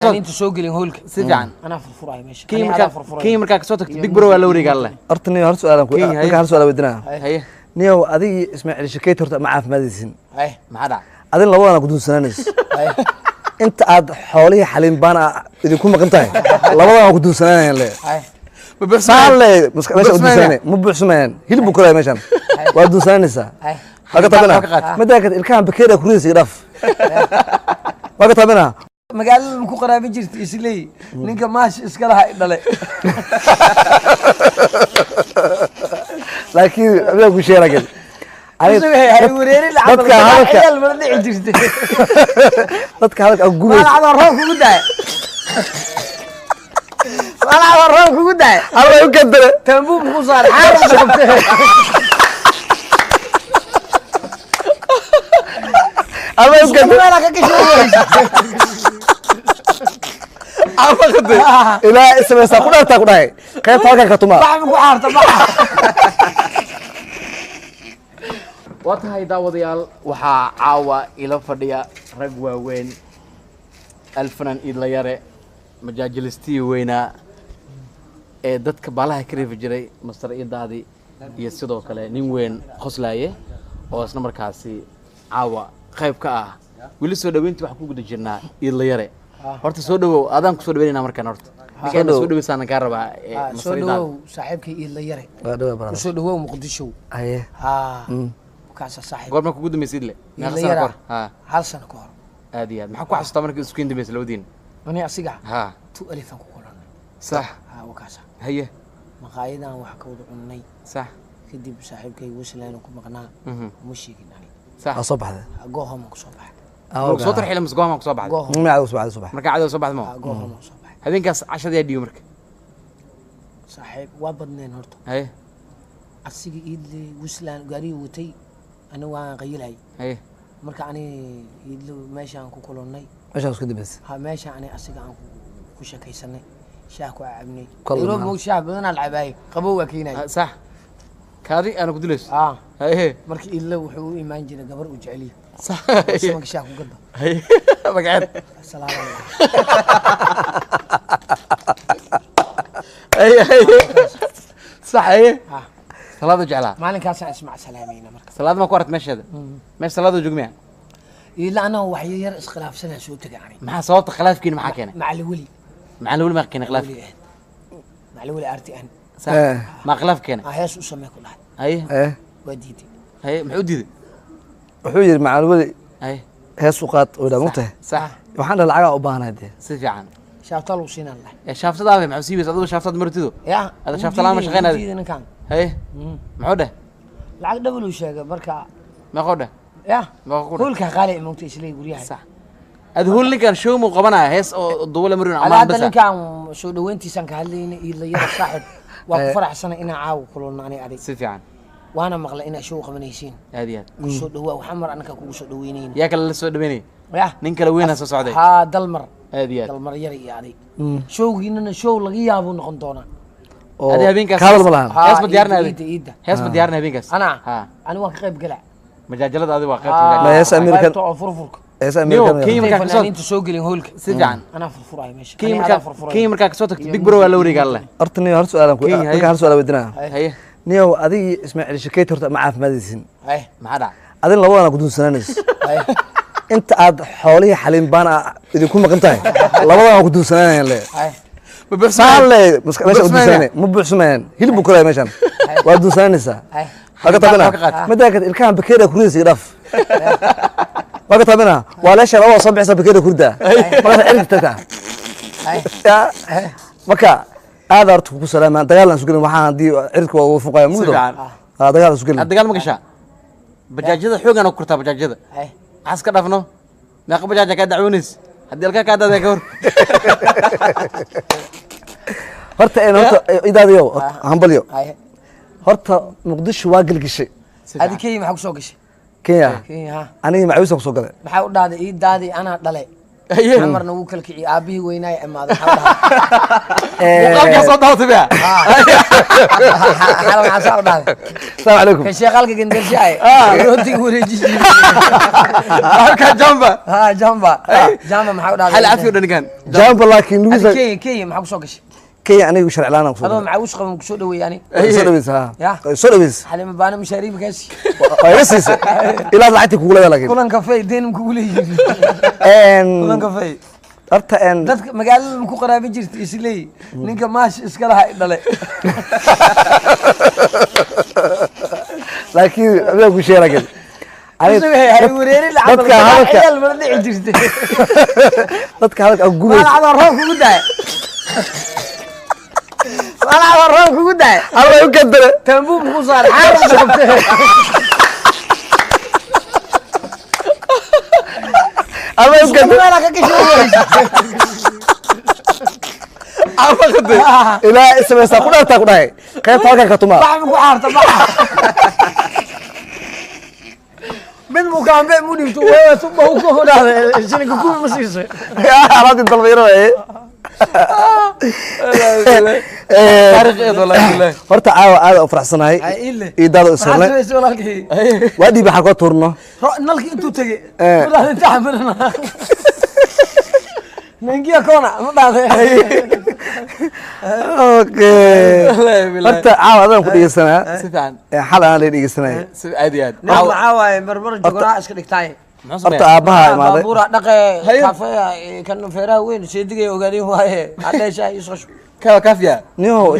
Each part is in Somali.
Fanaaniinta soo gelin hoolka. Si fiican. Anaa furfuraya meesha. Kenya Ani markaa adaa furfuraya. Kenya markaa kasoo tagto, Big Bro waa la wareegaa leh. Horta niyo, hal su'aal aan ku Kenya, haye. marka hal su'aal weydiinaya. Haye. Niyow, adig iyo Ismaaciil Shakeet horta ma caafimaadaysin? Haye. Maxaa dhac? Adin labadana ku duunsanaanayso. Haye. Inta aad xoolihii xaliimbaan idinku maqan tahay, labadana ku duunsanaanayan le. Haye. Ma saan le meesha u buuxsamayaan? duunsananay ma buuxsamayaan, hilib buu koraya meeshan, waa duunsananaysaa. Haye. Waa ka taabina. Waa ka qaad. Midaa kale, ilkahan bakeeriya kuridaysa, iga dhaaf, waa ka taabina. Magaalada ma ku qaraabin jirta isleey ninka maash iska laha i dhale. Laakiin adigaa ku sheegay laakiin Isaga hay wareerin lacag. Dadka hadalka ciyaal mala dhici jirtay. Dadka hadalka aad gubaysa. Maalacadoo roob kugu daay, maalacadoo roob kugu daay. Alla u kadare. Taambuub muxuu saaray xaaru qabtay. Alla u kadare. Meelaa ka gashay. Ama qaday. Ilaa samaysaa ku dhartaa ku dhahay qaybta halkan ka tumaa. Bax ma ku xaarta baxa. Waa tahay daawadayaal, waxaa caawa ila fadhiya rag waaweyn, alfanan Iidlayare, majaajilistii weynaa ee dadka baalaha ka reefi jiray, Master Iidaadi, iyo sidoo kale nin weyn qoslaaye oo isla markaasi caawa qayb ka ah. Weli soo dhaweyntii waxaan ku guda jirnaa Iidlayare. Horta soo dhawow, adaan kusoo dhaweynayna markaan horta ninkaan soo dhaweysaan kaa rabaa soo Master Iidaadi. Dhawow saaxiibkay Iidla Yare. Waa dhawaa brother. Kusoo dhawow Muqdisho. Haye. Ha kaasa saaxiib. Goorma kugu dambeysay Iidle? Meeqa Iidla sano Yara. kahor? Ha. Hal sano ka hor. Aad iyo aad. Maxaa ku xasuustaa markii isku dambeysay labadiin? Ani asiga ha tu alifan ku kulannay. Sax. Ha wakaasa. Haye. Maqaayadan wax ka wada cunnay. Sax. Kadib saaxiibkay Wesland ku maqnaa. Uma sheegin ani. Sax. Waa soo baxday. Goohoman kusoo baxay. Soo tarxiila mise go'amaan kusoo baxday? Goohom. Magaca soo baxday, soo baxday. Markaa cadow soo baxday ma? Goohoman kusoo baxay. Habeenkaas cashada yaa dhiibi marka? Saaxiib, waa badneen horta. Haye. Asiga Iidle Wesland gaarigii watay, ani waan qayilay. Haye. Marka ani Iidle meeshaan ku kulannay. Meeshaan isku dambeysay. Ha, meesha ani asiga aan ku sheekaysanay, shaah ku cabnay. Kol Nairobi maxaa? Moog shaah badanaa la cabaayay, qabow waa keenay. Ha, sax, kaadi aana ku dilayso. Ah. Haye. Marka Iidle wuxuu u imaan jiray gabar uu jecel yahay. Sax. Simanka shaah ku gada. Haye, magaceed? Salaam. Haye haye, sax, haye. Ha. Salaada jeclaa. Maalinkaasaan ismac salaamayna marka. Salaada ma ku aragt meesheeda? Meesha salaada joogmiya? Iidle anaa waxyo yar iskhilaafsanaa soo tegay ani. Maxaa sababta khilaafkiina, maxaa keenay? Macali weli. Maxaa weli maa keenay khilaafki? Weli ahayd macali weli arti an. Sax. Eh. Maa khilaaf keenay? Ah, hees u samee ku dhahay. Haye. Eh. Waa diiday. Haye, muxuu diiday? Wuxuu yidhi macalin weli Haye. hees u qaad oo dhaa mugtahay. Sax. Waxaan dhahay lacagaa u baahanahay dee. Si fiican. Shaaftaa lagu siinaan lahay. Ee shaaftada maxaa sii weysa adigu shaaftada martido? Ya. Ada wuu shaafta la'aan ma diiday, shaqeynaayo? wuu diiday ninkan. Haye, muxuu dheh? Lacag dhabal uu sheegay marka. Meeqoo dheh? Ya. Meeqoo ku dheh? Hoolka qaali ay moogta isleey guryaha. Sax. Ad hool ninkan show muu qabanaya, hees oo duwala marin ala amaan hadda basa. Ninkan soo dhaweyntiisaan ka hadlayna. Iidla Yara saaxib, waa ku faraxsanay inaan caawa kulano ani adig. Si fiican. Waana maqlay inaa show qabanaysiin. Aad iyo aad. Ku soo dhawaa, waxaa mar annaka kugu soo dhaweynayna. Yaa kale la soo dhaweynaya? Ya. Nin kale weynaa soo socday. Haa, Dalmar. Aad iyo aad. Dalmar Yara iyo adig showgiinana show laga yaabuu noqon doonaa. Oo Adi habeenkaas kaadal ma lahan. Ha, hees ma diyaarinay? Iidda, iidda. Hees ma diyaarinay habeenkaas? Anaa ha ani waan ka qayb galaa. Majaajalada adi waa qaybta Ma majaajilada. hees American qaybta oo furfurka. Hees Niyow, American. Kenya intay markaa kasoo fanaaniinta soo gelin hoolka. Si fiican. Anaa furfuraya meesha. Kenya Ani markaa adaa furfuraya. Kenya markaa kasoo tagto, Big Bro waa la wareegaa leh. Horta niyo, hal su'aal aan ku Kenya, haye. marka hal su'aal weydiinaya. Haye. Niyow, adig iyo Ismaaciil Shakeet horta ma caafimaadaysin? Haye. Maxaa dhac? Adin labadana ku duunsanaanayso. Haye. Inta aad xoolihii xaliimbaan idinku maqan tahay, labadana ku duunsanaanayan le. Haye. Ma saan le meesha u buuxsamayaan? duunsananay ma buuxsamayaan, hilib buu koraya meeshan, waa duunsananaysaa. Haye. Waa ka taabina. Waa ka qaad. Midaa kale, ilkahan bakeeriya kuridaysa, iga dhaaf, waa ka taabina, waa leesha labada soo bixisa bakeeriya kurida markaas cirka tagtaa. Haye. Ya, marka aad horta kugu salaamaan, dagaal aan isu gelin, waxaan haddii cirka waa ugu fuqaya mugdo. Fiican. Ah, dagaal aan isu gelin. Aad dagaal ma gashaa? Bajaajyada xoogaan ku kurtaa bajaajyada. Haye. Maxaa iska dhaafno? Meeqa bajaaja kaa dacwoonaysa haddii alkaa kaa daadaya ka hor? Horta een horta idaadiyo hambalyo. Haye. Horta Muqdisho waa gelgishay. Si adi fiican. Kenya maxaa kusoo gashay? Kenya. Kenya ha. Anigii macawisan kusoo galay. Maxaa u dhahday ii daadi anaa dhale? Xamarna wuu kala kiciyey, aabihii weynaay imaaday, waxaa dhahay Muuqaalkaa soo daawatay miya? Xala maxaa saa u dhahday? Asalaamu calaykum. Ka sheeqalka gendershaay rootiga wareeji jiray. Halkaa jamba. Ha, jamba jamba maxaa u dhahday? Xal cafi u dhan ninkan. Jamba laakiin Adi lugiisa. Kenya maxaa kusoo gashay? Kenya anigu sharci la'aan aan kusoo Adoo galay. macawish qaban kusoo dhaweeyey ani. Soo dhaweysa, ha. Ya. Soo dhaweysa. Xalima baana mashaariibkaasi. Waa iga siisay ilaa lacagtii kugu leedahay laakiin. Kulan kafey deyn kugu leeyihiin. Kulan kafey. Horta Dadka magaalada ma ku qaraabin jirta isleey, ninka maash iska laha i dhale. Laakiin adiga ku sheegay laakiin Hay wareeri lacag. Dadka hadalka Ciyaal mala dhici jirtay. Dadka hadalka aan gubaysa. Maalacadoo roob kugu daay, maalacadoo roob kugu daay. Alla u kadare. Taambuun muku saaray, xaaran qabtay. Alla u kadare. Meelaa ka gashay. Caafaqaday. Ilaa samaysaa ku dhartaa ku dhahay qaybta halkan ka tumaa. Bax ma ku xaarta, baxa mid mukaambe mu dhibto wewe tuba ku dhahday shilinka kuwi ma siisay. Alaabtii dalbayro waaye. Taariikheed wallahi billahi. Horta caawa aad u faraxsanahay. Ay, ile. Iyo daada u Maxaad sirnay. samaysay walaalkii? Waa dhiib waxaa koo tuurno. Nalki intuu tegey ma dhahday inta xamirana ninkiya koona ma dhahday? Okay. Wallahi billahi. Horta caawa adaan ku dhegeysanaa. Si fiican. Xal aan la dhegeysanaya. Si aad iyo aad. Nin maxaa waaye marmar jogoraa iska dhigtaay. Muxuu Horta sameeyaa? aabbaha imaaday. Baabuura dhaqe. Haye. Kafeya kan feeraha weyn seedigay ogaadin waaye hadheeshaa isoo shub. Kawa kaafiya. Niyow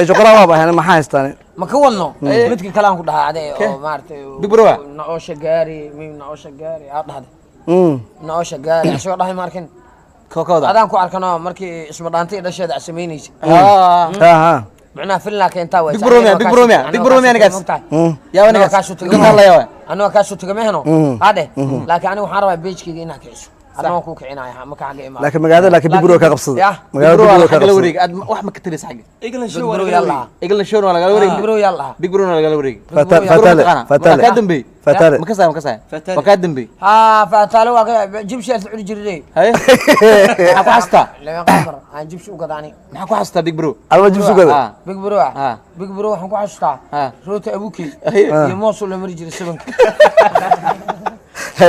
joqoraa waaba ahayn, maxaa haystaan? Ma ka wadno midka kale aan ku dhahaa ade oo maaragtay. Big bro ah? Naosha gaari mim naosha gaari aa dhahday. Naosha gaari asagoo dhahay ma arkin. Kookooda. Adaan ku arkano markii isma dhaantay dhasheeda aad samaynaysa. Ah. Ha ha. Macnaha filnaa keentaa waay. Big bro miya, big bro miya, big bro miya ninkaas? Yaa ninkaas. Ninka hadlaya waay. Anigoo kaasoo taga mehno adhe, laakiin aniga waxaan rabaa beejkayga inaad kiciso, anigoo kuu kicinaya marka xagga imaado. Laakiin magaalada, laakiin big bro ka qabsada. Yah. Magaalada Big bro big bro waa ka lagala qabsada. wareeg. Aad wax ma ka taraysa xagga. England Big show bro waa yaa lagala lahaa. Eagle Show waa lagala wareeg. Big bro yaa lahaa. Big bro waa lagala wareeg. Fatale. Fatale. Waa kaa dambeey. Fatale. Ma kasaya, ma kasaya. Fatale. Waa kaa dambeey. Haa, faataale waa ka jibsi aad cuni jirtay. Haye. Maxaa ku xasuustaa? Laba qamar aan jibsi u gadaani. Maxaa ku xasuustaa Big Bro? Adama jibsi gada. Ah. Big bro ah. Ah. Big bro waxaan ku xasuustaa Ah. rooti abukey Haye. iyo moos oo la mari jiray sabanka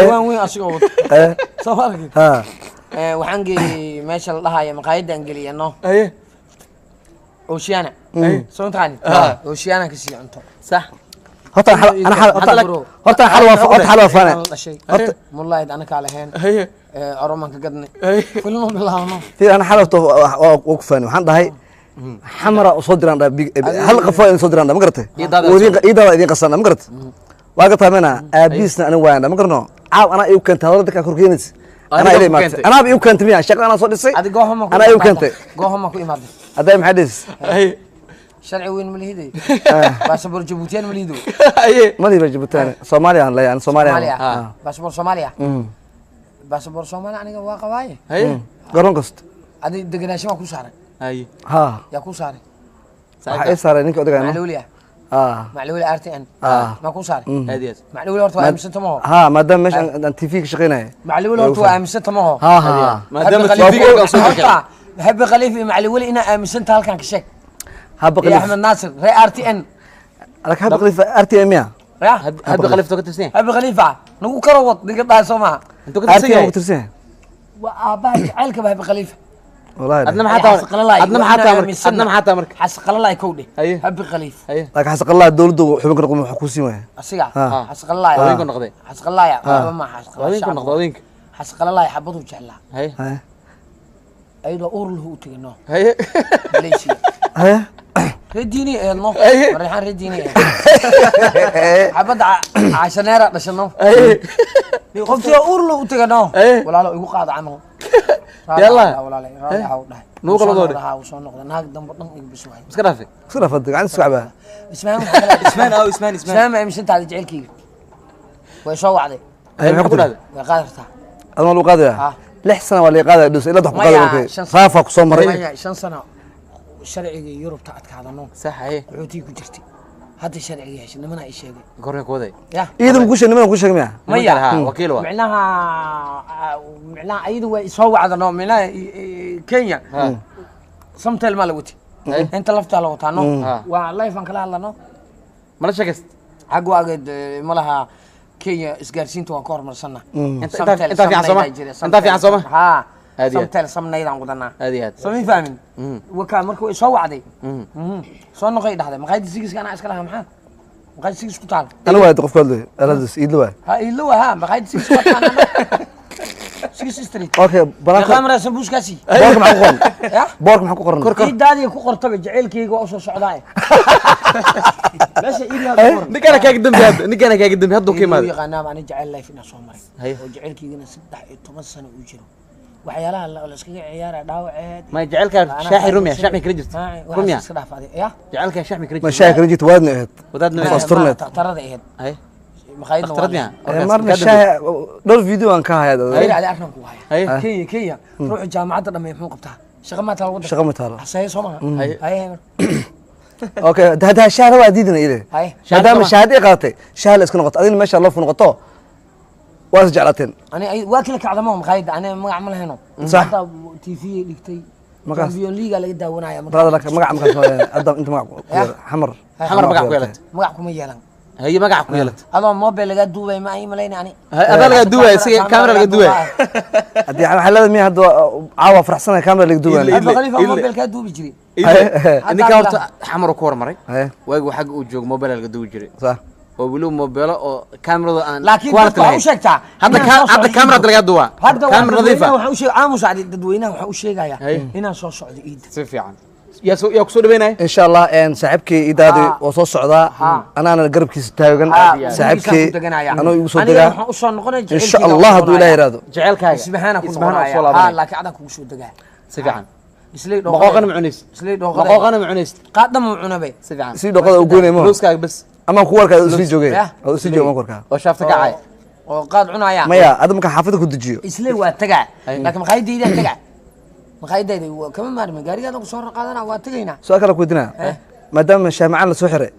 waan weyn asigoo wato. Soo ma arkin? Ha. Waxaan geeyey meesha la dhahayo maqaayadda aan geliyay no. Haye. Oceana soo mataqaani? Ah. Oceana ka sii cunto. Sax. Horta xal ana xal horta horta xal waa horta xal waa faana. Aan la dhashay Horta mullayd anakaa lahayn. Haye. Oromaan ka gadnay. Haye. Kulino bilaabno. Tii ana xal horta waa ku faani, waxaan dhahay xamara u soo diraan dhahay hal qafo in soo diraan dhahay, ma garatay? Iyo daada. Iyo daada idin qasana, ma garatay? Waa gartaa mana aabiisna aniga waan dhahay, ma garano caaw anaa igu keentay hadalada dadka kor keenaysa anaa Adiga ila ku imaatay. keentay. Anaaba igu keentay miya shaqada anaa soo dhisay. Adi goohama ku anaa igu keentay. Goohama ku imaaday. Hadday maxay dhis? Haye. Sharci weyn ma lihiday, baasaboor Jabuutiyaan ma lihido. Haye. Madiiba Jabuuti, Soomaaliya aan leeyahay, Soomaaliya. Soomaaliya. Ah. Baasaboor Soomaaliya, baasaboor Soomaaliya aniga waa qabaaye. Haye. Garoon kasta. Adi degenaansho waa ku saaray. Haye. Ha. Yaa ku saaray? Waxaa ii saaray ninka odagayno. Macluuli ah. Ha. Macluuli RTN. Ah. Ma ku saaray? Aad iyo aad. Macluuli horta waa aaminsanta maho. Ha, maadaama meesha aan TV ka shaqeynaya. Macluuli horta waa aaminsanta maho. Ha ha. Maadaama Habi TV ga soo Horta, dirtay. Habi Khaliif iyo Macluuli inaa aaminsanta halkan ka sheeg. Haba iyo Khaliif. Axmed Naasir ree RTN. Laakiin Haba Khaliif RTM ya. Ya. Hadda Khaliif ka tirsan yahay. Habi Khaliif ah nagu kala wad ninka dhahay soo maha. Intuu ka tirsan RTM yahay? ku tirsan yahay. Waa aabbaha jacaylka ba Habi Khaliif. Wallahi. Adna maxaa taa? Adna maxaa taa marka? Adna maxaa taa marka? Xasqalalay kow dheh. Haye. Habi Khaliif. Haye. Laakiin xasaqallah dawladdu xubin ka noqon wax ku siin waaya. Asiga Ah. xasqalalay. Haweenku noqday. Xasqalalay waxba ma xasqalalay. Haweenku noqday haweenka. Xasqalalay xabaduu jeclaa. Haye. Haye. Ayadoo uur lahu u tegay no. Haye. Malaysia. Haye. Ree diini eedno. Haye. Marixaan ree diini eed xabadda cashaneera dhashano. Haye. Qoftii oo uur lahu u tegay no. Haye. Walaalo igu qaada camal. Yalla. Walaalo raalli ahaw dhahay. Nugu kala doodhe. Wuu soo noqday naag dambe dhan iga bis waay. Iska dhaafay. Isku dhaafad gacan isku cabaa. Ismaan waxaa kale- Ismaan aw Ismaan Ismaan. Ismaan ma aaminsantahay jecelkayga? Way soo wacday. Haye, maxay ku ku tiri? dhahday? Way qaadi kartaa. Adama lagu qaadaya. Ah. 6 sano waa la qaadaya dhus ilaa wax ku Maya, qaadaya markay. 5 sano. Raafa ku soo maray. Maya, 5 sano sharciga Yurubta adkaadano. Sax haye. Qaxootiga ku jirtay. Hadda sharciga heshay, nimanaa ii sheegay. Goormee ku waday? Ya. Iidan ku sheeg, niman ku sheeg miya? Maya. Ha, wakiil waa. Micnaha ayadu way soo wacdano, micnaha Kenya Somtel maa la wati, inta laftaa la wataa no. Waa life aan kala hadlano. Mala sheekayst? Xag waageed ma laha Kenya isgaarsiinta waan ka horumarsanna. Intaa fiican sooma? Intaa fiican sooma? Ha. Aad iyo aad. Somtel samnaydaan wadanaa. Aad iyo aad. Soo ma fahmin? Wakaa marka way soo wacday. Soo noqoy dhahday, maqaayadda sigiska anaa iska lahaa, maxaa maqaayadda sigis ku taal? Ana waay qofka hadlay aladas iidla waay. Ha, iilo ha, maqaayadda sigis waa taal, Sigis Street. Okay, meeqaa banaanka maraa sambuuskaasi? Boorka maxaa ku qoran? Ya. Boorka maxaa ku qoran? Iidaadiga ku qortaba, jaceylkayga waa usoo socdaa meesha iilaa ku qoran. Ninkaana kaaga dambi hadda, ninkaana kaaga dambi hadduu ka Iiluu imaado. Yaqaanaaba ani jaceyl life inaan soo maray Haye. oo jaceylkaygana 13 sano uu jiro, waxyaalaha la iskaga ciyaara dhaawaceed. Ma jecelkaa shaaxi rumya shaaxmi kala jirta rumya? Iska dhaaf adi ya. Jecelkaa shaaxmi kala Ma jirta? shaahi kala jirta, waadna ahayd. Wadaadna Qof way asturneed. Takhtarada ahayd. Haye. Maqaayadna. Dhakhtarad miya? Marna shaahi dhowr video aan ka hayaa. Hayr adi arkan ku haya. Haye. Kenya ruuxu jaamacadda dhammeey muxuu qabtaa? Shaqa maa taala waddanka? Shaqa ma taalo. Hasaye soo maha. Haye. Haye. Okay, hadda shaahna waa diidana ile. Haye. Maadaama Shaahada. shaahad ay qaadatay, shaah la iska noqoto, adigna meesha loo fu noqoto, waa is jeclaateen. Ani waa kala kacdamo maqaayadda, ani magac ma lahayno. Sax. Hadda TV dhigtay. Markaas- Champion League laga daawanaya marka. Brother, laka magac markaas hadda inta magac ku yeela Xamar. Xamar magac ku yeelatay. Magac kuma yeelan. Haye, magac ku yeelatay. Adoo mobile laga duubay ma ay malayna ani. Haye, adaa laga duwaya, isiga camera laga duwaya. Haddii waxaa leedahay miya hadda caawa faraxsanaya camera laga duwaan. Idle. Hadda Khalifa Idle. mobile kaa duubi jiray. Ninka horta Xamar ku hormaray. Haye. Waagi xagga uu joogo mobile laga duwi jiray sax oo weliba mobilo oo kamerada aan Laakiin quality dadka waxaa u lahayn. sheegtaa Hadda inaan soo hadda socdo kamerada ciidda. laga duwaa. Hadda kamera nadiif dadweynaha ah. waxaan u sheeg aamus adi, dadweynaha waxaan u sheegayaa Haye. inaan soo socdo ciidda. Si fiican, yaa kusoo dhaweynaya. Insha Allah saaxiibkii idaadi waa soo socdaa, anaana garabkiisa taagan. Saaxiibkii anuu igu soo Aniga degaa. Waxaan u soo noqonaya Insha jaceylkayga Allah u hadduu Ilaah noqonaya. yiraahdo. Jecelkaaga Isbahaana ku Isbahaana noqonaya soo ha, laabanaya. laakiin adaan kugu soo degaa. Si fiican. Islay. Maqooqana ma cunaysid? Islay dhooqada. Maqooqana ma cunaysid? Qaadna ma cunabe. Si fiican. Si dhoqada u goynay mo. Looskaaga bas. Ama ku warkaa usii joogay. Yah. Oo usii joogay ku warkaa. Oo shaafta kacay. Oo qaad cunaya. Maya, hadda marka xaafadda ku dejiyo. Islay waa tagaa. Haye. Laakiin maqaayadaydaa tagaa, maqaayadayda waa kama maarmi, gaarigaada ku soo qaadana, waa tagaynaa. Su-aal kale ku weydiinaya, maadaama shaah macaan la soo xiray,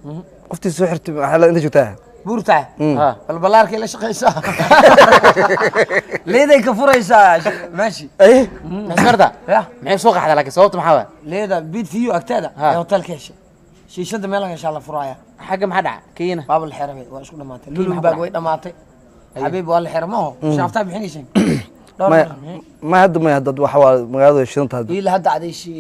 qoftii soo xirtay waxaa la inta joogtaa? Buurtaa. Ha. Balbalaarkay la shaqaysaa, leeday ka furaysaa meeshi. Maxay marta? Ya. Maxay soo qaxdaa? Laakiin sababta maxaa waay? Leeda bid fiyo agteeda. Ha. Ee hotelka heshay shiishada meel heshaa la furaya. Xagga maxaa dhaca keyna? Waaba la xiray, waa isku dhamaatay. Kii maxaa Lulumbaag ku way dhamaatay, xabiib waa la xiray maho shaaftaa bixinayseen dhowr maya mar. Ma hadda, maya, hadda waxa waa magaalada way shidan tahay. Ila hadda adayshi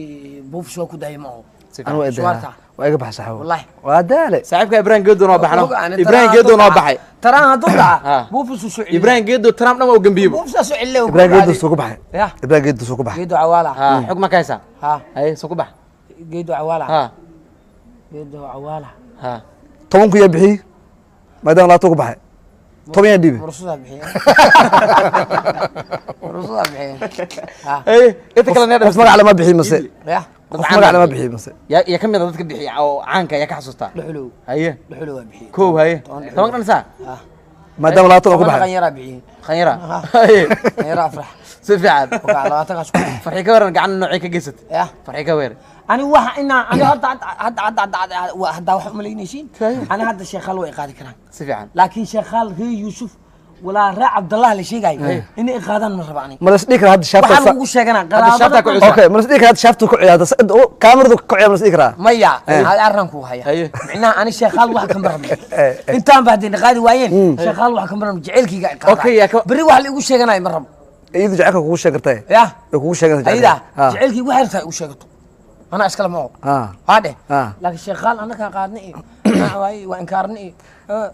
buufis waa ku daayay maho. Si anu fiican. waa Suwaarta. eedaa, waa iga baxay saxaabo. Wallahi. Waa daale. Saaxiibka Ibrahim Geedo waa baxno, Ibrahim Geedo waa baxay. Taraan hadduu Ha. dhaca buufis uu soo celiyo. Ibrahim Geedo Trump dhan waa u gambiyey. Buufisaa soo celiyo. Ibrahim Geedo soo ku baxay. Ya. Ibrahim Geedo soo ku baxay. Geedo Cawaala. Ha, xog ma ka haysaa? Ha. Haye, soo ku bax. Geedo Cawaala. Ha. Geedo Cawaala. Ha. 10 ku yaa bixiyey maadaama 20 ku baxay, 10 yaa dhiibay. Mursudaa bixiye, mursudaa bixiye ha. Haye, inta kale qof magac lama bixiy mase? Ya. Qof magac lama bixiy mase? Yaa ka mid ah dadka bixiya oo caanka yaa ka xasuustaa? Dhuxulow. Haye. Dhuxulow waa bixiye. Kow, haye. 10. 10 dhan saa. Ha. Maadaama 20 ku 10 baxay. Qanyaraa bixiye. Khanyara. Ha. Haye. Qanyara Afrax. Si fiican. Wakaa 20-kaas ku Farxi ka waran, gacan noocay ka geysatay? Ya. Farxi ka weerar. Ani waxa inaa ani hadda hadda hadda hadda hadda wax umalaynaysiin, ani hadda sheekhaal way qaadi karaan. Si fiican. Laakiin sheekhaal ree Yuusuf walaa ree Cabdallah la sheegayo inay qaadaan ma raba ani. Ma las dhihi karaa hadda waxaa shaafta? lagu sheeganaa Hadda shaaftaa ku qaraabada. cusub. Okay, ma las dhihi karaa hadda shaaftu ku ciyaarta, kaamiradu ku ciyaar, ma las dhihi karaa? Maya, arran ku haya. Haye. Micnaha ani sheekhaal wax kama rabno, intaan ba haddayna qaadi waayeen sheekhaal wax kama rabno, jaceylkayga ay qaadaan. Okay, yaa berri wax la igu sheeganayo ma rabo. Iyadu jacaylka kugu sheegi kartay. Ya. Way kugu sheeganaysaa. Ayada jacaylka. jaceylkayga waxay rabtaa igu sheegato, anaa iskale ma ogo. Haa dheh. Laakiin sheekhaal annakaa qaadna iyo maxaa waaye waa inkaarna iyo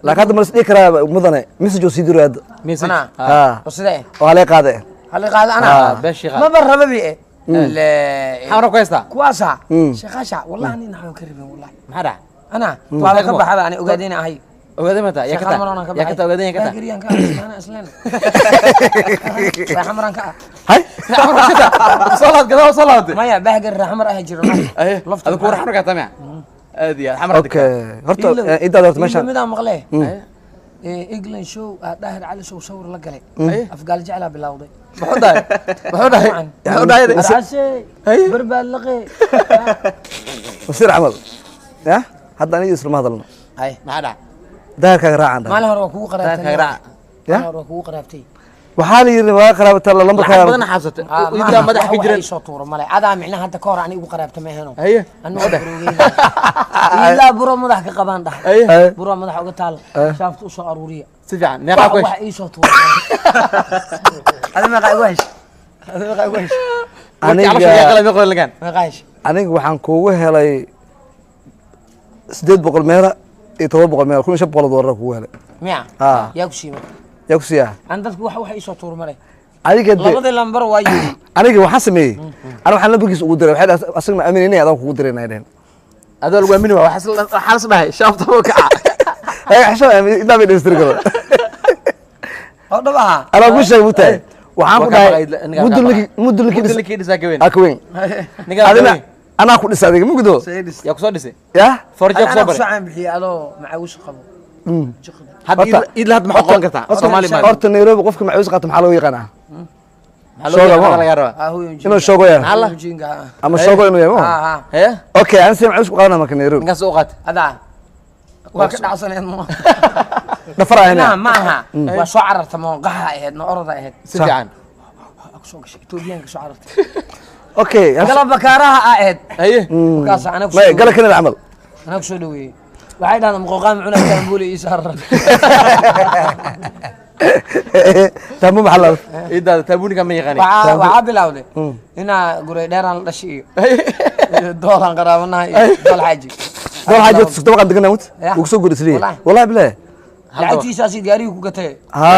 Laakiin hadda ma las dhihi karaa mudane message oo sii diro hadda? Message. Anaa? Ha. Oo sidee? Oo halee qaade. Hali qaada anaa. Been sheekhaal. Maba raba bi Maxaa warka ku haystaa? Kuwaasa sheekhaasha wallahi ani naxwan ka rabin wallahi. Maxaa dhaca? Ana waaba ka baxaba, ani ogaadayna ahay. Ogaaday mata yaa ka Sheekhaal maraan ka taa, yaa ka taa ogaaday, yaa ka taa. Baagariyan ka ah, ana isleen raaxamaran ka ah. Hay. Soo laad gadaa, soo laabtay. Maya, baagari raaxamar ah jiro. Aye. Lafta. Adigu war xamar ka taa miya? Aad iyo aad xamar. Okay, horta intaad horta meesha midaan maqlee. England show aa Daahir Cali Sow sawir la galay, afgaal jeclaa bilowday. Muxuu dhahay? Muxuu dhahay? Muxuu dhahay? Arcase. Haye. Barbaad laqe. Wasiir camal ya hadda aniga islama hadalno. Ay. Maxaa dhaca? Daahirkaaga raacaan dhahay. Maalin hore waa kugu qaraabtay. Daahirkaaga raac. Ya? Maalin hore waa kugu qaraabtay. Waxaa la yidhi waa qaraabata Lacag lambarkaaga. badan xaabsatay. Idlaa madax ka jiran. Soo tuuro male adaa micnaha hadda ka hor ani igu qaraabta ma aheno. Haye. Anu waa burogeyna ilaa buro madax ka qabaan dhahay. Haye. Haye. Buro madax uga taal shaafta u soo aruuriya. Si fiican meeqaa ku wax heshay? Ii soo tuuro adi meeqa igu heshay? Adi meeqa igu heshay? Warkii caloosha Aniga yaa qalay meeqa lagaan? Meeqa heshay? Aniga waxaan kuugu helay 800 meela iyo 700 meela, 1500 doolar kugu helay. Miya? Ah. Yaa ku siima? Yaa ku siiyaa? An dadku wax ii soo tuuro male. Adiga de Labadii lambar waa yidhi. Aniga waxaan sameeyey, aniga waxaan lambarkiisa ugu diray, waxay dhahay asaga ma aaminayna, adaan kugu diray nay dhehen. Adoo lagu aamini waa waxaa las dhahay shaafta oo kaca. Ayaga xishood aamin ilaa bay dhamaystiri karo. Oo dhab ahaa. Anaa ku sheegay mutahay waxaan ku Waa kaa dhahay baqay, ninkaa muddo kaa ninkii muddo ninkii muddo dhis ninkii dhisaa ka weyn. Aa ka weyn. Ninkaa ka adina weyn. Anaa ku dhisa adiga mugdo. Yaa kusoo dhisay? Ya. Forja kusoo Anaa ku baray. soo caan bixiyey adoo macaawis qabo. Hadda idla hadda maxaa qoran kartaa Soomaali ma Horta Nairobi qofka macawiis qaato maxaa loo yaqaanaa? Maxaa loo Shooga yaqaanaa ma? laga rabaa? Ah, huyo. Inuu shoogo yahay. Maxaa la? Jinga. Ama shoogo inuu yahay ma? Ah ah. Hee. Okay, aan si macawiis ku qaadana marka Nairobi. Ninkaas u qaatay. Adaa waa ka dhacsaneed mo. Dhafar ahayna. Naa ma aha, waa soo cararta mo, qaxa ahayd no, oroda ahayd. Si fiican. Waa ku soo gashay Etoobiyaanka soo carartay. Okay. Gala bakaaraha aa ahayd. Haye. Markaas anaa ku may soo gala kanada camal. Anaa ku soo dhaweeyey, waxay dhahdeen muqooqaan cunaa taambuuli ii saaran. Taamu maxaa la Idaada taabuuniga ma yaqaani. Waxaa bilowday inaa guray dheeraan la dhashay iyo doolaan qaraabanaha iyo dool xaaji. Dol xaaji sugta waqan degan mut. Ya. Uu soo guuray saliid. Wallahi. Wallahi bilaah. Lacagtiisaasi gaarigii ku gatay. Ha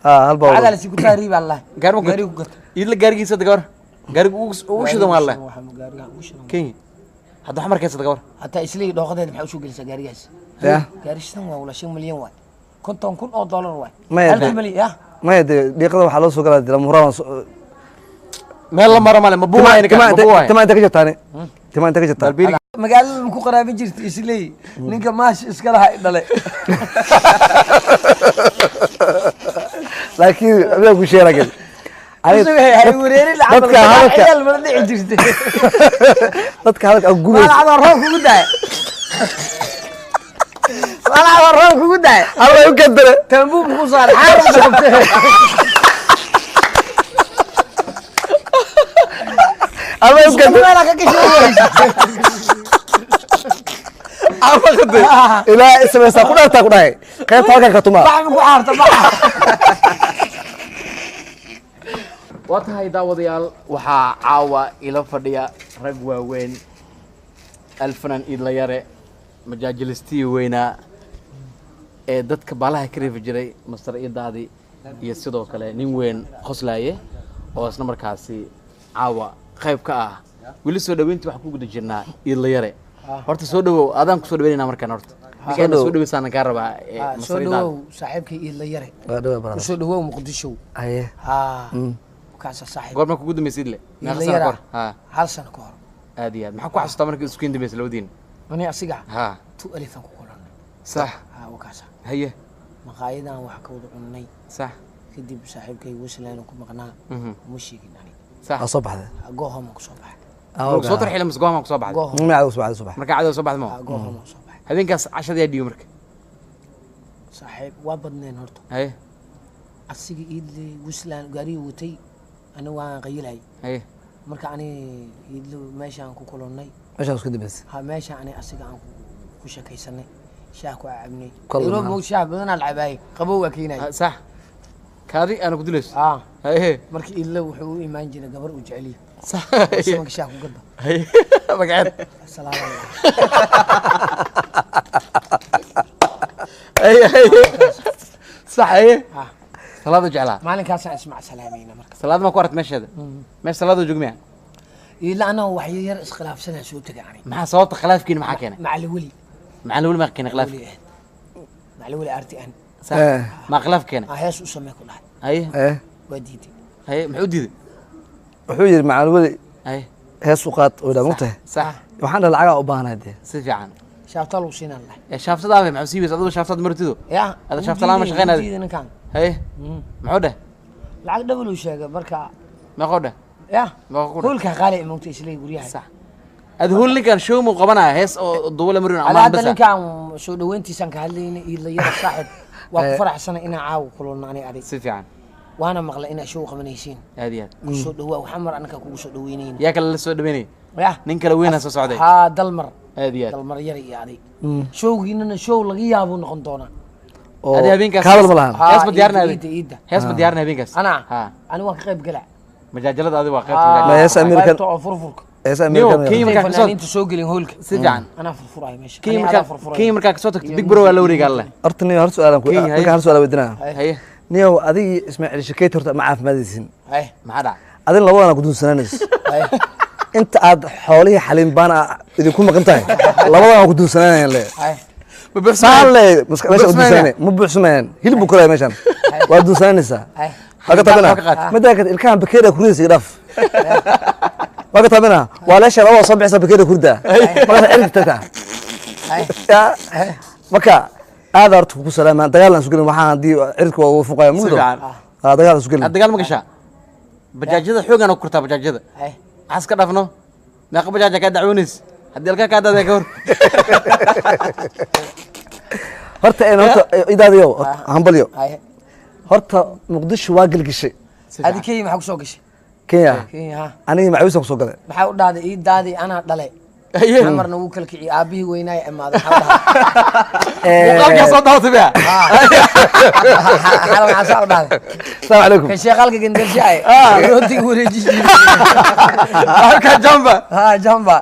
ha, hal baa. Lacagaa lasi ku taariib allah. Gaari ma gaarigii ku gatay. Idla gaarigiisa gabar gaarigu ugu shidan waa la Waxaa gaariga ugu shidan. Kenya hadda wax markaysa gabar. Hataa islii dhooqadeeda maxaa usoo gelisaa gaarigaas? Ya. Gaari shidan waa wala 5 milyan waay, 50,000 oo dollar waay. Maya. Halkii milyan ya. Maya dee, dhiiqada waxaa loo soo galaa dila muraan. Meel la maro male ma buuwaay ninka ma buuwaay. Tima inta ka jirtaani, tima inta ka jirtaa. Balbiri. Magaalada ma ku qaraabin jirta isley ninka maash iska lahaa i dhale. Laakiin adiga ku sheegay Hay wareeri lacag. Dadka hadalka ciyaal mala dhici jirtay. Dadka hadalka aad gubaysa. Maalacada roob kugu daay, maalacada roob kugu daay. Alla u kadare. Taambuub ku saaray xaaram qabtay. Alla u kadare. Meelaa ka gashay. Ama qaday. Ilaa samaysaa ku dhaartaa ku dhahay qaybta halkan ka tumaa. Bax ma ku xaarta bax. Waa tahay daawadayaal, waxaa caawa ila fadhiya rag waaweyn, alfanan Iidla Yare, majaajilistii weynaa ee dadka baalaha ka reefi jiray, Master Idaadi, iyo sidoo kale nin weyn qoslaaye oo isla markaasi caawa qayb ka ah. Weli soo dhaweyntii waxaan ku guda jirnaa Iidla Yare. Horta soo dhawow, adaan kusoo dhaweynayna markaan horta ninkaan soo dhaweysaanan kaa rabaa Soo Master Idaadi. dhawow saaxiibkay Iidla Yare. Waa dhawaa barada. Kusoo dhawow Muqdisho. Haye. Ha kaasa saaxiib. Goorma kugu dambeysay Iidle? Meeqa Iidla sano Yara. kahor? Ha. Hal sano ka hor. Aad iyo aad maxaa ku xasuustaa markii isku dambeysay labadiin? Ani asiga ha tu alifan ku kulannay. Sax. Ha wakaasa. Haye. Maqaayadan wax ka wada cunnay. Sax. Kadib saaxiibkay Wesland ku maqnaa. Uma sheegin ani. Sax. Waa soo baxday. Goohoma ku soo baxay. Soo tarxiila mise go'amaa kusoo baxday? Goohoma. Ma cadow soo baxday, soo baxday. Markaa cadow soo baxday ma? Goohoma soo baxay. Habeenkaas cashada yaa dhiibi marka? Saaxiib waa badneen horta. Haye. Asiga Iidle Wesland gaarigii watay, ani waan qayilay. Haye. Marka ani Iidle meeshaan ku kulannay. Meeshaan isku dambeysay. Ha, meesha ani asiga aan ku sheekaysanay, shaah ku cabnay. Kol Nairobi maxaa? Moog shaah badanaa la cabaayay, qabow waa keenay. Ha, sax, kaadi aana ku dilayso. Ah. Haye. Marka Iidle wuxuu u imaan jiray gabar uu jecel yahay. Sax. Samanka shaah ku gadba. Haye, magaceed? Salaam. Haye haye, sax, haye. Ah. Salaada jeclaa. Maalinkaasaan ismac salaamayna marka. Salaada ma ku aragt meesheeda? Meesha salaada joog miya? Iidle anaa wax yar iskhilaafsanaa soo tegay ani. Maxaa sababta khilaafkiina, maxaa keenay? Macali weli. Maxaa weli maa keenay khilaaf? Weli ahayd macali weli arti an. Sax. Eh. Maa khilaaf keenay? Ah, hees u samee ku dhahay. Haye. Eh. Waa diiday. Haye, muxuu diiday? Wuxuu yidhi macalin weli Haye. hees u qaad oo dhaa mugtahay. Sax. Waxaan dhahay lacagaa u baahanahay dee. Si fiican. Shaaftaa lagu siinaan lahay. Ee shaaftada maxaa sii weysa adigu shaaftada martido? Ya. Ada shaafta la'aan ma shaqeynaayo? Diiday ninkan. Haye, muxuu dheh? Lacag double uu sheegay marka. Meeqoo dheh? Ya. Meeqoo ku dheh? Hoolka qaali ee moogta isla guryaha. Sax. Adhuul ninkan show muu qabanaya, hees oo duwala marin Ada amaan hadda basa. Ninkan soo dhaweyntiisaan ka hadlayna, Iidlayada saaxib, waa ku faraxsana inaan caawa kulano ani adig. Si fiican. Waana maqlay inaa show qabanaysiin. Aad iyo aad. Ku soo dhawaa, waxaa mar anaka kugu soo dhaweynayna. Yaa kale la soo dhaweynay? Ya. Nin kale weynaa soo socday. Haa, Dalmar. Aad iyo aad. Dalmar yar iyo adig showgiinana show laga yaabuu noqon doonaa. Oo Adi habeenkaas kaadal ma lahan. Haa, hees ma diyaarinay? Iidda, iidda. Hees ma diyaarinay habeenkaas? Anaa ha ani waan ka qayb galaa. Majaajalada adi waa qaybta Haa, majaajilada. Hees American. Qaybta oo furfurka. Hees Niyo, American. Kenya intay markaa kasoo fanaaniinta soo gelin hoolka si fiican. Anaa furfuraayo meesha. Kenya Ani markaa adaa furfuraayo. Kenya markaa kasoo tagto, Big Bro waa la wareega alle. Horta niyo, hal su'aalan ku Kenya, haye. marka hal su'aal weydiinaa. Haye. Niyo, adigii Ismaaciil Shakeet horta ma caafimaadaysin? Hay. Maxaa dhaca? Adin labadana ku duunsanaanayso Hay. Inta aad xoolihii xaliinbaan idinku maqan tahay, labadana ku duunsanaanayaan le. Hay. Ma buuxsamaan? Saan le meesha u Buuxsamayaan? duunsananay ma buuxsamayaan, hilib buu koraya meeshan, waa duunsananaysaa. Hay. Waa ka taabina. Waa ka qaad. Midda kale, ilkahan bakeeriga kuridaysa iga dhaaf. Waa ka taabina, waa leesha labada soo bixisa bakeeriga kurida markaas cirka tagtaa. Hay. Ya, marka aad horta kugu salaamaan, dagaal aan isu gelin, waxaan haddii cirka waa ugu fuqaya mugdo. Si fiican. Ah, dagaal aan isu gelin. Aad dagaal ma gashaa? Bajaajyada xoogan oo kurtaa bajaajyada. Hay. Maxaa iska dhafno? Meeqa bajaaja kaa dacwoonaysa haddii alkaa kaa daadaya ka hor? Horta een horta idaadiyo hambalyo. Hay. Horta Muqdisho waa gelgishay. Si Adi fiican. Kenya maxaa kusoo gashay? Kenya. Kenya, ha. Anigii macawisan kusoo galay. Maxaa u dhahday ii daadi anaa dhalay? Haye. Amarna wuu kala kiciyey, aabihii weynaaya imaaday, maxaa u dhahday? Muuqaalkaa soo daawatay miya? Xala maxaa saa u dhahday? Asalaamu calaykum. Kan sheekhalka gendelshaaye rootiga wareeji jiray. Halkaa jamba. Ha, jamba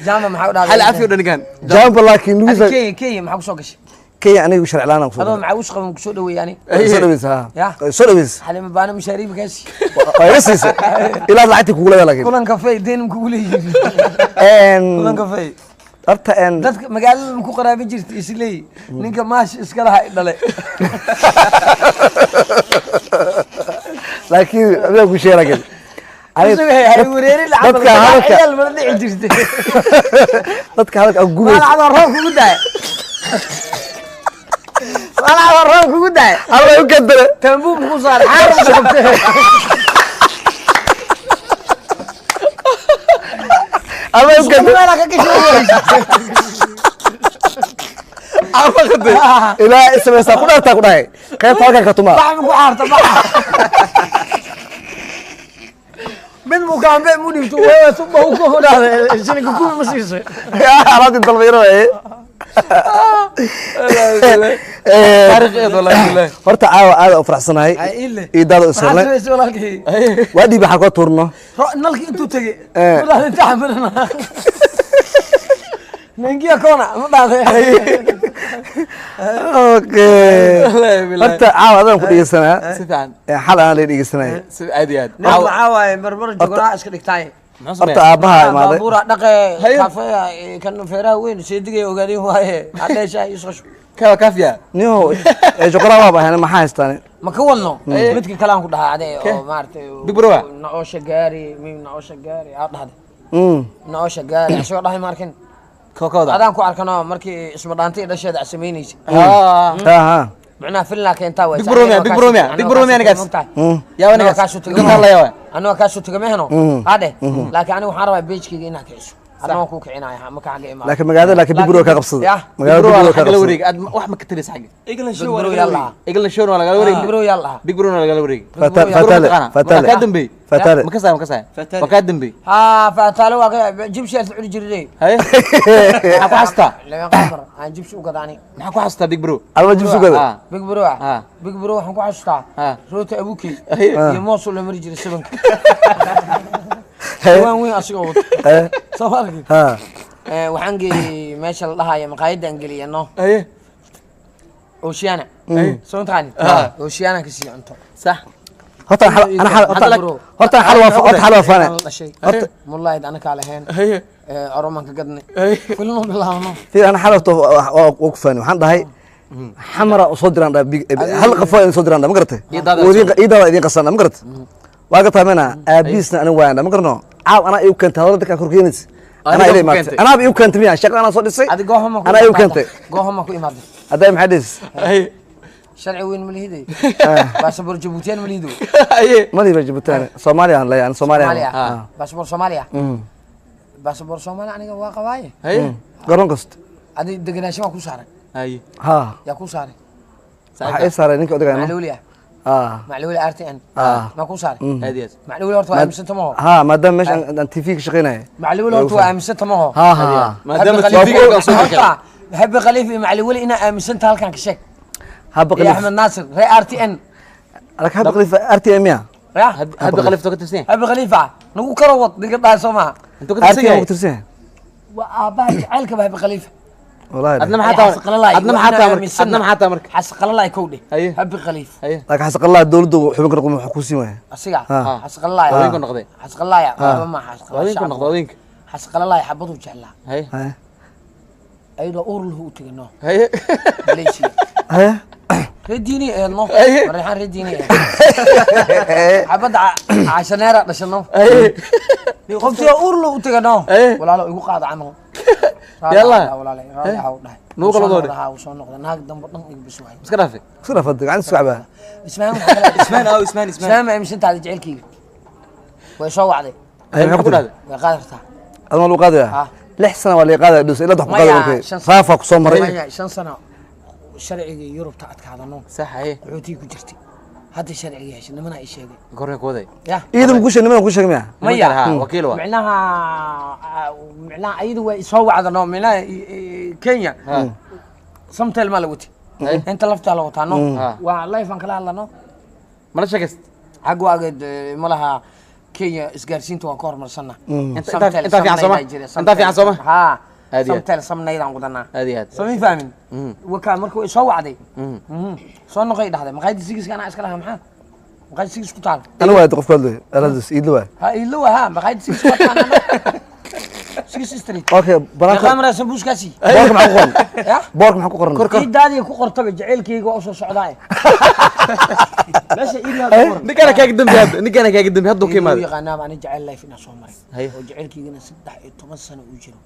jamba, maxaa u dhahday? Xal cafi o dhan ninkan. Jamba laakiin Adi lugiisa. Kenya maxaa kusoo gashay? Kenya anigu sharci la'aan aan kusoo Adoo galay. macawish qaban kusoo dhaweeyey ani. Soo dhaweysa, ha. Ya. Soo dhaweysa. Xalima baana mashaariibkaasi. Waa iga siisay ilaa lacagtii kugu leedahay laakiin. Kulan kafey deen kugu leeyihiin. Kulan kafey. Horta een Dadka magaalada ma ku qaraabin jirta isleey ninka maash iska lahaa i dhale. Laakiin adiga ku sheegay laakiin Hay wareeri lacag. Dadka hadalka ciyaal mala dhici jirtay. Dadka hadalka aad gubaysa. Maalacada roob kugu daay, maalacada roob kugu daay. Alla u kadare. Tambuub ku saaray xaaram qabtay. Alla u kadare. Meelaa ka gashay. Ama qaday. Ilaa samaysaa ku dhaartaa ku dhahay qaybta halkan ka tumaa. Bax ma ku xaarta bax mid mukaambe mu dhibto wewe tuba u ku dhahday shilinka kuwi ma siisay. Alaabtii dalbayro waaye. Taariikheed wallahi billahi. Horta caawa aad u faraxsanahay. Ay ile. Iidaada u maxaad sirnay. samaysay walaalkii? Waa dhiib waxaa koo tuurno. Nalkii intuu tegey Eh. ma dhahday inta xamirana ningiya kona ma dhahday? Okay. Wallahi billahi. Horta caawa adaan ku dhegeysanaa. Si fiican. Xal aan la dhegeysanaya. Si aad iyo aad. Nin waxaa waaye marmar jogoraa iska dhigtaay. Muxuu Horta sameeyaa? aabbaha imaaday. Baabuura dhaqe. Haye. Kafeya kan feeraha weyn seedigay ogaadeen waaye hadheeshaa isqasho. Kawa kaafiya. Niyo joqoraa waaba ahayn, maxaa haystaan? Ma ka wadno midka kale aan ku dhahaa ade oo maaragtay Big Bro ah? Naoosha gaari mim naoosha gaari aa dhahday naoosha gaari asagoo dhahay ma arkin. Kookooda. Adaan ku arkano markii isma dhaantay dhasheeda aad samaynaysa. Ah. Ha ha. Macnaha filnaa keentaa waay. Big Bro miya, Big Bro miya, Big Bro miya ninkaas? Yaa ninkaas. Inta la yaa. Anoo kaasoo taga mehno adhe, laakiin aniga waxaan rabaa beejkayga inaad kiciso, anoo waan kuu kicinaya marka xagga imaado. Laakiin magaalada, laakiin Big Bro ka qabsaday. Yah. Magaalada Big Big Bro Bro ka xagga la qabsaday. wareeg. Aad wax ma ka talis xagga. England Big show Bro waa yaa lahaa. England show waa lagala wareeg. Big Bro yaa lahaa. Big Bro waa lagala wareeg. Fatale. Fatale. Waa kaa dambeey. Fatale. Ma kasaya, ma kasaya. Fatale. Waa kaa dambeey. Haa, faataale waa ka jibsi aad cuni jirtay. Haye. Maxaa ku xasuustaa? Laga qamar aan jibsi u gadaani. Maxaa ku xasuustaa Big Bro? Alba jibsi gada. Ah. Big Bro ah. Ah. Big Bro waxaan ku xasuustaa Ah. rooti abukey Haye. iyo moos uu la mari jiray sabanka waan weyn asigoo wato soo ma arkin. Ha. Waxaan geeyey meesha la dhahayo maqaayadda aan geliyay no. Haye. Oceana soo taqaani. Ah. Oceana ka sii cunto. Sax. Horta xal ana xal horta horta xal waa horta xal waa faana. Aan la dhashay Horta mullayd ana kaa lahayn. Haye. Oromaan ka gadnay Haye. filno bilaabno. Fiir, ana xal horta waa ku faani, waxaan dhahay xamara u soo diraan dhahay hal qafo in soo diraan dhahay, ma garatay? Iidaada Oo iidaada idin qasan, ma garatay? Waa gartaa mana aabiisna aniga waan dhahay, ma garano caaw anaa igu keentay hadalada dadka korkeenaysa anaa Adiga ila ku imaatay. keentay. Anaaba igu keentay miya shaqada anaa soo dhisay. Adi goohama ku anaa igu keentay. Goohama ku imaaday. Hadday maxay dhis? Haye. Sharci weyn ma lihiday, baasaboor Jabuutiyaan ma lihido. Haye. Madiiba Jabuuti, Soomaaliya aan leeyahay, Soomaaliya. Soomaaliya. Ah. Baasaboor Soomaaliya. Baasaboor Soomaali aniga waa qabaaye. Haye. Garoon kasta. Adi degenaansho waa ku saaray. Haye. Ha. Yaa ku saaray? Waxaa ii saaray ninka odagayno. Macluuli ah. Ah. Macluuli RTN. Ah. Ma ku saaray? Aad iyo aad. Macluuli horta waa aaminsan tamaho. Ha, maadaama meesha aan TV ka shaqeynaya. Macluuli horta waa aaminsan tamaho. Ha ha. Maadaama TV-ga soo horta Habi Khaliif iyo Macluuli inaa aaminsanta halkan ka sheeg. Haba iyo Khaliif. Axmed Naasir ree RTN. Alak Haba Khaliif RTM ya. Ya. Habi Khaliif to ka tirsan yahay. Habi Khaliif ah nagu kala wad diga dhahay soo maaha. Intuu ka tirsan RTM yahay? ku tirsan yahay. Waa aabbaha jacaylka ba Habi Khaliif. Wallahi. Adna maxaa taa? Adna maxaa taa marka? Adna maxaa taa marka? Xasqalalay kow dheh. Haye. Habi Khaliif. Haye. Laakiin xasaqallah dawladdu xubin ka noqon wax ku siin waaya. Asiga Ha. xasqalalay. Haweenku noqday. Xasqalalay waxba ma xasqalalay. Haweenku noqday haweenka. Xasqalalay xabadu jeclaa. Haye. Haye. Ayadoo uur lahu u tegay no. Haye. Malaysia. Haye. Reediini eedno. Haye. Marixaan reediini eed. Xabadda cashaneera dhashano. Haye. Qoftii oo uur lahu u tegay no. Haye. Walaalo igu qaada camal. Yalla. Walaalo raali ahaw dhahay. Nuuqa Soo loo noqda, haa, wuu soo noqda. Naag dambe dhan igu bis waay. Iska dhaafay. Iska dhaafad gacanta isku cabaa. Ismaan waxaa kale. Ismaan aw Ismaan Ismaan. Ismaan ma aaminsantahay jacaylkayga? Way soo wacday. Haye, maxaa ku ku tiri? dhahday? Way qaadi kartaa. Adma lagu qaadaya? Ha. 6 sano waa la qaadaya dhus ilaa wax ku qaadaya Maya, markay. 5 sano. Raafa ku soo maray. Maya, 5 sano sharcigii Yurubta adkaadano. Sax haye. Qaxootigii ku jirtay. Hadda sharcigii heshay nimana ay sheegay. Gorna ku waday. Ya. Iidan ku sheegay niman ku sheegay miya? Maya. Ha, wakiil waa. Micnaha micnaha ayadu way soo wacdano micnaha Kenya. Samtel ma la wati. Inta lafta la wataano. Waa live aan kala hadlano. Mala sheekayst. Xag waageed malaha Kenya isgaarsiinta waan ka horumarsanaa. Inta fiican sooma? Inta fiican sooma? Ha. Aad iyo aad. Samtel samnaydaan wadanaa. Aad iyo aad. Soo ma fahmin? Wakaa marka way soo wacday. Soo noqoy dhahday maqaayadda sigiska anaa iska lahaa maxaa? Maqaayadda sigis ku taal. Ana waa qof hadlay. Aladus iidla waa. Ha ilo ha maqaayadda sigis ku taal. Sigis street. Okay, banaanka. Meeqa maraa sambuuskaasi? Boorka maxaa ku qoran? Ya? Boorka maxaa ku qoran? Ciidaadii ku qortaba jacaylkayga waa usoo socdaa. Meesha iidaa ku qoran. Ninkana kaaga dambi hadda. Ninkana kaaga dambi hadda ku Iiduu imaado. yaqaanaa baan jacayl life inaan soo maray. Haye. Oo jacaylkaygana 13 sano uu jiro.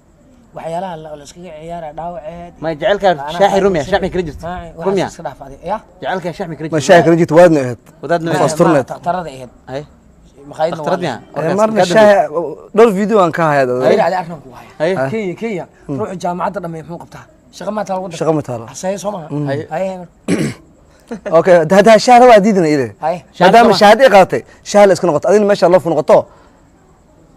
Waxyaalaha la iskaga ciyaara dhaawaceed. Ma jacaylka shaaxi rumiya, shaaxi kala jirta. Rumiya. Rumiya. Iska dhaaf adiga. Ya? Jacaylka shaaxi kala Ma jirta. shaah kala jirta waadna ahayd. Wadaadna Qof ahayd. asturneed. Takhtarada ahayd. Haye. Maqaayadna Takhtarad miya? Marna shaah dhowr video aan ka hayaa. Hayr ali arkan ku haya. Haye. Kenya Kenya ruuxa jaamacadda dhammeey muxuu qabtaa? Shaqo ma taalo waddanka. Shaqo ma taalo. Hasaye soo maha. Haye. Haye. Okay, hada shaah waa diidana ile. Haye. Maadaama shaahad ay qaadatay, shaah la iska noqoto. Adina meesha loo fu noqoto.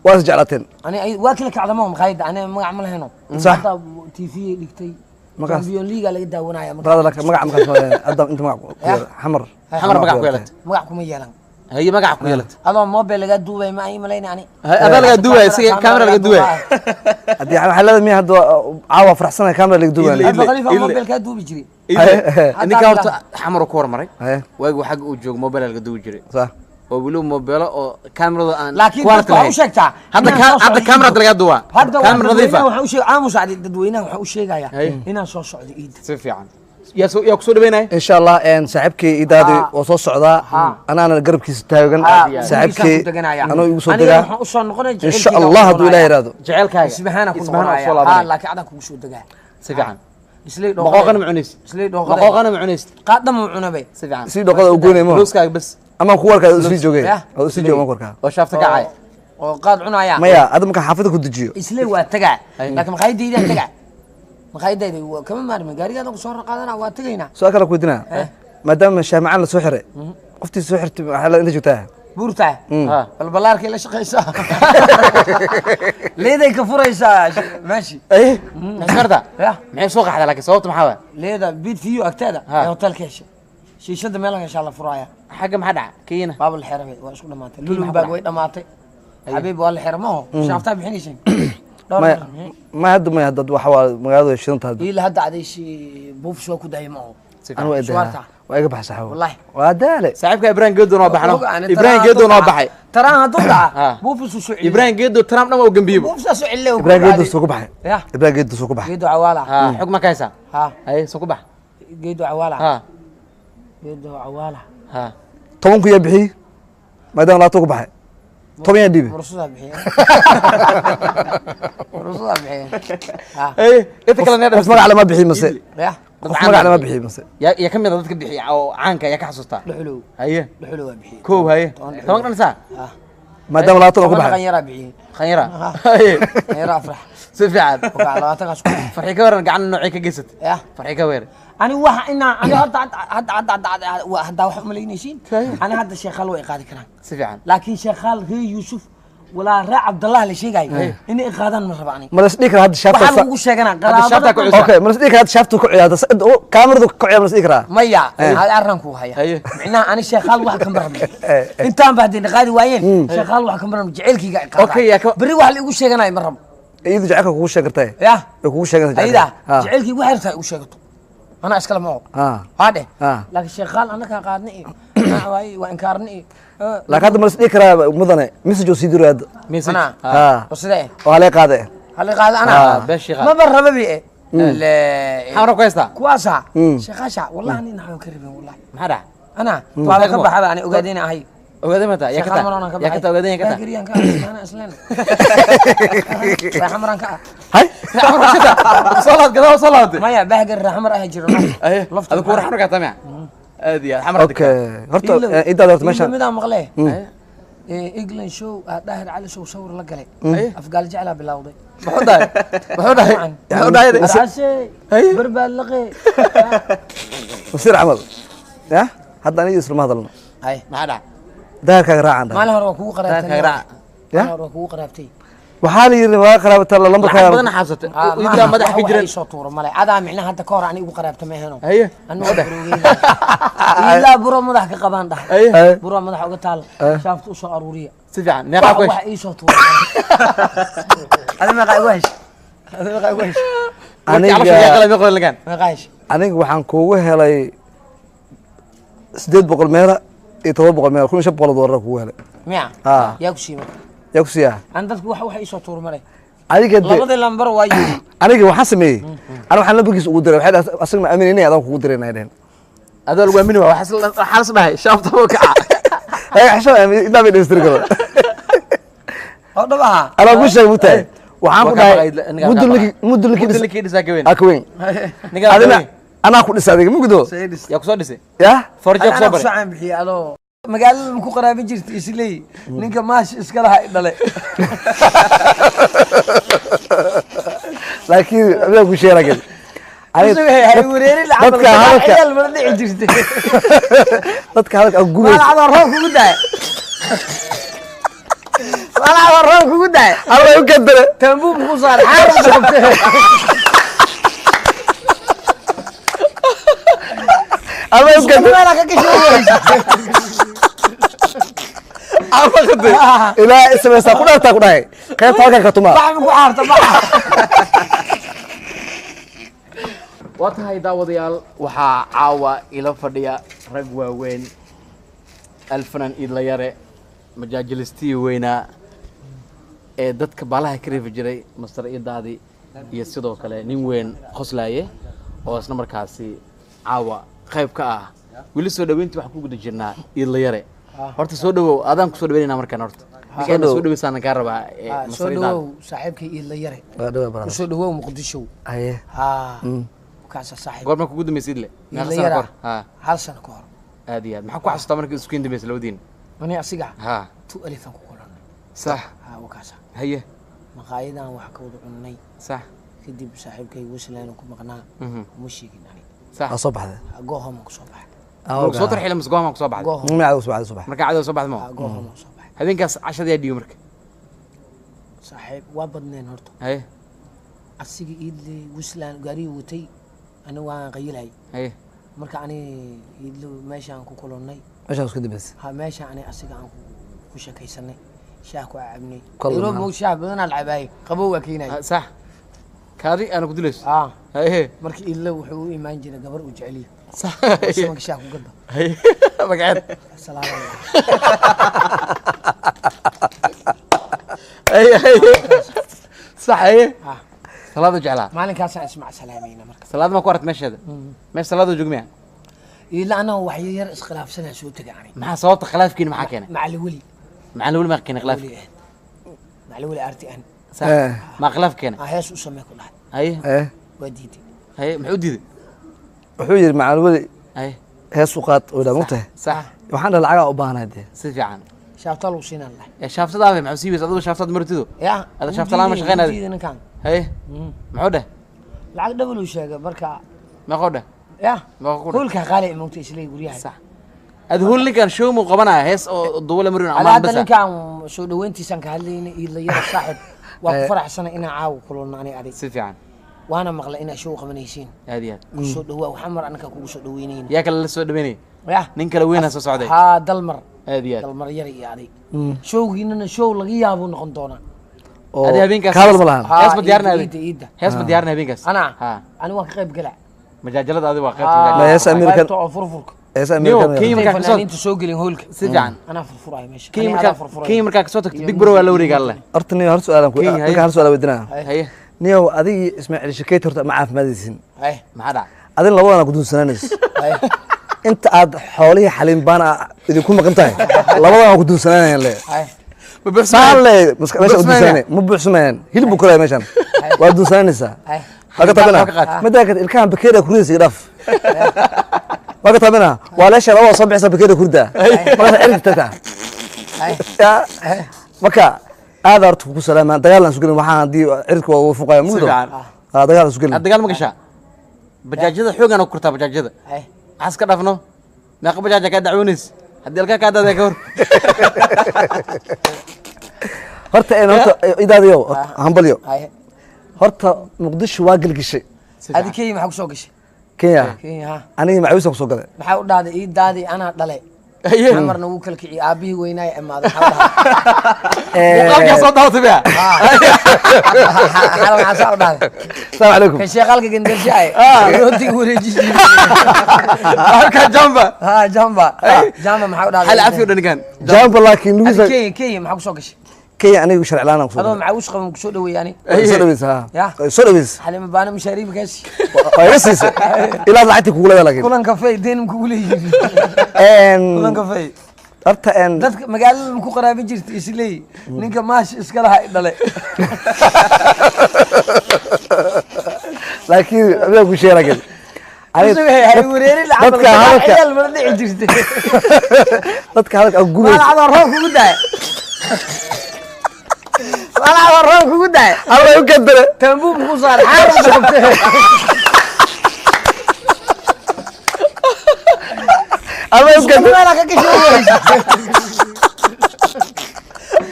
Waa is jeclaateen. Ani ay waa kala kacda ma maqaayadda ani magac ma lahayno. Sax. Hadda TV dhigtay. Magacaas. Champion League laga daawanaya marka. Brother laka magac markaas ma hadda inta magac ku yeelatay. Xamar. Xamar magac ku yeelatay. Magac kuma yeelan. Haye magac ku yeelatay. Adoo mobile laga duubay ma ay malayna ani. Haye adaa laga duubay isiga camera laga duubay. Haddii waxaa leedahay miya hadda caawa faraxsanahay camera laga duubay. Hadda Khalifa Idle. mobile ka duubi jiray. Ninka horta xamar ku hormaray. Haye. Waagi xagga uu joogo mobile laga duubi jiray. Sax. Oo weliba mobile oo kamerada aan Laakiin quality dadka waxaa lahayn. u sheegtaa. Hadda inaan soo hadda socdo kamerada ciidda. laga duubaa. Hadda Kamera nadiif ah. waxaan u sheeg aamus cadi dadweynaha waxaan u sheegayaa Haye. inaan soo socdo ciidda. Si fiican. Yaa soo yaa ku soo dhaweynaya? Insha Allah een saaxiibkay idaadi Ha. oo soo socdaa Ha. anaana garabkiisa taagan Ha, saaxiibkay gurigiisaan ku deganaya. anoo igu soo Aniga degaa waxaan u soo noqonaya insha jacaylkayga Allah u hadduu Ilaahay noqonaya. yiraahdo Jacaylkaaga. Isbahaana ku Isbahaana noqonaya. soo Ha, laabanaya. laakiin adaa kugu soo degaa. Si fiican. Islay Maqooqana ma cunaysid. Islay dhooqada. Maqooqana ma cunaysid. Qaadna ma cunabay. Si fiican. si dhoqada u goynay ma Looskaaga bas. ama ku warkaa u sii joogay Yah. oo sii joogay ma ku warkaa Oo shaafta kacay. Oo qaad cunaya. maya hadda marka xaafada ku dejiyo Islay waa tagaa. Haye. Laakiin maqaayadayda tagaa. Maqaayadayda waa kama maarmi gaarigaada ku soo qaadana waa tagaynaa. su'aal kale ku weydiinaa maadaama shaah macaan la soo xiray qoftii soo xirtay waxaa la inta joogtaa Buurta. Ha. Balbalaarkay la shaqaysaa. Leeday ka furaysaa meeshii. Ay. Maxay Yah. Maxay soo qaxdaa laakiin sababta maxaa waay? Leeda bid fiyo agteeda Ha. ee hotelka heshay. Shiishada meel heshaa la furaya. Xagga maxaa dhaca? Kenya. Baaba la xiray waa isku dhamaatay. Kii maxaa Lulumbaag ku way dhamaatay. Xabiib waa la xiray ma ho. Shaaftaa bixinaysa. Dhowr maya mar. ma hadda maya hadda waxa waa magaalada way shidan tahay Ila hadda cadaysi buufis waa ku daayay ma ho. Si anu fiican. waa Suwaarta. eedaa waa iga baxay saxaabo Wallahi. waa daale Saaxiibka Ibrahim Geedo noo baxno. Ogaan, Ibrahim taraan Geedo noo hadduu baxay. dhaca- Taraan hadduu Ha. dhaca buufis uu soo celiyay. Ibrahim Geedo Trump dhan waa u gambiyey. Buufis soo celiyay. Ibrahim Geedo soo ku baxay Yah. Ibrahim Geedo soo ku baxay Geedo cawaala. Ha, xog ma ka haysaa? Ha. Haye, soo ku bax. Geedo cawaala. Ha. Geedo cawaala. Ha. 10 ku yaa bixiyey maadaama 20 ku baxay 10 yaa dhiibay Mursudaa bixiyay. Mursudaa bixiyay. Ha. Ay, inta kale qof magac lama bixiy mase Yah. qof magac lama bixiy mase yaa yaa kamid ah dadka bixiya oo caanka yaa ka xasuustaa. Dhuxulow. Haye. Dhuxulow waa bixiyay. Koow haye. Toban 10 dhan saa. Ha. maadaama 20 ku Toban baxay dhaqan yaraa bixiyay. Khanyara. Khanyara Afrax. Si fiican. Wakaa 20-kaas kun. Farxi ka waran gacan noocay ka geysatay? Ya. Farxi ka waran. Ani waxa inaa ani horta hadda hadda hadda hadda wax umalaynaysiin. Ani hadda sheekhaal way qaadi karaan. Si fiican. Laakiin sheekhaal reer Yuusuf walaa ree Cabdallah la sheegayo inay qaadaan ma raba ani. Ma la isdhihi karaa hadda shaafta? Waxaa lagu sheeganaa Hadda shaafta ku qaraabada. cusub. Okay, ma la isdhihi karaa hadda shaaftu ku ciyaarta? Kaamiradu ku ciyaar, ma la isdhihi karaa? Maya, hal arran ku haya. Micnaha ani sheekhaal wax kama rabno. Intaan ba haddii qaadi waayeen, sheekhaal wax kama rabno, jaceylkayga ay Okay, yaa qaadaan. Berri wax la igu sheeganayo ma rabo. Iyadu jacaylka kugu sheegi kartay. Ya. Way kugu sheeganaysaa ayada jacaylka. Ha. jaceylkayga waxay rabtaa igu sheegato. Anaa iskale ma ogo. Waa dheh. Laakiin sheekhaal annagaa qaadna iyo waaye waa inkaarna iyo Laakiin hadda ma la isdhihi karaa mudane message oo sii diro hadda? Message. Anaa. Ha. Oo sidee? Oo halee qaade. Hal qaado anaa. Beeshii qaad. Maba raba bi eh. Maxaa hore ku haystaa? Kuwaasa sheekhaasha wallahi ani naxwan ka rabin wallahi. Maxaa dhaca? Anaa waaba ka baxaba ani ogaadayna ahay. Ogaaday mata? Yaa ka Sheekhaal taa? maraan ka Yaa ka baxay. taa ogaaday yaa ka taa? Baagariyan ka ah, ana isleen. Raaxo maraan ka ah. Hay. Soo laad gadaa soo laabatay. Maya, baagari raaxo mar ah jiro. Aye. Lafta Adigu war xamar ka taa miya? Aad iyo aad xamar. Okay, horta intaad horta meesha midaa maqlee. England show aa Daahir Cali show sawir la galay. Afgaal jeclaa bilowday. Muxuu dhahay? Muxuu dhahay? Muxuu dhahay? Arcase barbaad laqee. Wasiir camal ya hadda aniga islama hadalno. Hay. Maxaa dhaca? Daahirkaaga raacaan dhahay. Maalin hore waa kugu qaraabtay. Daahirkaaga raac. Ya? Maalin hore waa kugu qaraabtay. Waxaa la yidhi waa qaraabata Lacag lambarkaaga. badan xaabsatay. Intaa madaxa ka jiran. Soo tuuro male. Adaa micnaha hadda ka hor ani igu qaraabta ma aheno. Haye. Anu waa burugeyna. Ilaa buro madax ka qabaan dhahay. Haye. Buro madax uga taal. Shaafta u soo aruuriya. Si fiican. Meeqa ku wax heshay? ii soo tuuro. Ada meeqa igu heshay? Ada meeqa igu heshay? Aniga Aniga qalay meeqa lagaan. Meeqa heshay? Aniga waxaan kuugu helay 800 meela iyo 700 meela, 1500 doolar kuugu helay. Miya? Ah. Yaa ku siiyey marka? Yaa ku siiyaa? Aan dadku wax ii soo tuuro male. Adiga de Labadii lambar waa yidhi. Aniga waxaan sameeyey, aniga waxaan lambarkiisa ugu diray, waxay dhahay asaga ma aaminayna adaan kugu dirayna dhehen. Adoo lagu aamini waa waxa la dhahay shaafta oo kaca. Ay xasha ilaa bay dhamaystiri karo. Oo dhab ahaa. Anaa ku sheegay mutahay waxaan ku Waa ka dhahay baqay, ninkaa muddo ka ninkii muddo ninkii Muddo dhis ninkii dhisaa ka weyn. aa ka weyn. Ninkaa ka Adina weyn. anaa ku dhisa adiga mugdo. Yaa ku soo dhisay? Ya. Farjo ku soo Anaa ku baray. soo caan bixiyey adoo magaalada ma ku qaraabin jirtay isleey ninka maash iska lahaa i dhale. Laakiin adiga ku sheegay laakiin aniga Hay wareeri lacag dadka hadalka ciyaal mala dhici jirtay. Dadka hadalka aad gubaysa. Maalacadoo roob kugu daay. Maalacadoo roob kugu daay. Alla u kadare. Taambuub ku saaray xaar qabtay. Alla u kadare. Meelaa ka gashay. Ama qaday. Ilaa samaysaa ku dhaartaa ku dhahay qaybta halkan ka tumaa. Bax ma ku xaarta bax. Waa tahay daawadayaal, waxaa caawa ila fadhiya rag waaweyn, alfanan Iidla Yare, majaajilistii weynaa ee dadka baalaha ka reefi jiray, Master Iidaadi, iyo sidoo kale nin weyn qoslaaye oo isla markaasi caawa qayb ka ah. Weli soo dhaweyntii waxaan ku guda jirnaa Iidla Yare. Horta soo dhawow, adaan kusoo dhaweynayna markaan horta ninkaan dhawow. Soo dhaweysaana kaa rabaa Soo Master Iidaadi. dhawow saaxiibkay Iidla Yare. Waa dhawaa brother. Kusoo dhawow Muqdisho. Haye. Haa, kaasa saaxiib. Goorma kugu dambeysay Iidle? Meeqa Iidla sano Yare kahor? Ha. Hal sano ka hor. Aad iyo aad. Maxaa ku xasuustaa markii isku dambeysay labadiin? Ani asiga ha tu alifan ku kulannay. Sax. Haa, wakaasa. Haye. Maqaayadan wax ka wada cunnay. Sax. Kadib saaxiibkay Westland ku maqnaa. Uma sheegin ani. Sax. Waa soo baxday. Goohoma ku soo baxay. Soo tarxiila mise go'amaa kusoo baxday? Goohoma. Magaca soo baxday, soo baxday. Markaa cadow soo baxday ma? Goohoma ku soo baxay. Habeenkaas cashada yaa dhiibi marka? Saaxiib, waa badneen horta. Haye. Asiga Iidle Westland gaarigii watay, ani waan qayilay. Haye. Marka ani Iidle meeshaan ku kulannay. Meeshaan isku dambeysay. Ha, meesha ani asiga aan ku sheekaysanay, shaah ku cabnay. Kol Nairobi maxaa? moog shaah badanaa la cabaayay, qabow waa keenay. Ha, sax, kaadi aana ku dilayso. Ah. Haye. Marka Iidle wuxuu u imaan jiray gabar uu jecel yahay. Sax. Samanka shaah ku gada. Haye, magaceed? Salaam. Haye haye, sax, haye. Ah. Salaada jeclaa. Maalinkaasaan ismac salaamayna marka. Salaada ma ku aragt meesheeda? Meesha salaada joog miya? Iidle anaa wax yar iskhilaafsanaa soo tegay ani. Maxaa sababta khilaafkiina, maxaa keenay? Macali weli. Macalin weli maa keenay khilaafki? Weli ahayd macali weli arti an. Sax. Eh. Maa khilaaf keenay? Ah, hees u samee ku dhahay. Haye. Eh. Waa diiday. Haye, muxuu diiday? Wuxuu yidhi macalin weli Haye. hees u qaad oo dhaa mugtahay. Sax. Waxaan dhahay lacagaa u baahanahay dee. Si fiican. Shaaftaa lagu siinaan lahay. Ee shaaftada maxaa sii weysa adigu shaaftada martido? Ya. Ada shaafta la'aan ma shaqeynaayo? Diiday ninkan. Haye, muxuu dheh? Lacag double uu sheegay marka. Meeqoo dheh? Ya. Meeqoo ku dheh? Hoolka qaali moogta isleey guryaha. Sax, ad hool ninkan show muu qabanaya, hees oo duwala marin Ada amaan hadda basa. Ninkan soo dhaweyntiisaan ka hadlaynay. Iidla Yara saaxib, waa ku faraxsanay inaan caawa kulano ani adig. Si fiican. Waana maqlay inaa show qabanaysiin. Aad iyo aad. Ku soo dhawaa, waxaa mar anaka kugu soo dhaweynayna. Yaa kale la soo dhaweynaya? Ya. Nin kale weynaa soo socday. Haa, Dalmar. Aad iyo aad. Dalmar Yar iyo adig showgiinana show laga yaabuu noqon doonaa. Oo Adi habeenkaas kaadal ma lahan. Haa, hees ma diyaarinaa? Iidda, iidda. Hees ma diyaarinaa habeenkaas? Anaa ha ani waan ka qayb galaa. Majaajalada adi waa qaybta Haa, majaajilada. Hees American. Qaybta oo furfurka. Hees Niyo, American. Kenya intay markaa kasoo fanaaniinta soo gelin hoolka si fiican. Anaa furfuraayo meesha. Kenya Ani markaa adaa furfuraayo. Kenya markaa kasoo tagto, Big Bro waa la wareega alle. Horta niyo, hal su'aalan ku Kenya, haye. ninka hal su'aal weydiinaya. Haye. Niyo, adigii Ismaaciil Shakeet horta ma caafimaadaysin? Hay. Maxaa dhac? Adin labadana ku duunsanaanayso Hay. Inta aad xoolihii xaliinbaan idinku maqan tahay, labadana ku duunsanaanayaan le. Hay. Ma buuxsamaan? Saan le meesha Buuxsamayaan? duunsanaanay ma buuxsamayaan, hilib buu koraya meeshan, waa duunsanaanaysaa. Hay. Waa ka taabina. Waa ka qaad. Middaa kale, ilkahan bakeeriga kuridaysa iga dhaaf. Waa ka taabina, waa leesha labada soo bixisa bakeeriga kurida markaas cirka tagtaa. Hay. Ya, marka aad horta kugu salaamaan, dagaal aan sugelin, waxaan haddii cirka waa fuqaya mugdo. Si fiican. Dagaal aan sugelin. Aad dagaal ma gashaa? Bajaajyada xoogan oo kurtaa bajaajyada. Hay. Maxaa iska dhaafno? Meeqa bajaaja kaa dacwoonaysa haddii alkaa kaa daadaya ka hor? Horta een horta idaadiyo hambalyo. Hay. Horta Muqdisho waa gelgishay. Si Adi fiican. Kenya maxaa kusoo gashay? Kenya? Kenya, ha. Anigii macawisan kusoo galay. Maxaa u dhahday ii daadi anaa dhalay? Haye. Amarna wuu kala kiciyey aabihii weynaay imaaday, maxaa u dhahday? Muuqaalkaa soo daawatay miya? Xala maxaa saa u dhahday? Asalaamu calaykum. Kan sheeqaalka gandarshaay rootiga wareeji jiray. Halkaa jamba. Ha, jamba jamba, maxaa u dhahday? Xal cafi o dhan ninkan. Jamba laakiin Adi lugiisa. Kenya maxaa kusoo gashay? Kenya anigu sharci la'aan aan kusoo Adoo galay. macawish qaban kusoo dhaweeyey ani. Waa soo dhaweysa, ha. Ya. Waa soo dhaweysa. Xalima baana mashaariibkaasi. Waa iga siisay ilaa lacagtii kugu leedahay laakiin. Kulan kafey deen kugu leeyihiin. Kulan kafey. Horta een Dadka magaalada ma ku qaraabin jirta isleey ninka maash iska lahaa i dhale. Laakiin adiga ku sheegay laakiin Hay wareeri lacag. Dadka hadalka ciyaal mala dhici jirtay. Dadka hadalka aad gubaysa. Maalacadoo roob kugu daay, maalacadoo roob kugu daay. Alla u kadare. Taambuub muku saaray xaaran qabtay. Alla u kadare. Meelaa ka gashay.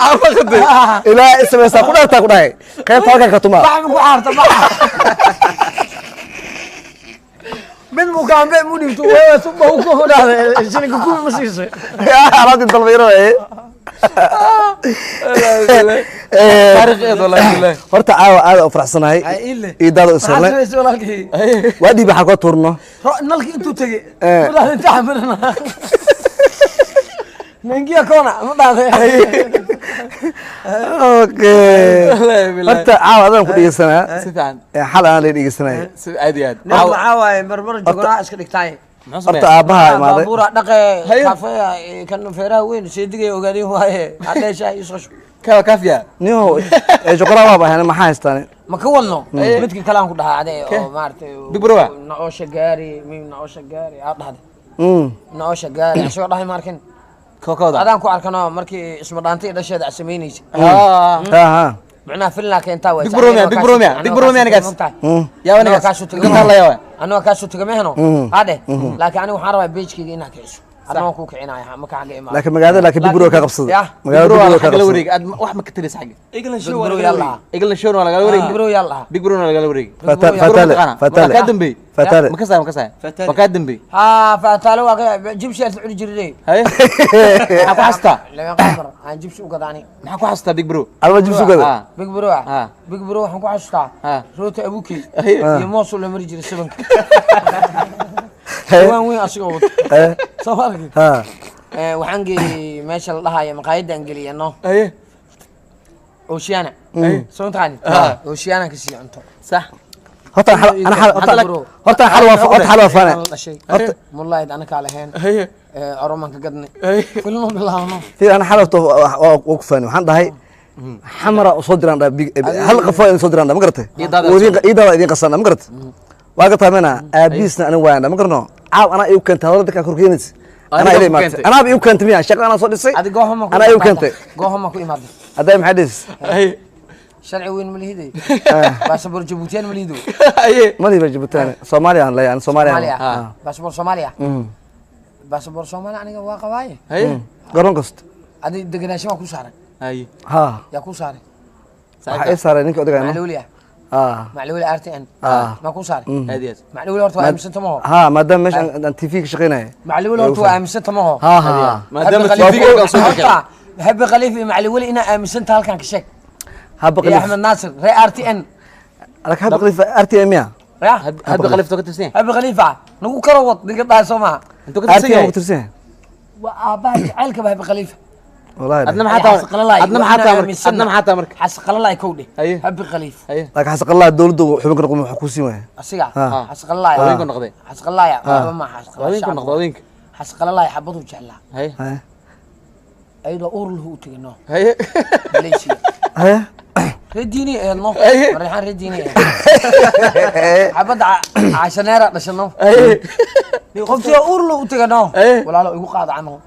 Ama qaday. Ilaa samaysaa ku dhaartaa ku dhahay qaybta halkan ka tumaa. Bax ma ku xaarta bax mid mukaambe mu dhibto wewe tuba u ku dhahday shilinka kuwi ma siisay. Alaabtii dalbayro ee. Taariikheed wallahi billahi. Horta caawa aad u faraxsanahay. Ay ile. Iidaada u maxaa sirnay samaysay walaalkii? Waa dhiib waxaa koo tuurno. Nalkii intuu tegey Eh. ma dhahday inta xamirana ningiya kona ma dhahday? Okay. Wallahi billahi. Horta caawa adaan ku dhegeysanaa. Si fiican. Xal aan la dhegeysanaya. Si aad iyo aad. Nin maxaa waaye marmar jogoraa iska dhigtaay. Muxuu Horta sameeyaa? aabbaha imaaday. Baabuura dhaqe. Hayo. Kafeya kan feeraha weyn seedigay ogaadeen waaye hadheeshaa isoo shub. Kawa kaafiya. Niyo joqoraa waa baahan, maxaa haystaan? Ma ka wadno midka kale aan ku dhahaa ade oo maaragtay Big Bro ah? Naosha gaari mim naosha gaari aa dhahday naosha gaari asagoo dhahay ma arkin. Kookooda. Adaan ku arkano markii isma dhaantay dhasheeda aad samaynaysa. Ah. Ha. Macnaha filnaa keentaa waay. Big Bro miya, Big Bro miya, Big Bro miya ninkaas? Yaa ninkaas. Inta la yaa. Anoo kaasoo taga mehno hadhe, laakiin aniga waxaan rabaa beejkayga inaad kiciso, adna waan kuu kicinaya marka xagga imaado. Laakiin magaalada, laakiin Big Bro ka qabsaday. Yah. Magaalada Big Big Bro Bro waa ka lagala qabsaday. wareegay. Aad wax ma ka talis xagga. England Big show waa Bro lagala yaa wareegay. lahaa. Eagle Show waa lagala Big wareegay. Bro yaa lahaa. Big Bro waa lagala wareegay. Fatale. Fatale. Waa kaa dambeeyey. Fatale. Ma kasaya, ma kasaya. Fatale. Waa kaa dambeeyey. Haa, faataale waa ka jibsi aad cuni jirtay. Haye. Maxaa ku xasuustaa? Laba qamar aan jibsi u gadaani. Maxaa ku xasuustaa Big Bro? Alba jibsi gada. Ah. Big Bro ah. Ah. Big Bro waxaan ku xasuustaa Ah. rooti abukey Haye. iyo moos uu la mari jiray sabanka waan weyn asigoo wato soo ma aragtid. Ha. Waxaan geeyey meesha la dhahayo maqaayadda aan geliyay no. Haye. Oceana soo mataqaanid? Ah. Oceana ka sii cunto. Sax. Horta xal ana xal horta horta xal waa horta xal waa faana. Aan la dhashay Horta mullayd anakaa lahayn. Haye. Oromaan ka gadnay Haye. filmo bilaabno. Fiir, ana xal horta waa ku faani, waxaan dhahay xamara u soo diraan dhahay hal qafo in soo diraan dhahay, ma garatay? Iidaada. Iidaada idin qasan, ma garatay? Waa ka taamena aabiisna aniga waan ma garano caaw anaa igu keentay hadalada dadka korkeenaysa Anaa Adiga ila ku imaatay. keentay. Anaaba igu keentay miya? Shaqada anaa soo dhisay. Adi goohama ku Anaa igu imaatay. keentay. Goohama ku imaaday. Hadday maxay dhis? Haye. Sharci weyn ma lihiday, baasaboor Jabuutiyaan ma lihido. Haye. Madiba Jabuuti, Soomaaliya aan leeyahay, Soomaaliya. Soomaaliya. Ah. Baasaboor Soomaaliya, baasaboor Soomaaliya aniga waa qabaaye. Haye. Garoon kasta. Adi degenaansho waa ku saaran. Haye. Ha. Yaa ku saaray? Waxaa ii saaray ninka odagayno. Macluuli ah. Ha. Macluuli RTN. Ah. Ma ku saaray? Aad iyo aad. Macluuli horta waa aaminsanta maho. Ha, maadaama meesha aan TV ka shaqeynaya. Macluuli horta waa aaminsanta maho. Ha ha. Maadaama Habi TV ga soo Horta, Habi Khaliif iyo Macluuli inaa aaminsanta halkan ka sheeg. Haba iyo Khaliif. Axmed Naasir ree RTN. Lak Haba Khaliif RTM ya. Ya. Habi Khaliif to ka tirsan yahay. Habi Khaliifa nagu kala wad ninka dhahay soo maha. Intuu ka tirsan RTM yahay? ku tirsan yahay. Waa aabbaha jacaylkaba Habi Khaliifa. Wallahi. Adna maxaa taa? Adna maxaa taa marka? Adna maxaa taa marka? Xasqalalay kow dheh. Haye. Habi Khaliif. Haye. Laakiin xasaqallah dawladdu xubin ka noqon wax ku siin waaya. Asiga. Ah. Xasqalalay. Haweenku noqday. Xasqalalay waxba ma xasqalalay. Haweenku noqday, haweenka. Xasqalalay xabadu jeclaa. Haye. Haye. Ayadoo uur lahu u tegay no. Haye. Malaysia. Haye. Ree diini eedno. Haye. Mareexaan ree diini eed. Xabadda cashaneera dhashano. Haye. Qoftii oo uur lahu u tegay no. Haye. Walaalo igu qaada canho.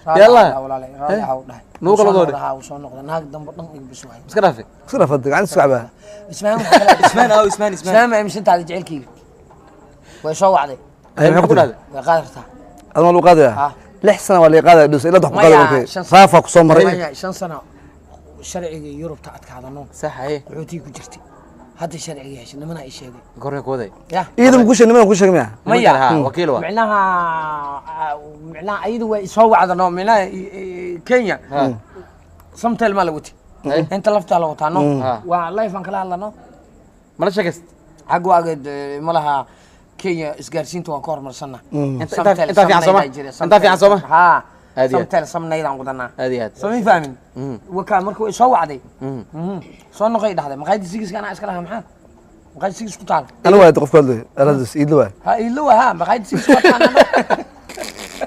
Yalla. Walaalo raali ahaw dhahay. Nugu kala doodhe. Haa, soo noqda naag dambe dhan iga bis waay. Iska dhaafe. Iska dhaafad gacan isku cabaa. Ismaan waxaa kale- Ismaan aw Ismaan Ismaan. Ismaan ma aaminsantahay jecelkeyga? Way soo wacday. Haye, maxaa ku dhahday? Way qaadi kartaa. Adma lagu qaadaya. Ha. 6 sano waa la qaadaya dhus ilaa wax ku Maya, qaadaya. 5 sano. Saafa ku soo maray. Maya, 5 sano sharciga Yurubta adkaadano. Sax, haye. Qaxootiga ku jirtay. Hadda sharciga heshay nimana ay sheegay. Goorma ku waday? Ya. Iidan ku sheegay, niman ku sheegay miya? Maya. Ha, wakiil waa. Micnaha ayadu way soo wacdano micnaha Kenya. Samtel ma la watay. Haye. Inta laftaa la wataa no. Ha. Waa live aan kala hadlano. Mala sheekayst. Xag waageed ma laha Kenya isgaarsiinta waan ka horumarsanna. Intaa fiican sooma? Intaa fiican sooma? Ha. Aad iyo aad. Samtel samnaydaan wadanaa. Aad iyo aad. Soo ma fahmin? Wakaa marka way soo wacday. Soo noqoy dhahday maqaayadda sigiska anaa iska lahaa, maxaa maqaayadda sigis ku taal? Ana waa qof hadlay. Aladus iidlo waa. Ha, ilo ha, maqaayadda sigis ku taal,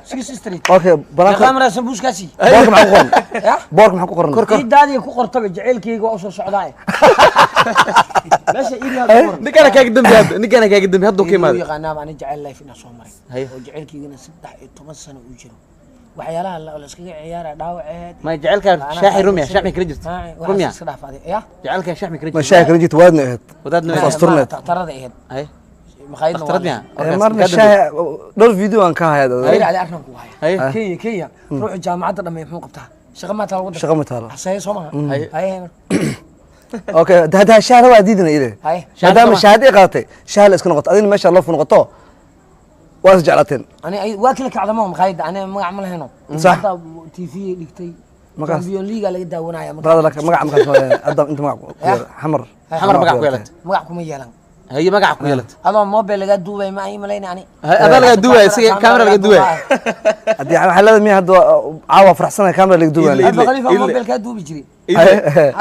Sigis Street. Okay, banaanka. Meeqaa maraa sambuuskaasi? Boorka maxaa ku qoran? Ya. Boorka maxaa ku qoran? Ciidaadii ku qortaba jaceylkayga waa usoo socdaa meesha iigaa ku qoran. Ninkana kaaga dambi hadda. Ninkana kaaga dambi hadda ku Iiduu imaada. yaqaanaaba ani jacayl life inaan soo maray. Haye. Oo jaceylkaygana 13 sano uu jiro, waxyaalaha la iskaga ciyaara dhaawaceed. Ma jecelka shaaxi rumiya, shaaxi kala jirta. Rumiya. Waxaas iska dhaaf adiga ya. Jecelka shaaxi kala Ma jirta. shaah kala jirta waadna ahayd. Wadaadna Ma ahayd. asturneed. Takhtarada ahayd. Haye. Maqaayadna Dhakhtarad miya? Marna shaah dhowr video aan ka hayaa. Hayr cali arnan ku haya. Haye. Kenya ruuxu jaamacadda dhammeey muxuu qabtaa? Shaqa maa taala waddanka? Shaqa ma taalo. Xaseeye soo maha. Haye. Haye. Okay, hada shaah waa diidina ile. Haye. Maadaama shaahad ay qaadatay, shaah la iska noqoto, adina meesha loo noqoto. Waa is jeclaateen. Ani waa kala kacda ma maqaayadda ani magac ma lahayno. Sax. Hadda TV dhigtay. Magacaas. Champion League laga daawanaya marka. Brother, laka magac markaas ma hadda inta magac ku yeelay. Xamar. Xamar magac ku yeelatay. Magac kuma yeelan. Haye, magac ku yeelatay. Adoo mobile laga duubay ma ay malayna ani. Haye, adaa laga duwaya, isaga camera laga duwaya. Haddii waxaa leedahay miya hadda caawa faraxsanahay camera laga duwaya. Hadda Khalifa Ile. mobile kaa duubi jiray.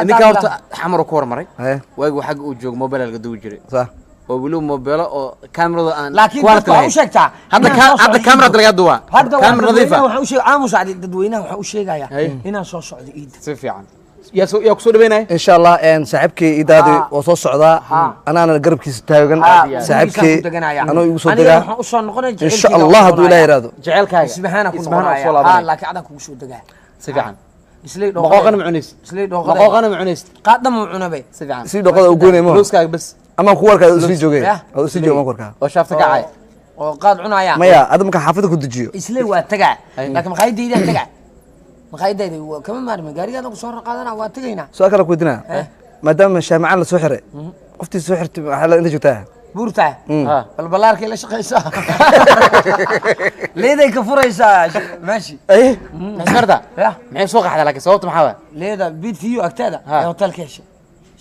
Ninka horta Xamar ku hormaray. Haye. Waagi xagga uu joogo mobile laga duwi jiray. Sax. Oo weliba mobile oo kamerada aan Laakiin quality dadka waxaa lahayn. u sheegtaa Hadda inaan soo hadda socdo kamerada ciidda. laga duwaa. Hadda Kamera nadiif ah. waxaan u sheeg aamus cadi dadweynaha waxaan u sheegayaa Haye. inaan soo socdo ciidda. Si fiican. Yaa soo yaa ku soo dhaweynaya? Insha Allah een saaxiibkay idaadi Ha. oo soo socdaa, Ha. anaana garabkiisa taagan. Saaxiibkay anoo igu soo Aniga degaa. waxaan u soo noqonaya Insha jaceylkayga Allah u hadduu Ilaahay noqonaya. yiraahdo. Jecelkaaga. Isbahaana ku Isbahaana noqonaya. soo Ha, laabanaya. laakiin adaa kugu soo degaa. Si fiican. Islay dhooqada. Maqooqana ma cunaysid? Islay dhooqada. Maqooqana ma cunaysid? Qaadna ma cunabay. Si fiican. Si dhoqada u goynay ma. Looskaaga bas. Ama ku warkaa u sii joogay. Yah. Oo sii joogo ma ku warkaa. Oo shaafta kacay. Oo qaad cunaya. Maya, adda marka xaafadda ku dejiyo. Islay waa tagaa. Haye. Laakiin maqaayadayda tagaa. Maqaayadayda waa kama maarmi gaarigaada ku soo qaadana waa tagaynaa. Su'aal kale ku weydiinaa. Maadaama shaah macaan la soo xiray. Qoftii soo xirtay waxaa la inta joogtaa. Buurta. Ha. Balbalaarkay la shaqaysaa. Leeday ka furaysaa meeshi. Haye. Maxay soo Ya. Maxay soo qaxdaa laakiin sababta maxaa waay? Leeda bid fiyo agteeda Ha. ee hotelka heshay.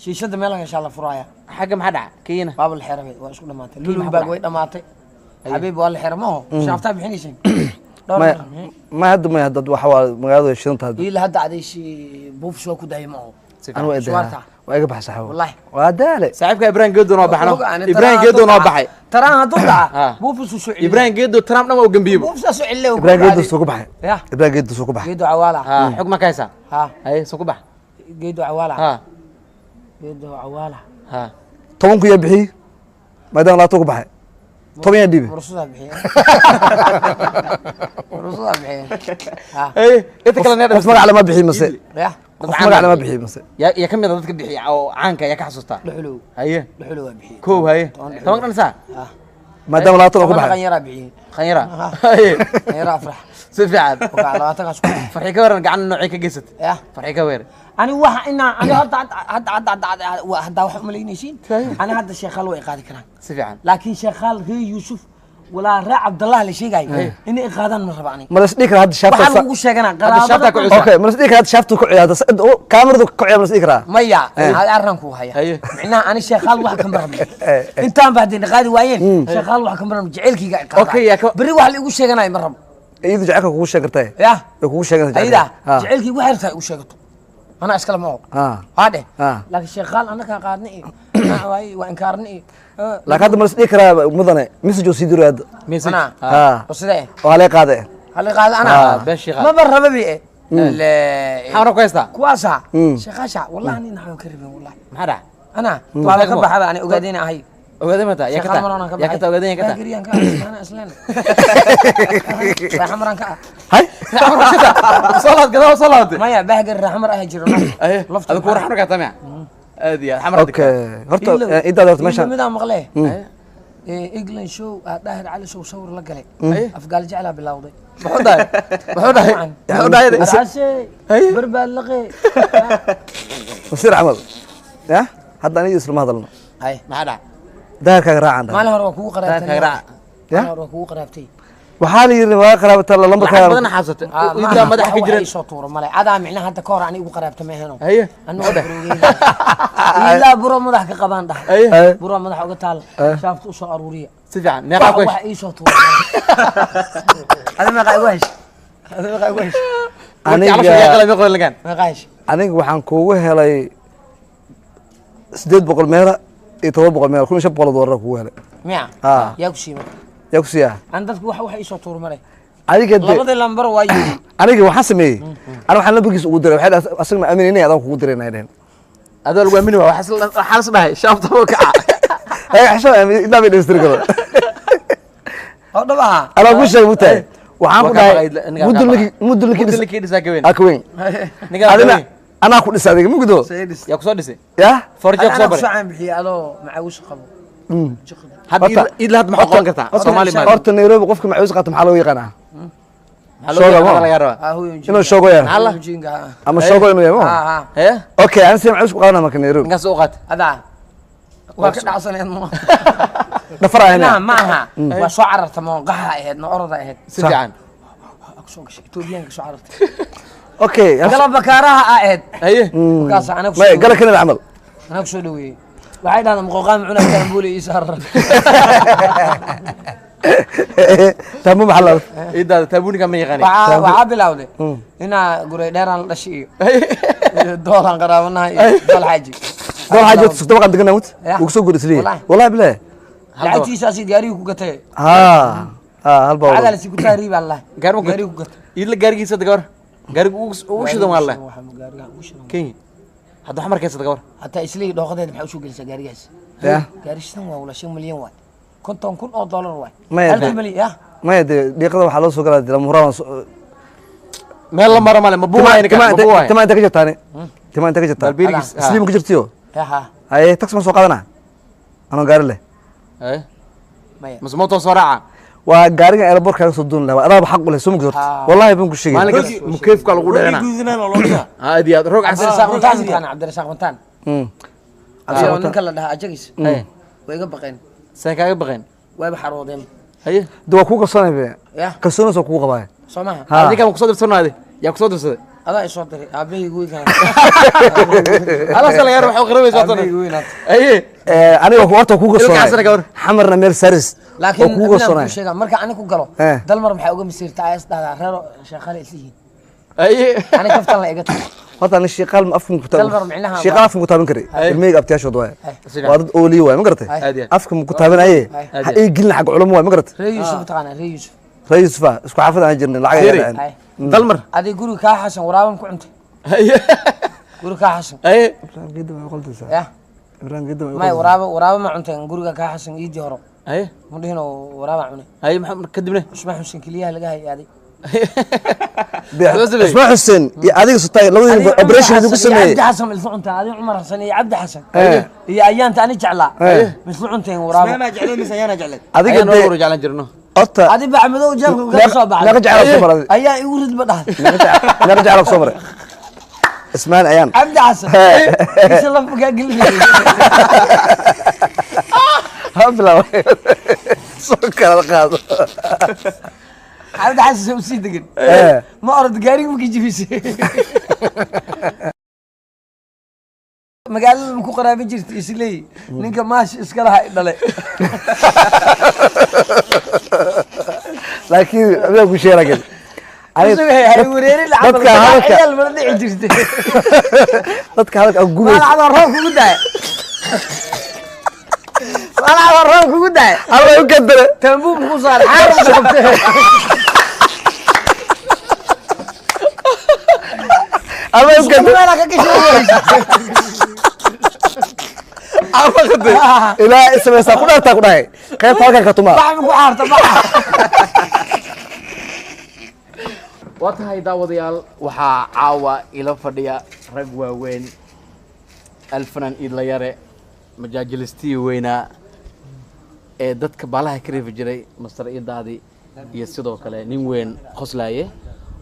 Shiishada meel heshaa la furaya. Xagga maxaa dhaca? Kiyina. Baaba la xiray waa isku dhamaatay. Kii maxaa Lulunbaag ku way dhamaatay. Xabiib waa la xiray maaho. Shaaftaa bixinaysay. Dhowr Maya, mar. ma hadda maya hadda waxa waa magaalada way shidan tahay. Ila hadda adayshi buufis waa ku daayay maaho. Si Anu waa fiican. eedaa. Suwaarta. Waa iga baxay saxaabo. Wallahi. Waa daale. Saaxiibka Ibrahim Geedo noo baxno. Ogaan, Ibrahim taraan Geedo noo hadduu baxay. dhaca- Taraan hadduu Ha. dhaca buufis uu soo celiyay. Ibrahim Geedo Trump dhan waa u gambiyey. Buufisaa soo celiyay. Ibrahim Geedo soo ku baxay. Ya. Ibrahim Geedo soo ku baxay. Geedo cawaala. Ha, xog ma ka haysaa? Ha. Haye, soo ku bax. Geedo cawaala. Ha. Geedo cawaala. Ha. 10 ku yaa bixiyey. Maadaama 20 ku baxay. 10 yaa dhiibay. Mursadaa bixiyeen. Mursadaa bixiyeen. Ha. Haye, inta kale Qof magac lama bixiy mase? Ya. Qof magac lama bixiy mase? Yaa ka mid ah dadka bixiya oo caanka yaa ka xasuustaa? Dhuxulow. Haye. Dhuxulow waa bixiyeen. Kow, haye, 10 dhan saa. Maadaama 20 oo ku 10 baxay. Qanyaraa bixiyeen. Khanyara, haye. Qanyaraa afrax. Si fiican. Wakaa 20-kaas ku baxay. Farxi ka waran, gacan noocay ka geysatay? Ya. Farxi ka weerar. Ani waxa inaa ani hadda hadda hadda hadda hadda wax umalaynaysiin, ani hadda sheekhaal way qaadi karaan. Si fiican. Laakiin sheekhaal ree Yuusuf walaa ree Cabdallah la sheegayo inay i qaadaan ma raba ani. Ma la is dhihi karaa hadda waxaa shaafta? Lagu sheeganaa Hadda shaaftaa ku qaraabada. cusub. Okay, ma la is dhihi karaa hadda shaaftu ku ciyaarta, kaamiradu ku ciyaar, ma la is dhihi karaa? Maya, arran ku haya. Haye. Micnaha ani sheekhaal wax kama rabno, intaan ba haddayna qaadi waayeen sheekhaal wax kama rabno, jaceylkayga i qaadaan. Okay, yaa berri wax la igu sheeganayo ma rabo. Iyadu jacaylka kugu sheegi kartaa. Ya. Way kugu sheeganaysaa ayada jacaylka. Ha. Jaceylkayga waxay rabtaa igu sheegato, anaa iskale ma ogo. Ha. Waa dheh. Ha. Laakiin sheekhaal annakaa qaadna iyo waay waa inkaarna iyo Laakiin hadda ma la is dhihi karaa mudane message oo sii diray hadda? Message. Anaa. Ha. Oo sidee? Oo halee qaade. Hal qaado anaa. Been sheekhaal. Maba raba bi Maxaa hore ku haystaa? Kuwaasa sheekhaasha wallahi ani naxwan ka rabin wallahi. Maxaa dhaca? Anaa waaba ka baxaba, ani ogaadayna ahay. Ogaaday mata yaa ka Sheekhaal taa? maraan ka Yaa ka taa ogaaday? Yaa ka taa? Baagariyan ka ah, ana isleen raaxamaran ka ah. Hay. Soo laad gadaa, soo laabatay. Maya, baagari raaxamar ah jiro. Haye. Lafta. Adigu war xamar ka taa miya? Aad iyo aad xamar. Okay, horta intaad horta meesha midaa maqlee. England show aa Daahir Cali Sow sawir la galay, afgaal jeclaa bilowday. Muxuu dhahay? Muxuu dhahay? Muxuu dhahay? Arcase barbaad laqe. Masiir camal ya hadda aniga islama hadalno. Hay. Maxaa dhaca? Daahirkaaga raacaan dhahay. Maalin hore waa kugu qaraabtay. Daahirkaaga raaca. Ya? Maalin hore waa kugu qaraabtay. Waxaa la yidhi waa qaraabata Lacag lambarkaaga. badan xaasatay intaa madaxa ka jiran. Soo tuuro male adaa micnaha hadda ka hor ani igu qaraabta ma aheno. Haye. Anu ilaa buro madax ka qabaan dhahay. Haye. Haye. Buro madax uga taal shaafta u soo aruuriya. Si fiican, meeqaa ku wax heshay? Ii soo tuuro ada meeqa igu hesh, ada meeqa igu hesh? Warkii caloosha yaa qalay, meeqa lagaan? Meeqa hesh? Aniga waxaan kugu helay 800 meela iyo 700 meela, 1500 doolar kugu helay. Miya? Ah. Yaa ku siima? Yaa ku siiyaa? An dadku wax ii soo tuuro male. Adiga de Labadii lambar waa yidhi. Aniga waxaan sameeyey, aniga waxaan lambarkiisa ugu diray, waxay dhahay asagana aaminayna adaan kugu diray dhehen. Adoo lagu aamini waa waxaa las dhahay shaafta oo kaca. Ay xasha ilaa bay dhegeystiri karo. Oo dhab ahaa. Anaa ku sheegay mutahay waxaan ku Waa kaa dhahay baqay, ninkaa kaa muddo baqay. ninkii muddo ninkii Muddo dhis ninkii dhisaa ka weyn. aa ka weyn. Ninkaa ka Adina weyn. anaa ku dhisa adiga mugdo. Yaa kusoo dhisay? Ya. Farjo kusoo Anaa kusoo baray. caan bixiyey adoo macaawis qabo. Hadda idla hadda maxaa qaban kartaa Soomaali ma? Horta Nairobi qofka macawiis qaata maxaa loo yaqaanaa? Maxaa loo Shooga yaqaanaa ma? laga rabaa? Ah, huyo. Inuu shoogo yahay. Maxaa la? Jinga. Ama shoogo inuu yahay ma? Ha. Hee. Okay, aan si macawiis ku qaadana marka Nairobi. Ninkaas u qaatay. Adaa waa ka dhacsaneed mo. Dhafar ahayna. Ma aha, waa soo cararta mo, qaxa ahayd no, oroda ahayd. Si fiican. Waa ku soo gashay Etoobiyaanka soo carartay. Okay. Gala bakaaraha aa ahayd. Haye. Markaas anaa ku May soo gala kanada camal. Anaa ku soo dhaweeyey, waxay dhahdeen muqooqaan cunaa taambuule ii saarar. Taamu maxaa la Idaada taabuuniga ma yaqaani. Waxaa bilowday inaa guray dheeraan la dhashay iyo doolaan qaraabanaha iyo dool xaaji. Dol xaaji dabaqan deganaa mut. Ya. Wuu kusoo guuray isliya. Wallahi. Wallahi bilahi. Lacagtiisaasi gaarigii ku gatay. Ha ha, hal baa. Lacagaa lasi ku taariib allah. Gaari ma gaarigii ku gatay. Idla gaarigiisa gabar gaarigu ugu shidan waa la Gaariga ugu shidan. Kenya hadda wax markaysa gabar. Hataa islii dhooqadeeda maxaa usoo gelisaa gaarigaas? Ya. Gaari shidan waa wala 5 milyan waay, 50,000 oo dollar waay. Maya, Halkii milyan ya. Maya dee dhiiqada waxaa loo soo galaa dee lama huraan. Meel la maro male, ma buuwaay ninka, ma buuwaay. Timaa inta ka jirtaani, timaa inta ka jirtaa. Balbiirigiis. Isliim ku jirtiyo. Ya ha. Haye, taxi ma soo qaadanaa anoo gaari leh? Haye. Maya. Mase mooto soo raaca? Waa gaarigan airport kaaga soo duuni lahaa, adaaba xaq u leh soo mugdi horta. Ah. Wallahi baan ku sheegay. Maalinkaas mukeefka lagu dhicina. Guduudnaan oo loo dhigaa. Aad iyo aad roog casri. Cabdirasaaq Wantaan mataqaana? Cabdirasaaq Wantaan. Cabdirasaaq iyo ninka la dhahaa ajagiis. Haye. Way iga baqeen. Saan kaaga baqeen? Wayba xaroodeen. Haye. De waa kuu kalsoonay be. Ya. Kalsoonaas waa kugu qabaa. Soo maha? Ha. Adiga ma kusoo dirsanaaday? Yaa kusoo dirsaday? Adaa isoo diray, aabahaygu weyn. Ala sala yar waxa qarabaysaa tan. Aabahaygu weyn hata. Haye. Aniga horta waa kuu Ilka casri kalsoonay. gabar. Xamarna meel saris waa Laakiin kugu inaan kuu kalsoonay. sheegaa marka ani ku galo Eh. dalmar maxaa uga masiirta ayas dhahdaa reero sheekale is yihiin. Haye. Ani kaftan la iga tahay. Horta ani shiiqaal ma afka ku Dalmar micnaha shiiqaal afka ku taaban karay, ilmahayga abtiyaashood waaye. Si fiican. Waa dad ooliye waaye, ma garatay? Aad iyo aad. Afka ma ku taabanaye. Ay. Ha ii gelin xagga culamo waaye, ma garatay? Ree Yuusuf taqaanaa? Ree Yuusuf. Ree Yuusufa isku xaafad aan jirnay, lacag Siri. ayaa dhaceen. Ay. Dalmar. Adig guriga kaa xasan waraaban ku cuntay. Haye. Guriga kaa xasan. Haye. Ibrahim Geedam ay qaldaysaa. Ya. Ibrahim Geedam ay May qaldaysaa. waraabo, waraabo ma cunteen guriga kaa xasan iidii horo? Haye. Ma dhihin oo waraaba cunay. Haye, maxaa kadibna? Cusmaan Xuseen keliyaha laga hayaaday. Muxuu sameeyey? Ismaan Xuseen iyo adiga sutay labadii operation idinku sameeyey. Cabdi Xasan isla cuntaa, adiga Cumar Xasan iyo Cabdi Xasan Eh. iyo ayaanta ani jeclaa. Eh. Misla cunteen waraabo. Ma jecleen mise ayaana jecleen? Adiga Ayaan dee ugu jeclaan jirno. Horta adi bacmadow jeebka kaga soo baxday. Meeqa jecel soo maray? Ayaa igu ridba dhahday. Meeqa jecel soo maray Ismaan ayaan? Cabdi Xasan isa lafka kaa gelinayay. Ha bilaabay soo kala qaado. Cabdi Xasan soo sii degan. Eh. Ma orod gaariga markii jibisay magaalada ma ku qaraabin jirta isleey ninka maash iska lahaa i dhalay. Laakiin adiga ku sheegay Hay wareerin camal. Dadka hadalka ciyaal mana dhici jirtay. Dadka hadalka aan gubayso. Maalacada roob kugu daay, maalacada roob kugu daay. Alla u kadare. Tambuub ku saaray xaaran qabtay. Alla u kadare. Meelaa ka gashay. Ama qaday. Ilaa ismaysaa ku dhaartaa ku dhahay qaybta halkan ka tumaa. Bax ma ku xaarta bax. Waa tahay daawadayaal, waxaa caawa ila fadhiya rag waaweyn, alfanan Iidlayare, majaajilistii weynaa ee dadka baalaha ka reefi jiray, Master Iidaadi, iyo sidoo kale nin weyn qoslaaye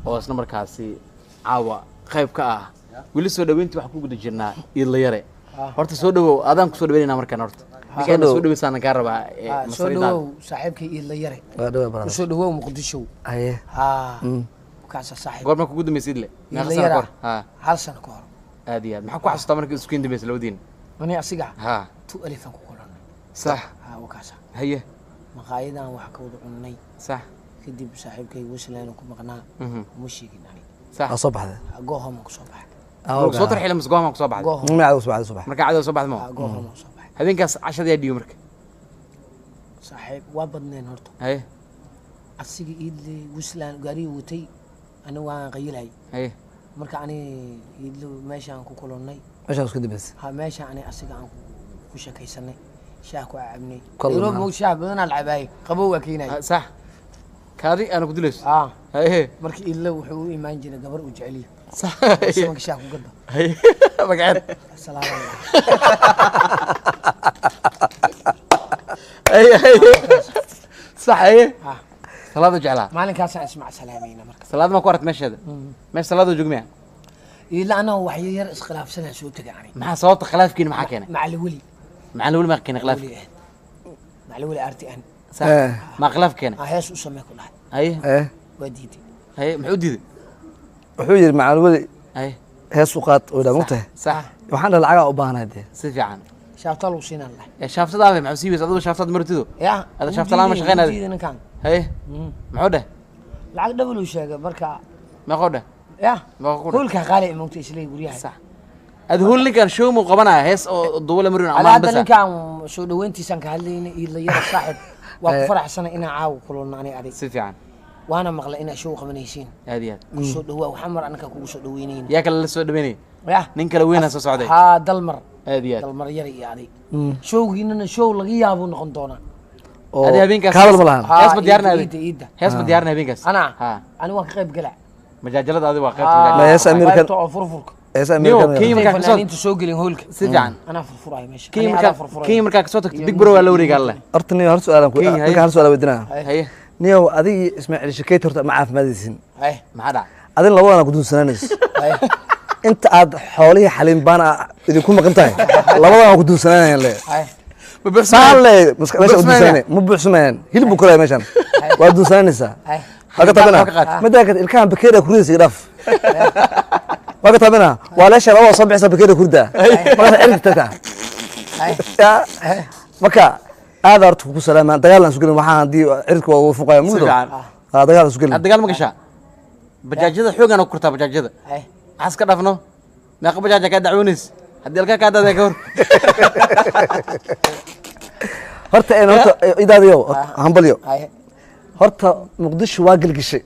oo isla markaasi caawa qayb ka ah. Weli soo dhaweyntii waxaan ku guda jirnaa Iidlayare. Horta soo dhawow, adaan kusoo dhaweynayna markaan. Horta ninkaan dhawow. soo dhaweysaana kaa rabaa Soo Master Iidaadi. dhawow saaxiibkay Iidla Yare. Waa dhawaa brother. Kusoo dhawow Muqdisho. Haye. Ha kaasa saaxiib. Goorma kugu dambeysay Iidle? Meeqa Iidla sano Yare. kahor? Ha. Hal sano ka hor. Aad iyo aad. Maxaa ku xasuustaa markii isku dambeysay labadiin? Ani asiga ha tu alifan ku kulannay. Sax. Ha wakaasa. Haye. Maqaayadan wax ka wada cunnay. Sax. Kadib saaxiibkay Westland ku maqnaa. Uma sheegin ani. Sax. Waa soo baxday. Goohoma ku soo baxay. Soo tarxiila mise go'aama ku soo baxday? Goohoma. Magaca soo baxday, soo baxday. Marka cadow soo baxday ma? Goohoma ku soo baxay. Habeenkaas cashada yaa dhiibo marka? Saaxiib waa badneen horta. Haye. Asiga Iidle Westland gaarigii watay, ani waan qayilay. Haye. Marka ani Iidle meeshaan ku kulannay. Meeshaan isku dambeysay. Ha, meesha ani asiga aan ku sheekaysanay, shaah ku cabnay. Kol Nairobi maaha. moog shaah badanaa la cabaayay, qabow waa keenay. Ah, sax, kaadi aana ku dilayso. Ah. Haye. Marka Iidle wuxuu u imaan jiray gabar uu jecel yahay. Sax. Samanka shaah ku gado. Haye, magaceed? Salaam. Haye haye, sax, haye. Ah. Salaada jeclaa. Maalinkaasaan ismac salaamayna marka. Salaad ma ku aragt meesheeda? Meesha salaada joogmiya? Iidle anaa waxyo yar iskhilaafsanaa soo tegay ani. Maxaa sababta khilaafkiina, maxaa keenay? Macali weli. Maxaa weli maa keenay khilaafki? Weli ahayd macali weli arti an. Sax. Eh. Maa khilaaf keenay? Ah, hees u samee ku dhahay. Haye. Eh. Waa diiday. Haye, muxuu diiday? Wuxuu yidhi macalin weli Haye. hees u qaad oo dhaa mugtahay. Sax. Waxaan dhahay lacagaa u baahanahay dee. Si fiican. Shaaftaa lagu siinaan lahay. Ee shaaftada ame maxuu sii weysa adigu shaaftaad martido? Ya. Hada shaafta la'aan ma shaqeynaayo. Diiday ninkan. Haye, muxuu dheh? Lacag dhabal uu sheegay marka. Meeqoo dheh? Ya. Meeqoo ku dheh? Hoolka qaali imogta isleey guryaha. Sax. Adi hool ninkan show muu qabanaya, hees oo duwala marin ala amaan hadda basa. Ninkan soo dhaweyntiisaan ka hadlayna. Iidla Yara saaxib, waa ku faraxsana inaan caawa kulano ani adig. Si fiican. Waana maqlay inaa show qabanaysiin. Aad iyo aad. Ku soo dhawaa, waxaa mar anaka kugu soo dhaweynayna. Yaa kale la soo dhaweynaya? Ya. Nin kale weynaa soo socday. Haa, Dalmar. Aad iyo aad. Dalmar Yara iyo adig showgiinana show laga yaabuu noqon doonaa. Oo Adi habeenkaas kaadal ma lahan. Haa, hees ma diyaarinay? Iidda, Adi iidda. hees ma diyaarinay habeenkaas? Ana ha ani waan ka qayb galaa. Majaajalada adi waa qaybta Haa, majaajalada. Hees American. Qaybta oo furfurka. Hees Niyo, American. Kenya intay markaa kasoo fanaaniinta soo gelin hoolka si fiican. Anaa furfuraayo meesha. Kenya Ani markaa adaa furfuraayo. Kenya markaa kasoo tagto Big Bro waa la wareegaa alle. Horta niyo hal su'aal aan ku Kenya, haye. ninka hal su'aal weydiinaya. Haye. Niyow adigii Ismaaciil Shakeet horta ma caafimaadaysin. Hay. Maxaa dhaca? Adin labadana ku duunsanaanayso. Hay. Inta aad xoolihii xaliimbaan idinku maqan tahay labadana waa ku duunsanaanayaan le. Hay. Ma buuxsamaan? Saan le meesha u Buuxsamayaan? duunsananay ma buuxsamayaan, hilib buu koraya meeshan waa duunsananaysaa. Hay. Waa ka taabina. Waa ka qaad. Midda kale ilkahan bakeeriga kuridaysa iga dhaaf. Waa ka taabina, waa leesha labada soo bixisa bakeeriga kurida markaas cirka tagtaa. Hay. Ya, marka aad horta kugu salaamaan, dagaal aan isu gelin, waxaan haddii cirka waa fuqaya mugdo. Fiican. Ah, dagaal aan isu gelin. Aad dagaal ma gashaa? Bajaajyada xoogaan ku kurtaa bajaajyada. Hay. Maxaa iska dhafno? Meeqa bajaaja kaa dacwoonaysa haddii alkaa kaa daadaa ka hor? Horta een horta idaadiyo hambalyo. Hay. Horta Muqdisho waa gelgishay.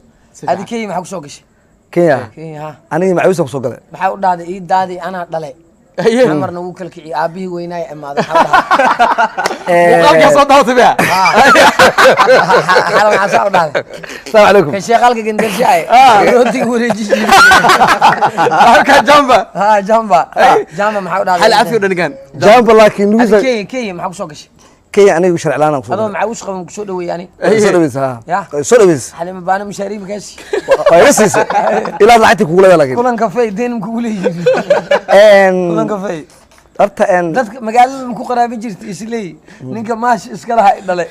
Adi Kenya maxaa kusoo gashay? Kenya. Kenya ha. Anigii macawisan kusoo galay. Maxaa u dhahday ii daadi anaa dhalay? Amarna wuu kala kiciyey aabihii weynaay imaaday xawlaha. Muuqaalkaa soo daawatay miya? Xala maxaa saa u dhahday? Asalaamu calaykum. Kan sheekaalka gandarshaay rootiga wareeji jiray. Halkaa jamba. Ha, jamba jamba maxaa u dhahday? Xal cafi u dhanigan. Jamba laakiin Adi lugiisa. Kenya, Kenya maxaa kusoo gashay? Kenya anigu sharci la'aan aan kusoo Adoo galay. macawish qaban kusoo dhaweeyey ani. Soo dhaweysa, ha. Ya. Soo dhaweysa. Xalima baana mushaariib kaasi. Waa iga siisay ilaa lacagtii kugu leedahay laakiin. Kulan kafey deen kugu leeyihiin. Kulan kafey. Horta Dadka magaalada ma ku qaraabin jirta isleey ninka maash iska lahaa i dhalay.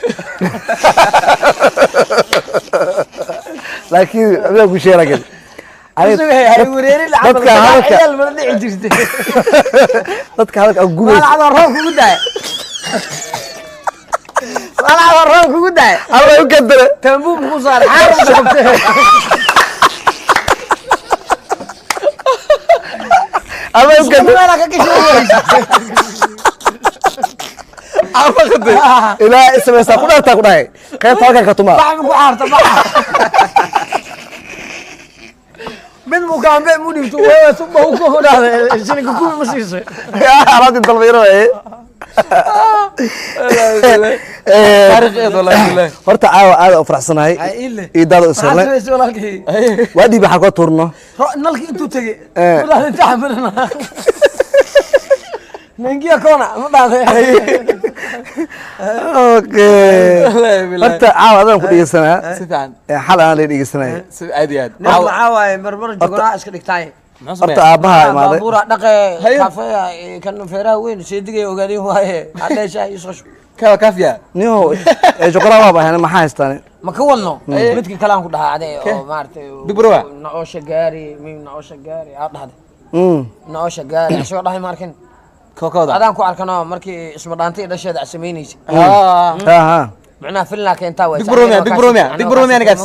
Laakiin adigaa ku sheegay laakiin Hay wareerin lacag. Dadka hadalka ciyaal mana dhici jirtay. Dadka hadalka aan gubaysa. Waalacadoo roob kugu daay, waalacadoo roob kugu daay. Alla u kadare. Taambuub muxuu saaray xaaram qabtay. Alla u kadare. Meelaa ka gashay wareysa. Ama qaday. Ilaa ismaysaa ku dhaartaa ku dhahay qaybta halkan ka tumaa. Bax ma ku xaarta bax mid mukaambe mu dhibto waa suba u ku dhahday shilinka kuwi ma siisay. Alaabtii dalbayro ee. Taariikheed wallahi billahi. Horta caawa aad u faraxsanahay. Ay, ile. Iidaada u Maxaad sirnay. samaysay walaalkii? Waa dhiib waxaan koo tuurno. Nalki intuu tegey Eh. ma dhahday inta xamirana ningiya koona ma dhahday? Okay. Wallahi billahi. Horta caawa adaan ku dhegeysanaa. Si fiican. Xal aan la dhegeysanay. Si aad iyo aad. Nin maxaa waaye marmar jogoraa iska dhigtaay. Muxuu Horta sameeyaa? aabbaha imaaday. Baabuura dhaqe. Hayo. Kafeya kan feeraha weyn seedigay ogaadeen waaye hadheeshaa isoo shub. Kawa kaafiya. Niho joqoraa waaba ahayn maxaa haystaan? Ma ka wadno midka kale aan ku dhahaa ade oo maaragtay. Big bro ah? Naoosha gaari mim naoosha gaari aa dhahday naoosha gaari asagoo dhahay ma arkin. Kawa kawada. Adaan ku arkano markii isma dhaantay dhasheeda aad samaynaysa. Ah. Ha ha. Macnaha filnaa keentaa waay. Big bro miya, big bro miya, big bro miya anigaas?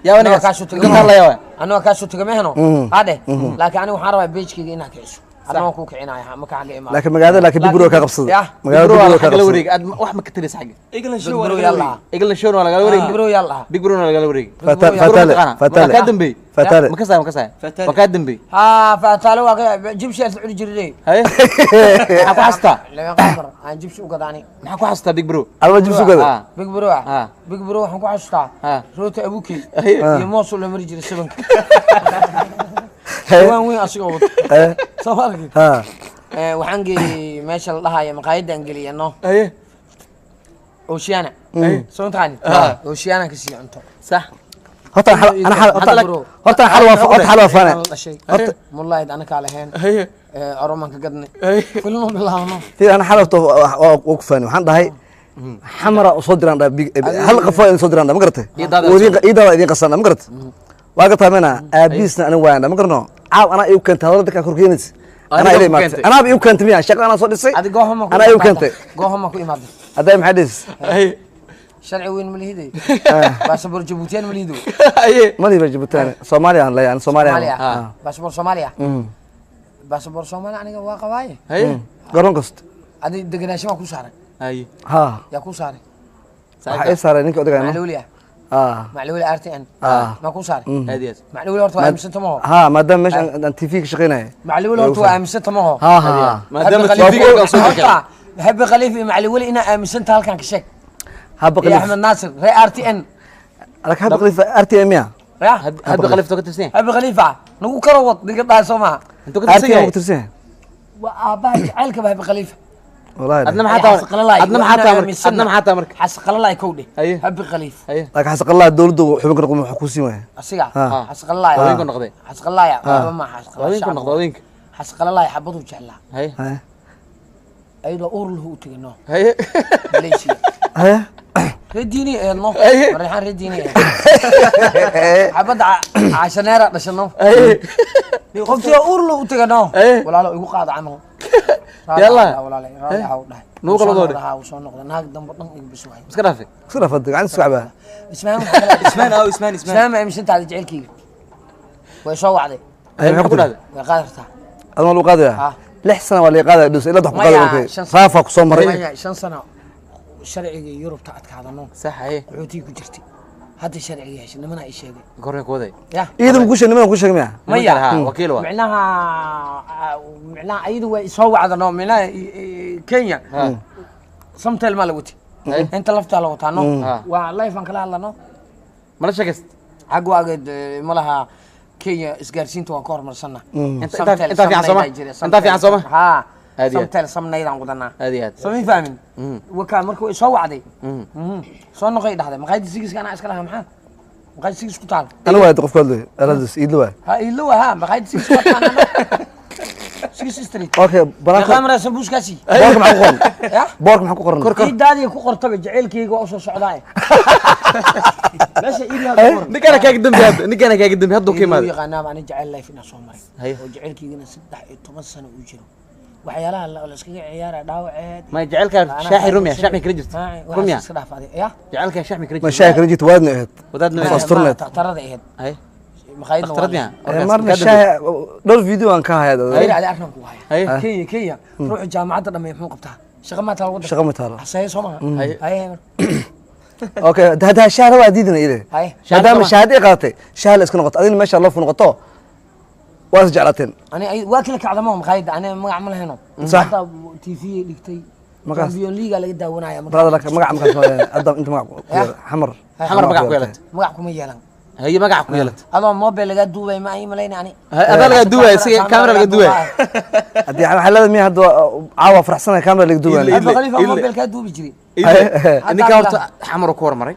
Yaa anigaas. Ninka hadlaya waa. Anigoo kaasoo taga mehno adhe, laakiin aniga waxaan rabaa beejkayga inaad kiciso anigoo kuu kicinaya marka xagga imaado. Laakiin magaalada laakiin big bro ka qabsada. Yah. Magaalada Big bro big bro waa ka lagala qabsada. wareegay. Aad wax ma ka taraysa xagga. Big bro yaa lahaa. England show waa lagala wareegay. Big bro yaa lahaa. Big bro waa lagala wareegay. Fatale. Big bro Fatale. mataqaanaa? Fatale. Waa kaa dambeeyey. Fatale. Ma kasaya, ma kasaya. Waa kaa dambeeyey. Haa, faataale waa ka jibsi aad cuni jirtay. Haye. Maxaa ku xasuustaa? Laga qamar aan jibsi u gadaani. Maxaa ku xasuustaa Big Bro? Alba jibsi gada. Ah. Big bro ah. Ah. Big bro waxaan ku xasuustaa Ah. rooti abukey Haye. iyo moos la mari jiray sabanka waan weyn asigoo wato soo ma arkin. Ha. Waxaan geeyey meesha la dhahayo maqaayadda aan geliyay no. Haye. Oceana soo mataqaani? Ah. Oceana ka sii cunto. Sax. Horta xal ana xal horta horta xal waa horta xal waa faana. Aan la dhashay Horta mullaahid anakaa lahayn. Haye. Oromaan ka gadnay Haye. filmo bilaabno. Tii ana xal horta waa ku faani waxaan dhahay xamara u soo diraan dhahay hal qafo in soo diraan dhahay ma garatay? Iidaada. Iidaada idin qasan ma garatay? Waa gartaa mana aabiisna aniga waan ma garano caaw anaa iu keentay hadalada dadka kor keenaysa anaa Adiga ila ku imaatay keentay. Anaaba iu keentay miya shaqada anaa soo dhisay. Adi goohama ku anaa iu keentay. Goohama ku imaaday. Hadday maxay dhis? Haye. Sharci weyn ma lihiday, baasaboor Jabuutiyaan ma lihido. Haye. Madiba Jabuuti Soomaaliya aan leeyahay Soomaaliya. Soomaaliya. Ah. Baasaboor Soomaaliya, baasaboor Soomaaliya aniga waa qabaaye. Haye. Garoon kasta. Adi degenaansho waa ku saaray. Haye. Ha. Yaa ku saaray? Waxaa ii saaray ninka odagayno. Macluuli ah. Ha. Macluuli r t n. Ah. Ma ku saaray? Aad iyo aad. Macluuli horta waa aaminsanta maho. Ha, maadaama meesha aan TV ka shaqeynaya. Macluuli horta waa aaminsanta maho. Ha ha. Maadaama Habi TV ga soo Horta, dirkay. Habi Khaliif iyo Macluuli inaa aaminsanta halkan ka sheeg. Haba iyo Khaliif. Axmed Naasir ree r t n. Lak haba Khaliif r t m ya. Ya. Hadda Khaliif ka tirsan yahay. Habi Khaliifa nagu kala wad ninka dhahay soo maha. Intuu ka r tirsan t m yahay? ku tirsan yahay. Waa aabbaha jacaylkaba Habi Khaliifa. Wallahi. Adna maxaa taa? Adna maxaa taa marka? Adna maxaa taa marka? Xasqalalay kow dheh. Haye. Habi Khaliif. Haye. Laakiin xasaqallah dawladdu xubin ka noqon wax ku siin waaya. Asiga Ah. xasqalalay. Haweenku noqday. Xasqalalaya waxba ma Haweenku noqday haweenka. Xasqalalay xabaduu jeclaa. Haye. Haye. Ayadoo uur lahu u tegay no. Haye. Malaysia. Haye. Reer diini eedno. Haye. Marixaan reer diini eed xabadda cashaneera dhashano. Haye. Qoftii oo uur lahu u tegay no. Haye. Walaalo igu qaada camal. Yalla. Walaalo raalli ahaw dhahay. Nugu kala doodhe. Haa, uu soo noqday naag dambe dhan igu bis waay. Iska dhaafay. Iska dhaafad gacan isku cabaa. Ismaan waxaa kale- Ismaan, aw, Ismaan, Ismaan. Ismaan ma aaminsantahay jacaylkayga? Way soo wacday. Haye, maxaa ku ku dhahday? dhahday? Way qaadi kartaa. Adma lagu qaadaya. Ah. 6 sano waa laga qaadaya dhus ilaa wax ku Maya, qaadaya markay 5 sano. raafa ku soo maray. Maya, 5 sano sharciga Yurubta adkaadano. Sax haye. Qaxootiga ku jirtay. Hadda sharciga heshay nimana ay sheegay. Korna ku waday. Ya. Iidan ku sheegay nimana ku sheegay miya? Maya. Ha, wakiil waa. Micnaha micnaha ayadu way soo wacdano micnaha Kenya. Samtel ma la wati. Inta lafta la wataa no. Waa live aan kala hadlano. Mala sheegayst. Xag waageed malaha Kenya isgaarsiinta waan ka horumarsanaa. Inta fiican Sooma? Inta fiican Sooma? Ha. Samtel samnaydaan wadanaa. Aad iyo aad. Soo ma fahmin? Wakaa markuu soo wacday. Soo noqay dhahday maqaayadda sigiska anaa iska lahaa maxaa? Maqaayadda sigis ku taal. Ana waa qofka hadlay. Aladus iidla waa. Ha iidla waa ha maqaayadda sigis ku taal. Sigis street. Okay, banaanka. Kaamera sambuuskaasi. Boorka maxaa ku qoran? Ya? Boorka maxaa ku qoran? Iidaadii ku qortaba jaceylkayga waa u soo socdaa. Meesha iidii ku qoran. Ninkana kaaga dambi hadda, ninkana kaaga dambi hadda ku imaado. Yaqaanaa baan jecel life inaan soo maray. Oo jaceylkaygana 13 sano uu jiro. Waxyaalaha la iskaga ciyaara dhaawaceed. Ma jaceylka shaaxi rumiya, shaaxi kala jirto. Rumiya. Iska dhaaf adiga. Ya? Jaceylka shaaxi kala jirto. Ma shaaxi kala jirto waadna ahayd. Wadaadna ahayd. Asturneed. Takhtarada ahayd. Hay. Maqaayadna takhtarad miya? Marna shaaxi dhowr video aan ka hayaa. Hayr ali arrin ku haya. Kenya Kenya ruuxu jaamacadda dhammeey muxuu qabtaa? Shaqo ma taalo waddanka. Shaqo ma taalo. Xasay soo ma. Hay. Okay, hada shaaxi waa diidina ile. Hay. Maadaama shahaad ay qaadatay, shaaxi la iska noqoto. Adina meesha loo noqoto. Waa is jeclaateen. Ani waa kala kacdamo maqaayadda ani magac ma lahayno. Sax. TV dhigtay. Champion League laga daawanaya marka. Brother laka magac markaas hadda inta magac ku xamar. Xamar magac ku yeelat. Magac kuma yeelan. Haye magac ku yeelat. Adoo mobile laga duubay ma ay malayna ani. Adaa laga duubay si camera laga duubay. Hadii waxa leedahay miya hadda caawa faraxsanahay camera laga duubay. Hadda Khalifa mobile ka duubi jiray. Ninka horta xamar ku hormaray.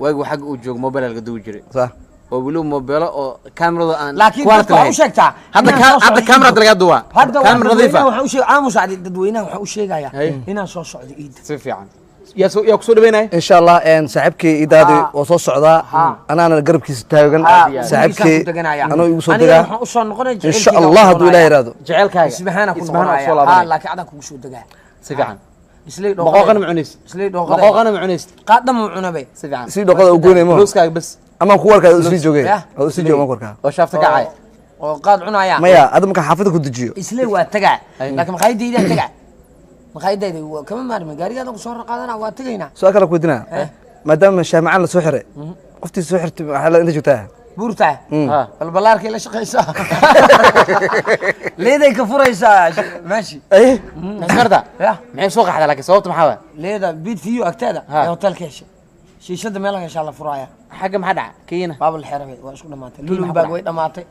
Waagu xag uu joogo mobile laga duubi jiray. Sax. Oo weli mobile oo kamerada aan laakiin dadka waxa u sheegtaa hadda kamerada laga duubaa. Kamerada nadiif ah. Waxa u sheeg aamus cadi dadweynaha waxa u sheegaya inaan soo socdo iid. Si fiican. Yaa soo yaa ku soo dhaweynay insha Allah een saaxiibkii idaadi oo soo socda anaana garabkiisa taagan saaxiibkii anoo igu soo degaa waxaan u soo noqonay insha Allah haduu Ilaahay yiraahdo jaceylkaaga isbahaana ku noqonaya ha laakiin adan kugu soo degaa si fiican islay dhooqada maqooqana ma cunaysid islay dhooqada maqooqana ma cunaysid qaadna ma cunabay si fiican si dhooqada u goynay ma looskaaga bas ama ku warkaa isii joogay oo isii joogo warkaa oo shaafta kacay oo qaad cunaya maya adama marka xaafada ku dejiyo islay waa tagaa laakiin maqaayadayda tagaa maqaayadayda waa kama maarmi gaarigaada ku soo qaadana waa tagaynaa su'aal kale ku weydiinaa maadaama shaamacaan la soo xiray qoftii soo xirtay waxaa la inta joogtaa buurta balbalaarkay la shaqaysaa leeday ka furaysaa meeshi maxay ya maxay soo qaxdaa laakiin sababta maxaa waa leeda bid fiyo agteeda ee hotelka heshay shiishada meel heshaa la furaya xagga maxaa dhaca kiyina baaba la xiray waa isku dhamaatay lulunbaag way dhamaatay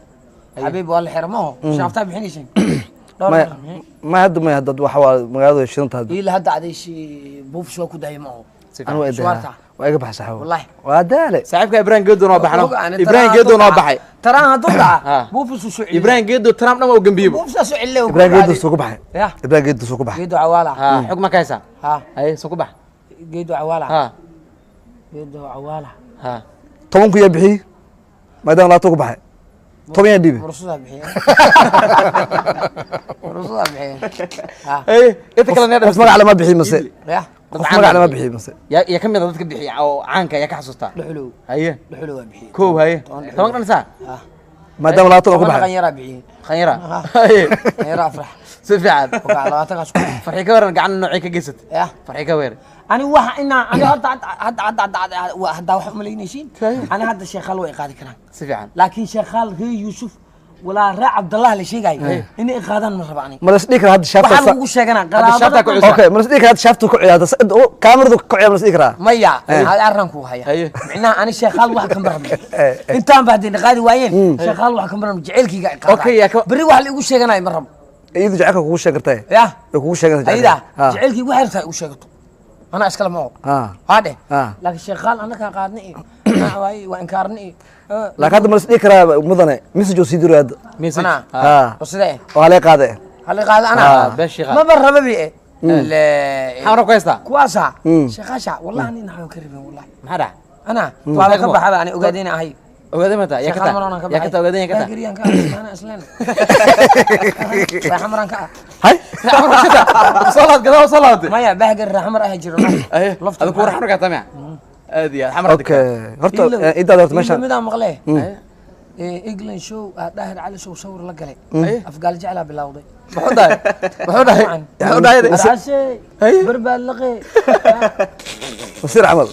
xabiib waa la xiray ma ho shaaftaa bixinaysay ma hadda ma hadda waxa waa magaalada shidanta hadda ila hadda adayshi buufis waa ku daayay ma ho anu waa iga baxay saxaabo wallahi waa daale saaxiibka Ibrahim Geedo noo baxno Ibrahim Geedo noo baxay taraan hadduu dhaca buufis soo celiyo Ibrahim Geedo Trump dhan waa gambiyo buufis soo celiyo Ibrahim Geedo soo ku baxay Ibrahim Geedo soo ku baxay Geedo cawaala ha xog ma kaysa ha hay soo ku bax Geedo cawaala ha Geedo cawaala ha 10 ku yaa bixi maadaama laabto ku baxay 10 yaa dhibi mursada bixiye mursada bixiye ha ay inta kale neer qof magac lama bixiyo mase ya qof magac lama bixiyo mase yaa kamid ah dadka bixiya oo caanka yaa ka xasuustaa dhuxulow haye dhuxulow waa bixiye koow haye 10 dhan saa maadaama laabto ku baxay qanyara bixiye qanyara haye qanyara afrax si fiican waxa labaatan kaas ku farxi ka waran gacan noocay ka geysatay ya farxi ka waran ani waxa ina ani hadda hadda hadda hadda hadda wax umalaynaysiin ani hadda sheekhaal way qaadi karaan si fiican laakiin sheekhaal reer Yuusuf walaa ree Cabdallah la sheegay inay qaadaan ma raba ani ma la isdhihi karaa hadda shaafta waxaan ugu sheeganaa qaraabada okay ma la isdhihi karaa hadda shaaftu ku ciyaarta kaamiradu ku ciyaar ma la isdhihi karaa maya hal arran ku haya micnaha ani sheekhaal wax ka marabno intaan ba haddii qaadi waayeen sheekhaal wax ka marabno jaceylkayga ay qaadaan berri wax la igu sheeganayo ma rabo iyadu jaceylka kugu sheegi kartaa ya way kugu sheeganaysaa ayada jaceylkayga waxay rabtaa igu sheegato أنا أشكال معه هذا لكن شغال أنا كقادني وإنكارني لكن هذا مرس إكرا مدني مسج وسيدور هذا مسج أنا بس ده وعليه قاعدة عليه قاعدة أنا ما برا ببي حمرا كويسة كويسة شغاشة والله أنا نحن كريم والله ما هذا أنا طالع كبح هذا أنا أقعدين هاي ogaadeen mata yaa kata yaa kata ogaadeen yaa kata gariyan ka ana isleen raxmaran ka hay raxmaran ka soo laad gadaa soo laad maya bahgar raxmar ah jiro lafta adigu raxmar ka tamia aad iyo xamar okay horta idaad horta meesha mid aan maqlay ee England show dhahir cali show sawir la galay afgaal jecla bilowday muxuu dhahay barbaad laqay wasiir camal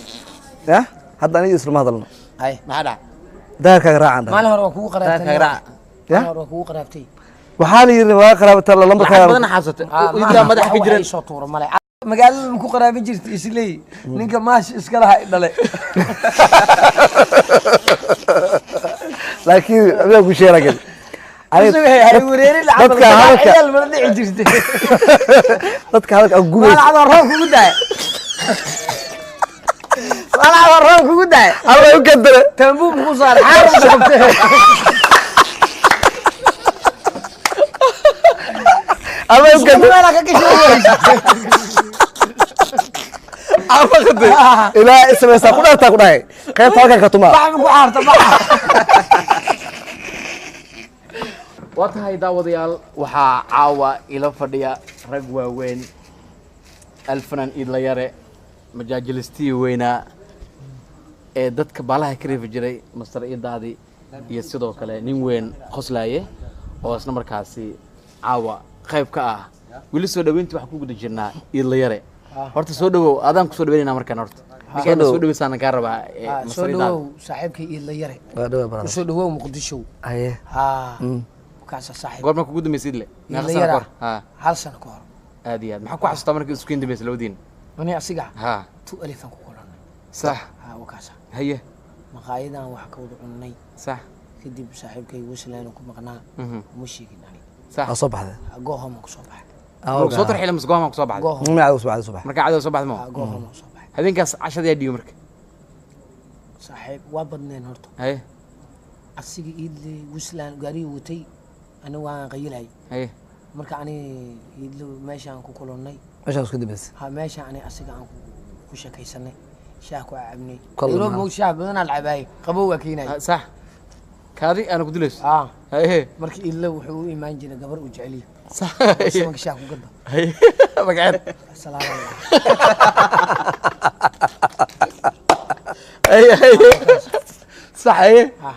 ya hadda aniga isla ma hadalno Hay. Maxaa dhaca? Daharkaaga raacaan dhahay. Maalin hore waa kugu qaraabtay. Daharkaaga raac. Ya? Maalin hore waa kugu qaraabtay. Waxaa la yidhi waa qaraabata Lacag lambarkaaga. badan xaasatay idaa madaxa ka jiran. Soo tuuro male, magaalada ma ku qaraabin jirta isleey, ninka maash iska laha i dhalay. Laakiin adigaa ku sheera gel. Hay wareerin lacag. Dadka hadalka ciyaal mana dhici jirtay. Dadka hadalka aan gubaysa. Maalin cadoo roob kugu daay, maalin cadoo roob kugu daay. Alla u kadare. Taambuub ku saaray xaaran qabtay. Alla u kadare. Meelaa ka gashay. Ama qaday. Ilaa ismaysaa ku dhaartaa ku dhahay qaybta halkan ka tumaa. Bax ma ku xaarta bax. Waa tahay daawadayaal, waxaa caawa ila fadhiya rag waaweyn, alfanan Iidlayare, majaajilistii weynaa ee dadka baalaha ka reefi jiray, Master Iidaadi, iyo sidoo kale nin weyn qoslaaye oo isna markaasi caawa qayb ka ah. Weli soo dhaweyntii waxaan ku guda jirnaa Iidlayare. Horta soo dhawow, adaan kusoo dhaweynayna markaan horta ninkaan soo dhaweysaan kaa rabaa Soo Master Iidaadi. Dhawow saaxiibkay Iidla Yare. Waa dhawaa brother. Kusoo dhawow Muqdisho. Haye. Ha kaasa saaxiib. Goorma kugu dambeysay Iidle? Meeqa Iidla sano Yara. kahor? Ha. Hal sano ka hor. Aad iyo aad. Maxaa ku xasuustaa markii isku dambeysay labadiin? Ani asiga ha tu alifan ku kulannay. Sax. Ha wakaasa. Haye. Maqaayadan wax ka wada cunnay. Sax. Kadib saaxiibkay Westland ku maqnaa. Uma sheegin ani. Sax. Waa soo baxday. Goohoma ku soo baxay. Soo tarxiila mise go'amaan kusoo baxday? Goohoma. Magaca soo baxday, soo baxday. Marka cadow soo baxday ma? Goohoma ku soo baxay. Habeenkaas cashada yaa dhiibi marka? Saaxiib waa badneen horta. Haye. Asiga Iidle Westland gaarigii watay, ani waan qayilay. Haye. Marka ani Iidle meeshaan ku kulannay. Meeshaan isku dambeysay. Ha, meesha ani asiga aan ku sheekaysanay, shaah ku cabnay. Kol Nairobi maha. Moog shaah badanaa la cabaayay, qabow waa keenay. Sax, kaadi aana ku dilayso. Ah. Haye. Marka Iidle wuxuu u imaan jiray gabar uu jecel yahay. Sax. Simanka shaah ku gada. Haye, magaceed? Asalaamu calaykum. Haye haye, sax, haye. Ha.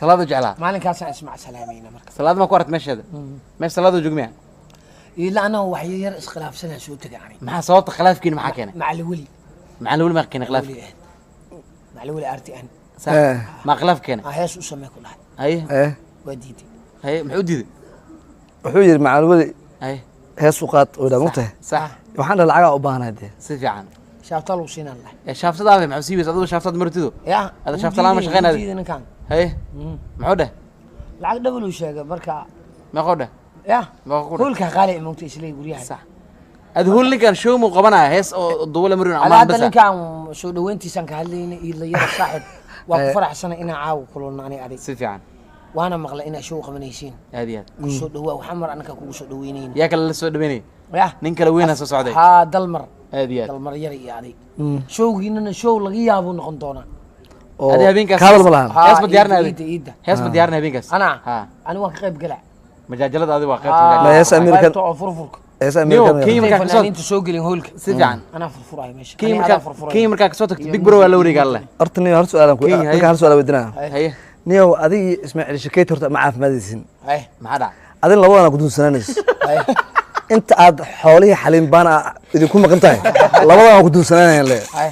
Salaada jeclaa. Maalinkaasaan ismac salaamayna marka. Salaada ma ku aragt meesheeda? Meesha salaada joogmiya? Iidle anaa wax yar iskhilaafsanaa soo tegay ani. Maxaa sababta khilaafkiina, maxaa keenay? Macali weli. Maxaa weli maa keenay khilaafki? Weli ahayd macali weli arti an. Sax. Maa khilaaf keenay? Ah, hees u samee ku dhahay. Haye. Eh. Waa diiday. Haye, muxuu diiday? Wuxuu yidhi macalin weli Haye. hees u qaad oo dhaa mugtahay. Sax. Waxaan dhahay lacagaa u baahanahay dee. Si fiican. Shaaftaa lagu siinaan lahay. Ee shaaftada maxuu sii weysa adigu shaaftada martido? Ya. Ada wuu shaafta la'aan ma diiday, shaqeynaayo? wuu diiday ninkan. Haye, muxuu dheh? Lacag dhabal uu sheegay marka. Meeqoo dheh? Ya. Meeqoo ku dheh? Hoolka qaali ee moogta isleey guryaha. Sax. Adi hool ninkan show muu qabanaya, hees oo duwala marin Ala amaan hadda basa. Ninkan soo dhaweyntiisaan ka hadlayna. Iidla Yara saaxib, waa ku faraxsana inaan caawa kulano ani adig. Si fiican. Waana maqlay inaa show qabanaysiin. Aad iyo aad. Ku soo dhawaa, waxaa mar annaka kugu soo dhaweynayna. Yaa kale la soo dhaweynaya? Ya. Nin kale weynaa soo socday. Haa, Dalmar. Aad iyo aad. Dalmar Yara iyo adig showgiinana show laga yaabuu noqon doonaa. Oo Adi habeenkaas kaadal ma lahan. hees ma diyaarinay? Iidda, iidda. Hees ma diyaarinay habeenkaas? Anaa ha ani waan ka qayb galaa. Majaajalada adi waa qaybta Haa, majaajilada. Ma hees American- qaybta oo furfurka. Hees Niyo, American. Kenya intay markaa kasoo fanaaniinta soo gelin hoolka. Si fiican. Anaa furfuraayo meesha. Kenya Ani markaa adaa furfuraayo. Kenya markaa kasoo tagto Big Bro waa la wareegaa leh. Horta niyo, hal su'aalan ku Kenya, haye. ninka hal su'aal weydiinaya. Haye. Niyow, adigii Ismaaciil Shakeet horta ma caafimaadaysin. Ay, maxaa dhaca? Adin labadana ku duunsanaanayso. Ay. Inta aad xoolihii xaliimbaan idinku maqan tahay labadana waa ku duunsanaanayaan le. Ay.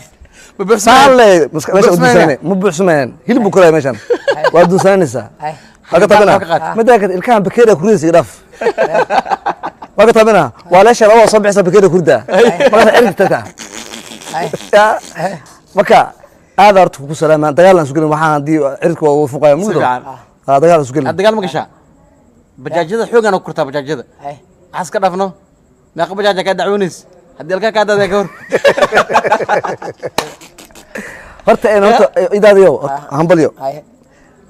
Ma buuxsamayaan? Saan le meesha u Buuxsamayaan? duunsananay ma buuxsamayaan, hilib buu koraya meeshan, waa duunsananaysaa. Ay. Waa ka tabina. Waa ka qaad. Midda kale ilkahan bakeeriga kuridaysa iga dhaaf. Waa ka tabina, waa leesha labada soo bixisa bakeeriga kurida markaas cirka tagtaa. Ay. Ya, marka aad horta kugu salaamaan, dagaal aan isu gelin, waxaan haddii cirka waa ugu fuqaya mugdo. Fiican. Ah, dagaal aan isu gelin. Aad dagaal ma gashaa? Bajaajyada xoogaan ku kortaa bajaajyada. Ay. Maxaa iska dhaafno? Meeqa bajaaja kaa dacwoonaysa haddii alkaa kaa daadaya ka hor? Horta een horta idaadiyo hambalyo. Ay.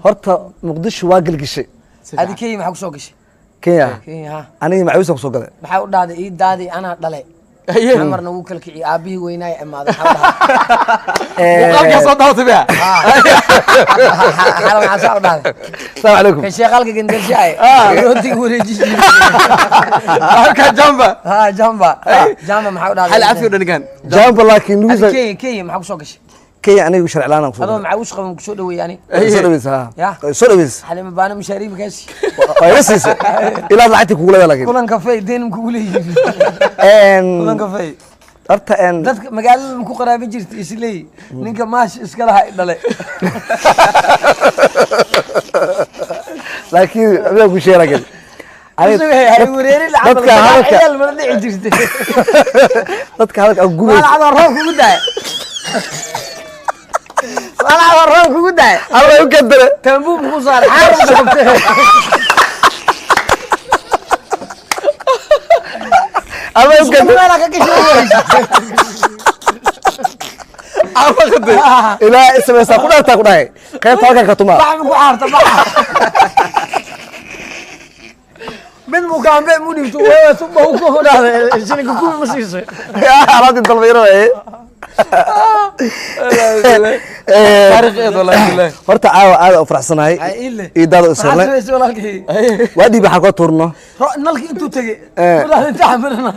Horta Muqdisho waa gelgishay. Si adi fiican. Kenya maxaa kusoo gashay? Kenya. Kenya ha. Anigii macawiisa kusoo galay. Maxaa u dhahday ii daadi anaa dhale? Haye. Amarna wuu kala kiciyey aabihii weynaay imaaday, maxaa u dhahday? Muuqaalkaa soo daawatay miya? Xala maxaa saa u dhahday? Asalaamu calaykum. Kan sheekhalka gandalshaay rootiga wareeji jiray. Halkaa jamba. Ha, jamba jamba, maxaa u dhahday? Xal cafi u dhan ninkan. Jamba laakiin adi lugiisa. Kenya, Kenya maxaa kusoo gashay? Kenya anigu sharci la'aan aan kusoo adoo galay. macawish qaban kusoo dhaweeyey ani. Soo dhaweysa ha. Ya. Soo dhaweysa. Xalima baana mashaariib kaasi. Waa iga siisay ilaa lacagtii kugu leedahay laakiin Kulan kafey deen kugu leeyihiin. Kulan kafey. Horta een Dadka magaalada ma ku qaraabin jirta isleey ninka maash iska lahaa i dhalay. Laakiin adiga ku sheegay. Hay wareerin lacag. Dadka hadalka ciyaal mana dhici jirtay. Dadka hadalka aan gubaysa. Walaal roob kugu daay. Walaal roob kugu daay. Alla u kadare. Tambuu ku saaray xaaru qabtay. Alla u kadare. Walaal ka gashay. Alla kadare. Ilaa ismaysa ku dhaartaa ku dhahay. Qaybta halkan ka tuma. Wax ku xaarta bax. Mid mukaambe mu dhigto waa suba ku hodhaade shilinka kuwi ma siisay. Alaabtii dalbayro ee. Taariikheed wallahi billahi. Horta caawa aad u faraxsanahay. Ii daada u sirnay. Walaalkii. Waa dhiib waxaan koo tuurno. Nalkii intuu tegey. Ma dhahday inta xamirna.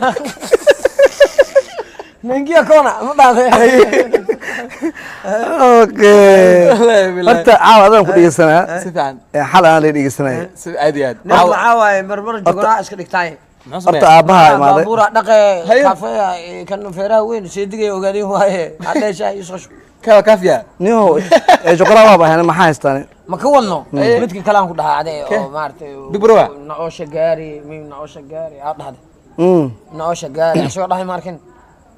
Ninkiya koona ma dhahday. Okay. Horta caawa adaan ku dhegeysanaa. Si fiican. Xal aan la dhegeysanay. Si aad iyo aad. Nin waxaa waaye marmar jogoraa iska dhigtaay. Horta aabbaha imaaday. Baabuura dhaqe kafeeya kan feeraha weyn seedigay ogaadeen waaye hadheesha isoo shub. Kawa kafiya. Niyow jogoraa waa baahan maxaa haystaan? Ma ka wadno midka kale aan ku dhahaa ade oo maaragtay Big bro. Naosha gaari mim naosha gaari aa dhahday. Naosha gaari asagoo dhahay ma arkin.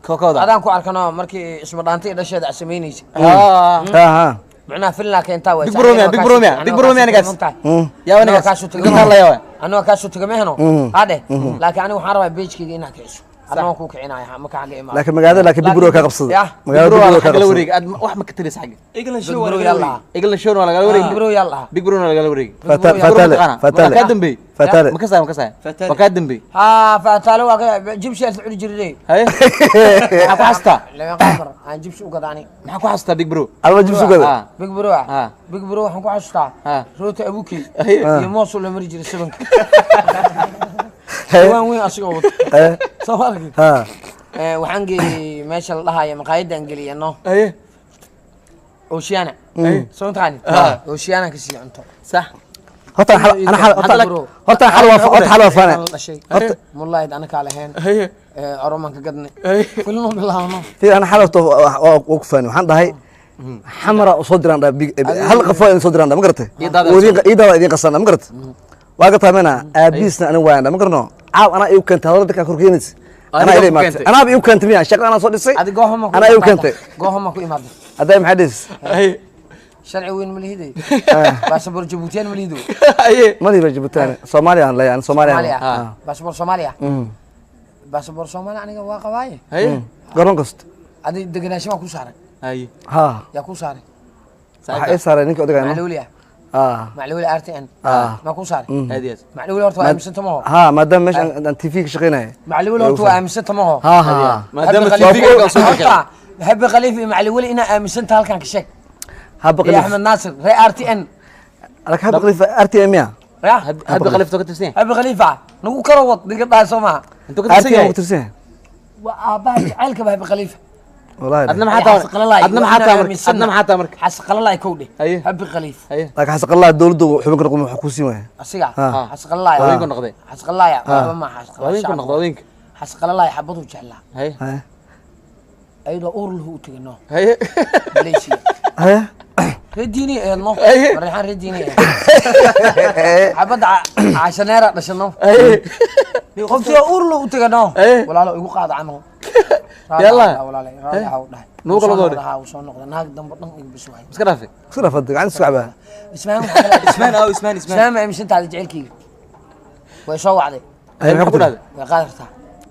Kookooda. Adaan ku arkano markii isma dhaantay dhasheeda samaynaysa. Ha. Macnaha filna keentaa way. Big bro miya, big bro miya, big bro miya nigaas. Yaa wa nigaas. Ninka la yaa. Anoo kaasoo taga meehno. Hadhe. Laakiin anigu waxaan rabaa page-kayga inaan kiciso. Anoo ku kicinaya ma ka xaga imaado. Laakiin magaalada laakiin big bro ka qabsada. Magaalada big big bro ka bro la qabsada. wareeg. Aad wax ma ka talis xaga. England show Big bro yalla. England show waa laga wareeg. Big bro yalla. Big bro waa laga wareeg. Fatale fatale. Ka dambeey. Fatale. Ma ka saay ma ka saay. Ma ka dambeey. Ha fatale waa ka jibsi aad cuni jirtay. Haye. Maxaa ku xastaa? Lama qafar aan jibsi u gadaani. Maxaa ku xastaa big bro? Alba jibsi u gada. Big bro ah. Big bro waxaan ku xastaa. Rooti abuukey. Iyo moos la mari jiray sabanka. Waan weyn asigoo wato. Soo arki. Ha. Waxaan geeyay meesha la dhahayo maqaayadda aan geliyano. Haye. Oceana. Soo taqaani? Oceana ka sii cunto. Sax. Horta xal ana xal horta xal waa horta xal waa faana. Horta mullayd ana ka lahayn. Oroman ka gadnay. Kulno bilaawno. Tii ana xal horta waa ku faani waxaan dhahay xamara soo diraan hal qafo in soo diraan ma garatay? Ii daada idin qasana ma garatay? Waa ka taamena aabiisna ana waan ma garno. Caaw ana iu keentay hadalka dadka korkeenaysa. Ana ilay maatay. Ana iu keentay miya shaqada ana soo dhisay. Adi goohama ku. Ana iu keentay. Goohama ku imaad. Haday maxay dhis? Sharci weyn ma lihiday. Baasaboor Djiboutian ma lihido. Ma lihiba Djiboutian. Soomaaliya aan leeyahay Soomaaliya. Baasaboor Soomaaliya. Baasaboor Soomaaliya aniga waa qabaaye. Garoon kasta. Adi degenaansho waa ku saaray. Ha. Yaa ku saaray. Waxa ay saaray ninka odayga. Macluuli ah. Macluuli RTN. Ma ku saaray. Aad iyo aad. Macluuli horta waa aaminsan tamaho. Ha maadaama meesha aan TV ka shaqeynay. Macluuli horta waa aaminsan tamaho. Ha ha. Maadaama TV ka soo shaqeynay. Habbi Khaliif iyo Macluuli ina aaminsan tahay halkan ka sheeg. Habbi Khaliif. Axmed Naasir ree RTN. Lak Habbi Khaliif RTN miya? Ya. Habbi Khaliif to ka tirsan. Habbi Khaliif nagu karo wad ninka dhahay soo maaha. Intuu ka tirsan yahay? RTN ku tirsan yahay. Waa aabaha jacaylka Habbi Khaliif. والله adna maxaa taa adna maxaa taa marka adna maxaa taa marka xasqalalay kowdhe Habbi Khaliif. Laakiin xasqalaa dawladdu xubin ka noqon wax ku siin waaya. Asiga xasqalalay haweenku noqday. Xasqalalay waxba ma xasqalalay. Haweenku noqday haweenka. Xasqalalay xabadu jeclaa. Haye. Ayadoo uur lahu u tagano. Haye. Malaysia. Haye. Reediini eedno. Marixaan reediini. Xabada cashaneera dhashano. Qoftii uur lahu u tagano. Walaalo igu qaad camal. Yalla. Walaalo raali ha u dhahay. Nuuqa lagu odhay. Ha u soo noqdo naag dambe dhan igu bis waay. Iska dhaafay. Iska dhaafay gacan isku cabaa. Ismaan Ismaan aw Ismaan Ismaan. Ismaan ma aaminsan tahay jacaylkayga. Way soo wacday. Maxay ku dhahday? Way qaadi kartaa.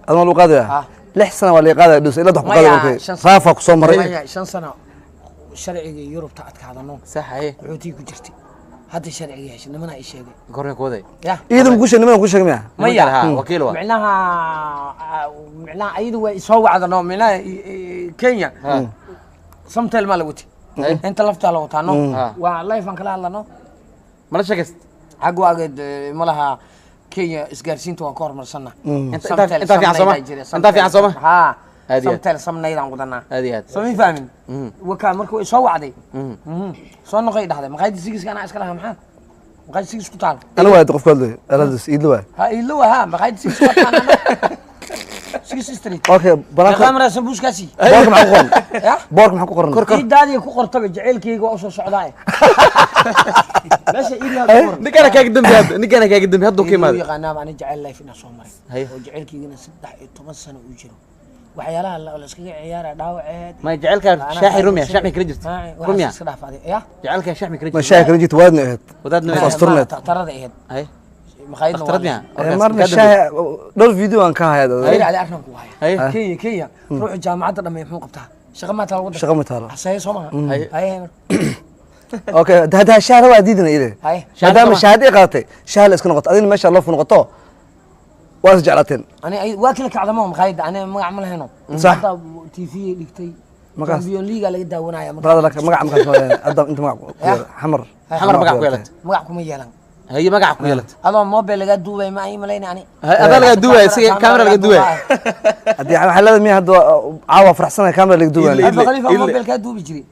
Adma lagu qaadaya? 6 sano waa la qaadaya dhus ila wax ku qaadaya markay. Raafa ku soo maray. 5 sano sharciga Yurubta adkaadano. Sax haye. Qaxootiga ku jirtay. Hadda sharciga heshay nimana ay sheegay. Gorna ku waday. Ya. Iidan ku sheegay nimana ku sheegay miya? Maya. Wakiil waa. Micnaha ayadu way soo wacdano micnaha Kenya. Samtel ma la wati. Inta lafta la wataano. Waa live aan kala hadlano. Mala sheegayst. Xag waageed malaha Kenya isgaarsiinta waan ka horumarsanaa. Inta fiican Sooma. Inta fiican Sooma. Ha. Samtel samnaydaan wadanaa. Aad iyo aad. Soo ma fahmin? Wakaa markuu soo wacday. Soo noqay dhahday maqaayadda sigiska anaa iska lahaa maxaa? Maqaayadda sigis ku taal. Ana waa qofka hadlay. Aladus iidlo waa. Ha iidlo waa ha maqaayadda sigis ku taal. Six Street. Okay, banaanka. Meeqa sambuuskaasi? Boorka maxaa ku qoran? Ya. Boorka maxaa ku qoran? Iidaadii ku qortaba jaceylkayga waa usoo socdaa. Meesha iidaa ku qoran. Ninkana kaaga dambi hadda, ninkana kaaga dambi hadduu ka Iiduu imaado. Yaqaanaa ani jaceyl life inaan soo maray. Haye. Oo jaceylkaygana 13 sano uu jiro. Waxyaalaha la iskaga ciyaara dhaawaceed. Ma jaceylka shaaxi rumya, shaaxi kala jirta. Rumya. Iska dhaaf adiga. Ya. Jaceylka shaaxi kala Ma jirta. shaahi kala jirta, waadna ahayd. Wadaadna Qof ahayd. asturneed. Takhtarada ahayd. Haye. Maqaayadna. Dhakhtarad miya? Marna shaahi dhowr video aan ka hayaa. Hayr ali arkan ku haya. Haye. Kenya, Kenya ruuxu jaamacadda dhammeey muxuu qabtaa? Shaqo ma taalo waddanka? Shaqo ma taalo. Hasaye soo maha. Haye. Haye. Okay, hadda shaahi waa diidana ile. Haye. Maadaama shahaad ay qaadatay, shaahi la iska noqoto, adigna meesha loo noqoto, waa is jeclaateen. Ani waa kala kacdamo maqaayadda, ani magac ma lahayno. Sax. Hadda TV dhigtay. Magacaas- Champion League laga daawanaya marka. Brother, laakiin magaca markaas hadda inta magac ku yeelay, Xamar. Xamar magac ku yeelatay. Magac kuma yeelan. Haye, magac ku yeelatay. Adoo mobile laga duubay ma ay malayna ani. Haye, adaa laga duubaya, isaga camera laga duubaya. Haddii waxaa leedahay miya hadda caawa faraxsanahay camera laga duubayo. Ile- Abba Khalifa ile- mobile ka duubi jiray.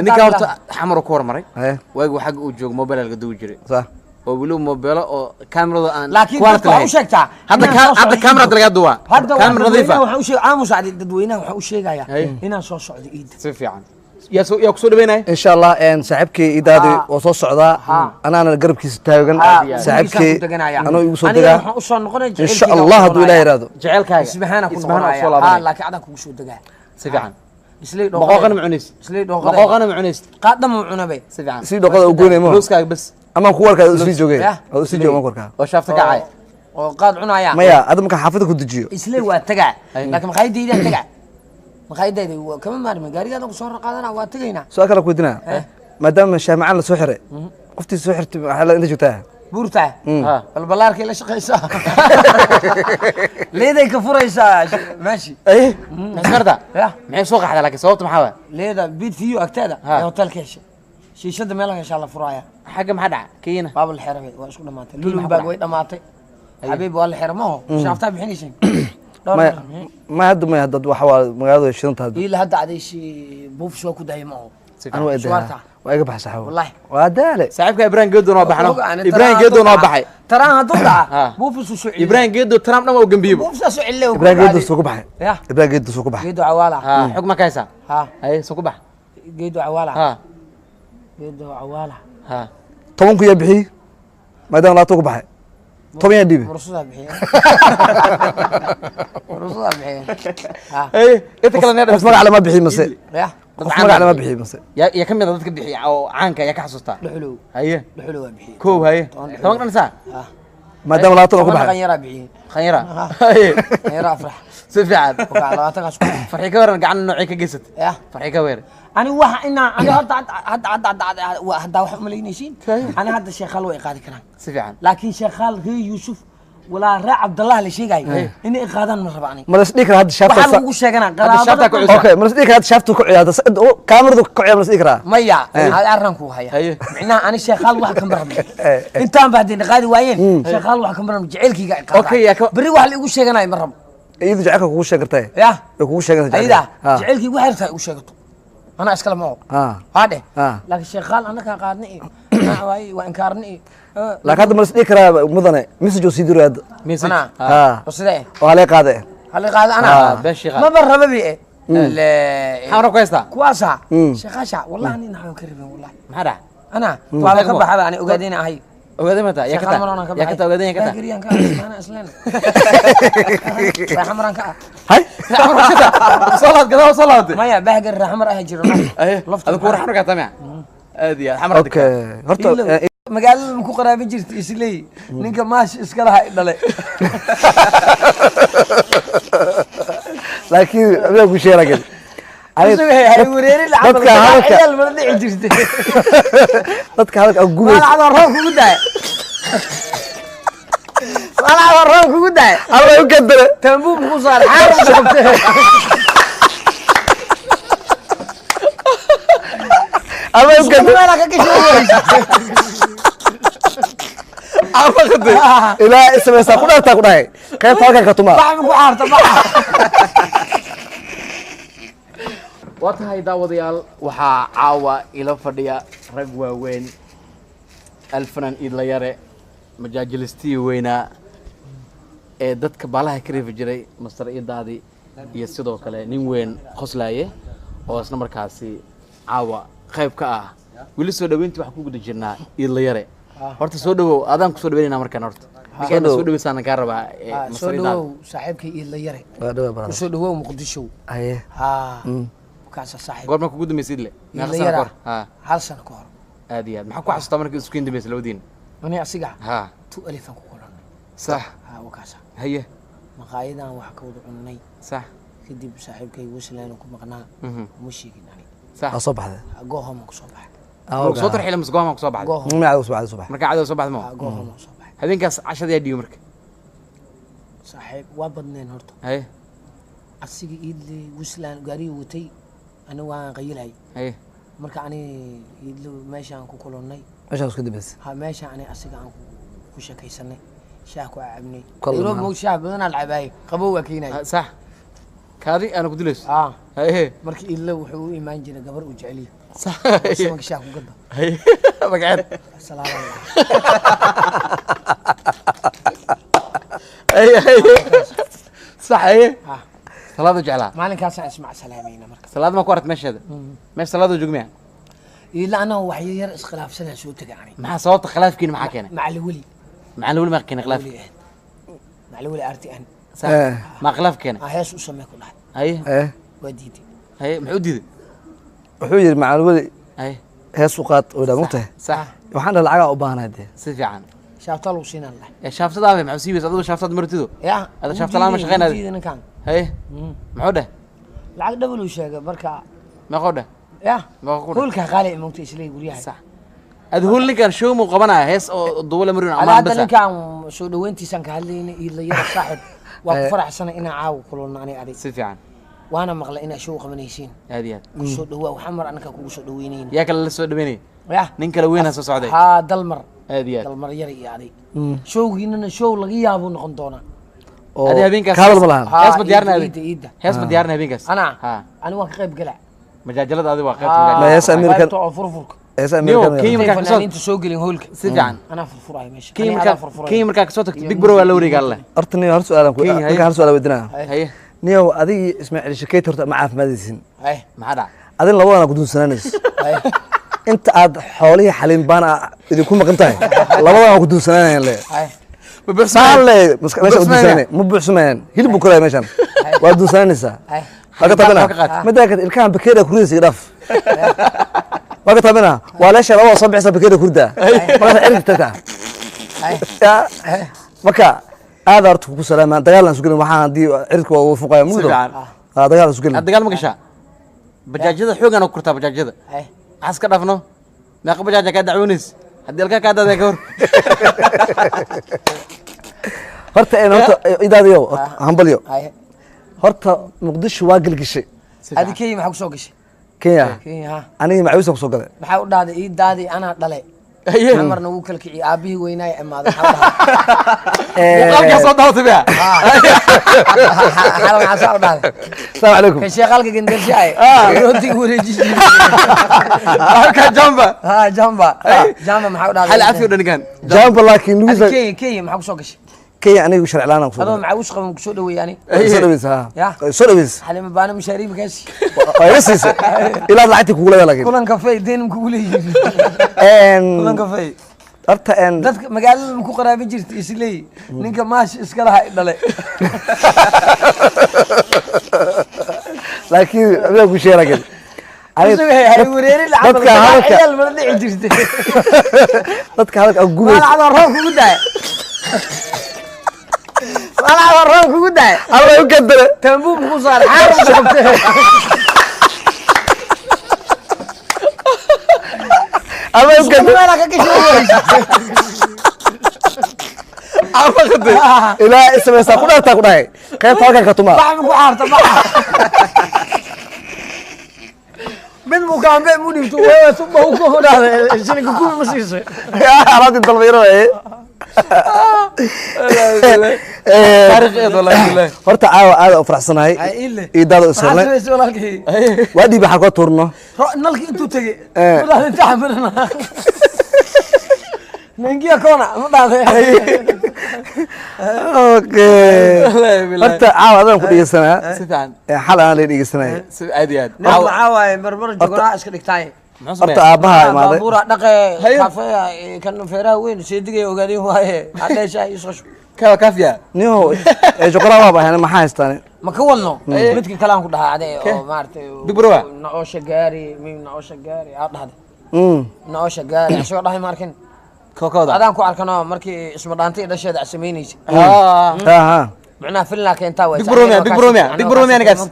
Ninka horta Xamar ku hormaray. Haye. Waagi xagga uu joogo mobile laga duubi jiray. Sax. Oo weliba mobile oo kamerada aan Laakiin quality dadka waxaa lahayn. u sheegtaa Hadda inaan soo hadda socdo kamerada Iidda. laga duubaa. Hadda Kamera nadiif dadweynaha ah. waxaan u sheeg aamus adi, dadweynaha waxaan u sheegayaa Haye. inaan soo socdo Iidda. Si fiican. Yaa soo, yaa ku soo dhaweynaya? Insha Allah, saaxiibkay Idaadi waa soo socdaa, anaana garabkiisa taagan. Saaxiibkay anuu igu soo Aniga degaa. waxaan u soo noqonaya Insha jaceylkayga Allah, u hadduu Ilaah noqonaya. yiraahdo. Jaceylkaaga. Isbahaana ku Isbahaana noqonaya. soo Ha, laabanaya. laakiin adaan kugu soo degaa. Si fiican. Islay Maqooqana ma cunaysid? Islay dhooqada. Maqooqana ma cunaysid? Qaadna ma cunabay. Si fiican. Si dhoqada u goynay mo. Looskaaga bas. Ama ku warkaa usii joogay. Yah. Oo usii joogo ma ku warkaa. Oo shaafta kacay. Oo qaad cunaya. Maya, hadda marka xaafadda ku dejiyo. Islay waa tagaa, laakiin maqaayadaydaa tagaa, maqaayadayda waa kama maarmi, gaarigaada ku soo qaadana waa tagaynaa. Su'aal kale ku weydiinaa. Maadaama shaah macaan la soo xiray, qoftii soo xirtay waxaa la inta joogtaa. Buurtaa. Ha. Balbalaarkay la shaqaysaa, leeday ka furaysaa meeshii. Ay, maxay kartaa? Ya. Maxay soo qaxdaa laakiin sababta maxaa waay? Leeda bid fiyo agteeda Ha. ee hotelka heshay, shiishada meelaha heshaa la furaya. Xagga maxaa dhaca? Kenya. Baaba la xeray, waa isku dhamaatay. Maxaa ku Lulumbaag dhacay? way dhamaatay, xabiib waa la xeray maho shaaftaa bixinaysay dhowr Maya, mar. ma hadda, maya hadda waxa waa magaalada way shidan tahay. Ila hadda adayshi buufis waa ku daayay maho. Si Anu waa fiican. Suwaarta. Waa iga baxay saxaabo. Wallahi. Waa daale. Saaxiibka Ibrahim Geedo noo baxno. Ibrahim Geedo noo baxay. Taraan hadduu Ha. dhaca buufis uu soo celiyo. Ibrahim Geedo Trump dhan waa u gambiyey. Buufisaa soo celiyo. Ibrahim Geedo soo ku baxay. Ya. Ibrahim Geedo soo ku baxay. Geedo Cawaala. Ha, xog ma ka haysaa? Ha. Haye, soo ku bax. Geedo Cawaala. Ha. Geedo Cawaala. Ha. 10 ku yaa bixiyey, maadaama 20 ku baxay, 10 yaa dhiibay. Mursudaa bixiye, mursudaa bixiye. Ha. Haye, inta kale neer. Qof magac lama bixiy mase? Ya. Qof magac lama bixiy mase? Yaa ka mid ah dadka bixiya oo caanka yaa ka xasuustaa? Dhuxulow. Haye. Dhuxulow waa bixiye. Kow, haye. 10. 10 dhan saa? Ha. Maadaama 20 ku 10 baxay. Qanyaraa bixiye. Khanyara. Ha. Haye. Qanyara Afrax. Si fiican. Wakaa 20-kaas ku. Farxi ka waran, gacan noocay ka geysatay? Ya. Farxi ka weer. Ani waxa inaa ani hadda hadda hadda hadda hadda wax umalaynaysiin, ani hadda sheekhaal way qaadi karaan. Si fiican. Laakiin sheekhaal ree Yuusuf walaa ree Cabdallah la sheegayo inay qaadaan ma raba ani. Ma la is dhihi karaa hadda shaafta Waxaa lagu sheeganaa Hadda shaaftaa ku qaraabada. cusub. Okay, ma la is dhihi karaa hadda shaaftu ku ciyaarta, kaamiradu ku ciyaar, ma la is dhihi karaa? Maya, arran ku haya. Haye. Micnaha ani sheekhaal wax kama rabno, intaan ba haddii qaadi waayeen sheekhaal wax kama rabno, jaceylkayga ay qaadaan. Okay, Berri wax la igu sheeganayo ma rabo. Iyadu jacaylka kugu sheegi kartaa. Ya. Way kugu sheeganaysaa Ayada jacaylka. Ha. jaceylkayga waxay rabtaa igu sheegato, anaa iskale ma og. Ha. Haa dheh. Ha. Laakiin sheekhaal annakaa qaadna iyo waay waa inkaarna iyo Laakiin hadda ma la is dhihi karaa mudane message oo sii diray hadda? Message. Anaa. Ha. Oo sidee? Oo halee qaade. Hal qaado anaa. Been sheekhaal. Maba raba bi e. Maxaa ku haystaa? Kuwaasa sheekhaasha wallahi nin naxo ka rabin wallahi. Maxaa dhaca? Ana waaba ka baxaba, ani ogaadayna ahay. Ogaadey maanta yaa ka Sheekhaal maraan ka taa, yaa ka taa ogaadey, yaa ka taa. Baagariyan ka ah, isleen raaxamaran ka ah. Hay. Soo laad gadaa, soo laabatay. Maya, baagari raaxamar ah jiro. Haye. Lafta. Adigu kuwa xamar ka taa miya? Aad iyo aad xamar. Okay, horta Magaalada ma ku qaraabin jirta isley ninka maash iska lahaa i dhalay. Laakiin adiga ku sheegay laakiin Hay wareerin. Dadka hadalka Ciyaal mala dhici jirtay. Dadka hadalka aad gubaysa. Waalacadoo roob kugu daay, waalacadoo roob kugu daay. Alla u kadare. Tambuub ku saaray xaar qabtay. Alla u kadare. Meelaa ka gashay. Ama qaday. Ilaa samaysaa ku dhaartaa ku dhahay qaybta halkan ka tumaa. Bax ma ku caarta bax. Waa tahay daawadayaal, waxaa caawa ila fadhiya rag waaweyn, alfanan Iidla Yare, majaajilistii weynaa. Ee dadka baalaha ka reefi jiray Master Idaadi iyo sidoo kale nin weyn qoslaaye oo isna markaasi caawa qayb ka ah. Weli soo dhaweyntii waxaan ku guda jirnaa Iidla Yare. Horta soo dhawow, adaan kusoo dhaweynayna markaan horta. Ninkaan soo dhaweysaan kaa rabaa Soo Master Idaadi. Dhawow saaxiibkay Iidla Yare. Waa dhawaa barada. Kusoo dhawow Muqdisho. Haye. Ha, kaasa saaxiib. Goorma kugu dambeysay Iidle? Meeqa Iidla sano Yara. kahor? Ha. Hal sano ka hor. Aad iyo aad. Maxaa ku xasuustaa markii isku dambeysay labadiin? Ani asiga Ha. tu alifan ku kulannay. Sax. Ha, wakaasa. Haye. Maqaayadan wax ka wada cunnay. Sax. Kadib saaxiibkay Wesland ku maqnaa. Uma sheegin ani. Sax. Waa soo baxday. Goohoma ku soo baxay. Soo tarxiila mise go'aama kusoo baxday? Goohoma. Magaca soo baxday, soo baxday. Markaa cadow soo baxday ma? Goohoma soo baxay. Habeenkaas cashada yaa dhiibi marka? Saaxiib, waa badneen horta. Haye. Asiga Iidle Wesland gaarigii watay, ani waan qayilay. Haye. Marka ani Iidle meeshaan ku kulannay. Meeshaan isku dambeysay. Ha, meesha ani asiga aan ku sheekaysanay, shaah ku cabnay. Kol Nairobi maha. Moog shaah badanaa la cabaayay, qabow waa keenay. Ha, sax, kaadi aana ku dilayso. Ah. Haye. Marka Iidle wuxuu u imaan jiray gabar uu jecel yahay. Sax. Samanka shaah ku gada. Haye, magaceed? Salaam. Haye, haye, sax, haye. Ha. Salaada jeclaa. Maalinkaasaan ismac salaamayna marka. Salaada ma ku aragt meesheeda? Meesha salaada joogmiya? Iidle anaa wax yar iskhilaafsanaa soo tegay ani. Maxaa sababta khilaafkiina, maxaa keenay? Macali weli. Maxaa weli maa keenay khilaafka? Weli ahayd macali weli arti an. Sax. Eh. Maa khilaaf keenay? Ah, hees u samee ku dhahay. Haye. Eh. Waa diiday. Haye, muxuu u diiday? Wuxuu yidhi macalin weli Haye. hees u qaad oo dhaa mugtahay. Sax. Waxaan dhahay lacagaa u baahanahay dee. Si fiican. Shaaftaa lagu siinaan lahay. Ee shaaftada maxuu siibaysa adigu? Shaaftada martido ya. Ada wuu shaafta la'aan ma diiday, shaqeynaayo? wuu diiday ninkan. Haye, muxuu dheh? Lacag dhabal uu sheegay marka. Meeqoo dheh? Ya. Meeqoo ku dheh? Hoolka qaali moogta isleey guryaha. Sax. Adi hool ninkan show muu qabanaya, hees oo duwala marin Ada amaan hadda basa. Ninkan soo dhaweyntiisaan ka hadlayna. Iidla Yara saaxib, waa ku faraxsanay inaan caawa kulano ani adig. Si fiican. Waana maqlay inaa show qabanaysiin. Aad iyo aad. Ku soo dhawaa, waxaa mar anaka kugu soo dhaweynayna. Yaa kale la soo dhaweynaya? Ya. Nin kale weynaa soo socday. Haa, Dalmar. Aad iyo aad. Dalmar Yara iyo adig showgiinana show laga yaabuu noqon doonaa. Oo Adi habeenkaas kaadal ma lahan. Haa, hees ma diyaarinay? Iidda, iidda. Hees ma diyaarinay habeenkaas? Anaa ha. Ani waan ka qayb galaa. Majaajalada adi waa qaybta Haa, majaajilada. Hees American. Qaybta oo furfurka. Hees Niyo, American. Kenya intay markaa kasoo fanaaniinta soo gelin hoolka. Si fiican. Anaa furfuraayo meesha. Kenya Ani markaa adaa furfuraayo. Kenya markaa kasoo tagto, Big Bro waa la wareegaa leh. Horta niyo, hal su'aalan ku Kenya, haye. ninka hal su'aal weydiinaya. Haye. Niyow, adigii Ismaaciil Shakeet horta ma caafimaadaysin. Ay, maxaa dhaca? Adin labadana ku duunsanaanayso. Ay. Inta aad xoolihii xaliin baan idinku maqan tahay, labadana waa ku duunsanaanayaan le. Ay. Saan le meesha u Buuxsamayaan. duunsananay ma buuxsamayaan, hilib buu koraya meeshan, waa duunsanaanaysaa. Ay. Waa ka taabina. Waa ka qaad. Middaa kale ilkahan bakeeriya kuridaysa iga dhaaf. Waa ka taabina, waa leesha labada soo bixisa bakeeriya kurida markaas cirka tagtaa. Ay. Ya, marka aad horta kugu salaamaan, dagaal aan sugelin, waxaan haddii cirka waa fuqaya mugdo. Fiican. Ah, dagaal aan sugelin. Aad dagaal ma gashaa? Bajaajyada xoogaan oo kurtaa bajaajyada. Ay. Maxaa iska dhaafno? Meeqa bajaaja kaa dacwoonaysa haddii alkaa kaa daadaa ka hor? Horta een horta idaadiyo hambalyo. Ay. Horta Muqdisho waa gelgishay. Si Adi fiican. Kenya maxaa kusoo gashay? Kenya. Kenya, ha. Anigii macawisan kusoo galay. Maxaa u dhahday ii daadi anaa dhale? Haye. Amarna wuu kala kiciyey aabihii weynaaya imaaday, maxaa u dhahday? Muuqaalkaa soo daawatay miya? Xala maxaa saa u dhahday? Asalaamu calaykum. Kan sheekhalka gandarshaay rootiga wareeji jiray. Halkaa jamba. Ha, jamba jamba, maxaa u dhahday? Xal cafi o dhan ninkan. Jamba laakiin Adi lugiisa. Kenya maxaa kusoo gashay? Kenya anigu sharci la'aan aan kusoo Adoo galay. macawish qaban kusoo dhaweeyey ani. Soo dhaweysa, ha. Ya. Soo dhaweysa. Xalima baana mushaariib kaasi. Waa iga siisay ilaa lacagtii kugu leedahay laakiin. Kulan kafey deen kugu leeyihiin. Kulan kafey. Horta een Dadka magaalada ma ku qaraabin jirta isleey ninka maash iska lahaa i dhale. Laakiin adiga ku sheegay laakiin Hay wareerin camal. Dadka hadalka ciyaal mala dhici jirtay. Dadka hadalka aad gubaysa. Walaal roob kugu daay, walaal roob kugu daay. Alla u kadare. Tambuub ku saar xaar ku qabtay. Alla u kadare. Meel ka gashay. Ama qaday. Ilaa samaysaa ku dhaartaa ku dhahay qaybta halkan ka tumaa. Bax ku xaarta bax mid mu kaambe mu dhibto waa tuba ku hodhaade shilinka kuwi ma siisay. Alaabtii dalbayro ee Taariikheed wallahi billahi. Horta caawa aad u faraxsanahay. Ay ile. Iidaada u maxaa sirnay. samaysay walaalkii? Waa dhiib waxaa koo tuurno. Nalki intuu tegey. Eh. Ma dhahday inta xamirana ninkiya koona ma dhahday? Okay, horta caawa adaan ku dhegeysanaa. Si fiican. Xal aan la dhegeysanaya. Si aad iyo aad. Nin maxaa waaye, marmar jogoraa iska dhigtaay. Muxuu Horta sameeyaa? aabbaha imaaday. Baabuura dhaqe. Hayo. Kafeya kan feeraha weyn seedigay ogaadeen waaye hadheeshaa iisoo shub. Kawa kaafiya. Niho joqoraa waaba ahayn, maxaa haystaan? Ma ka wadno midka kale aan ku dhahaa ade oo maaragtay. Big Bro ah? Naosha gaari mim naosha gaari aa dhahday. Naosha gaari isagoo dhahay ma arkin. Kookooda. Adaan ku arkano markii isma dhaantay dhasheeda samaynaysa. Ah. Ha ha. Macnaha filna keentaa way. Big Bro miya, Big Bro miya, Big Bro miya ninkaas?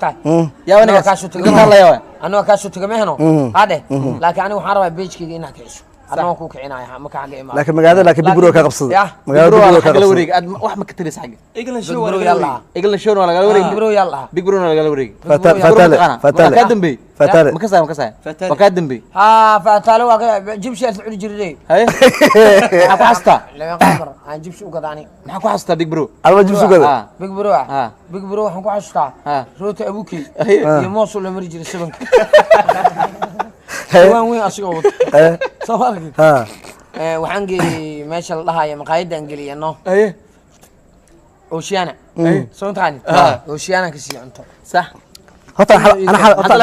Yaa ninkaas. Inta la yaa. Anoo kaasoo taga mehno hadhe, laakiin aniga waxaan rabaa page-kayga inaad kiciso, anoo waan kuu kicinaya marka xagga imaado. Laakiin magaalada, laakiin Big Bro ka qabsada. Yah. Magaalada Big Big Bro Bro ka xagga la qabsada. wareeg. Aad wax ma ka talis xagga. England Big show waa Bro lagala yaa lahaa. wareegay. England show waa lagala wareeg. Big Bro yaa lahaa. Big Bro waa lagala wareeg. Fatale fatale. Waa kaa dambeey. Fatale. Ma kasaya, ma kasaya. Fatale. Waa kaa dambeey. Haa, faataale waa ka jibsi aad cuni jirtay. Haye. Maxaa ku xasuustaa? Laba qamar aan jibsi u gadaani. Maxaa ku xasuustaa Big Bro? Alba jibsi gada. Ah. Big Bro ah. Ah. Big Bro waxaan ku xasuustaa Ah. rooti abukey Haye. iyo moos uu la mari jiray sabanka waan weyn asigoo wato soo ma aragtid. Ha. Waxaan geeyey meesha la dhahayo maqaayadaan geliyay no. Haye. Oceana soo mataqaanid, Oceana ka sii cunto. Sax. Horta xal ana xal horta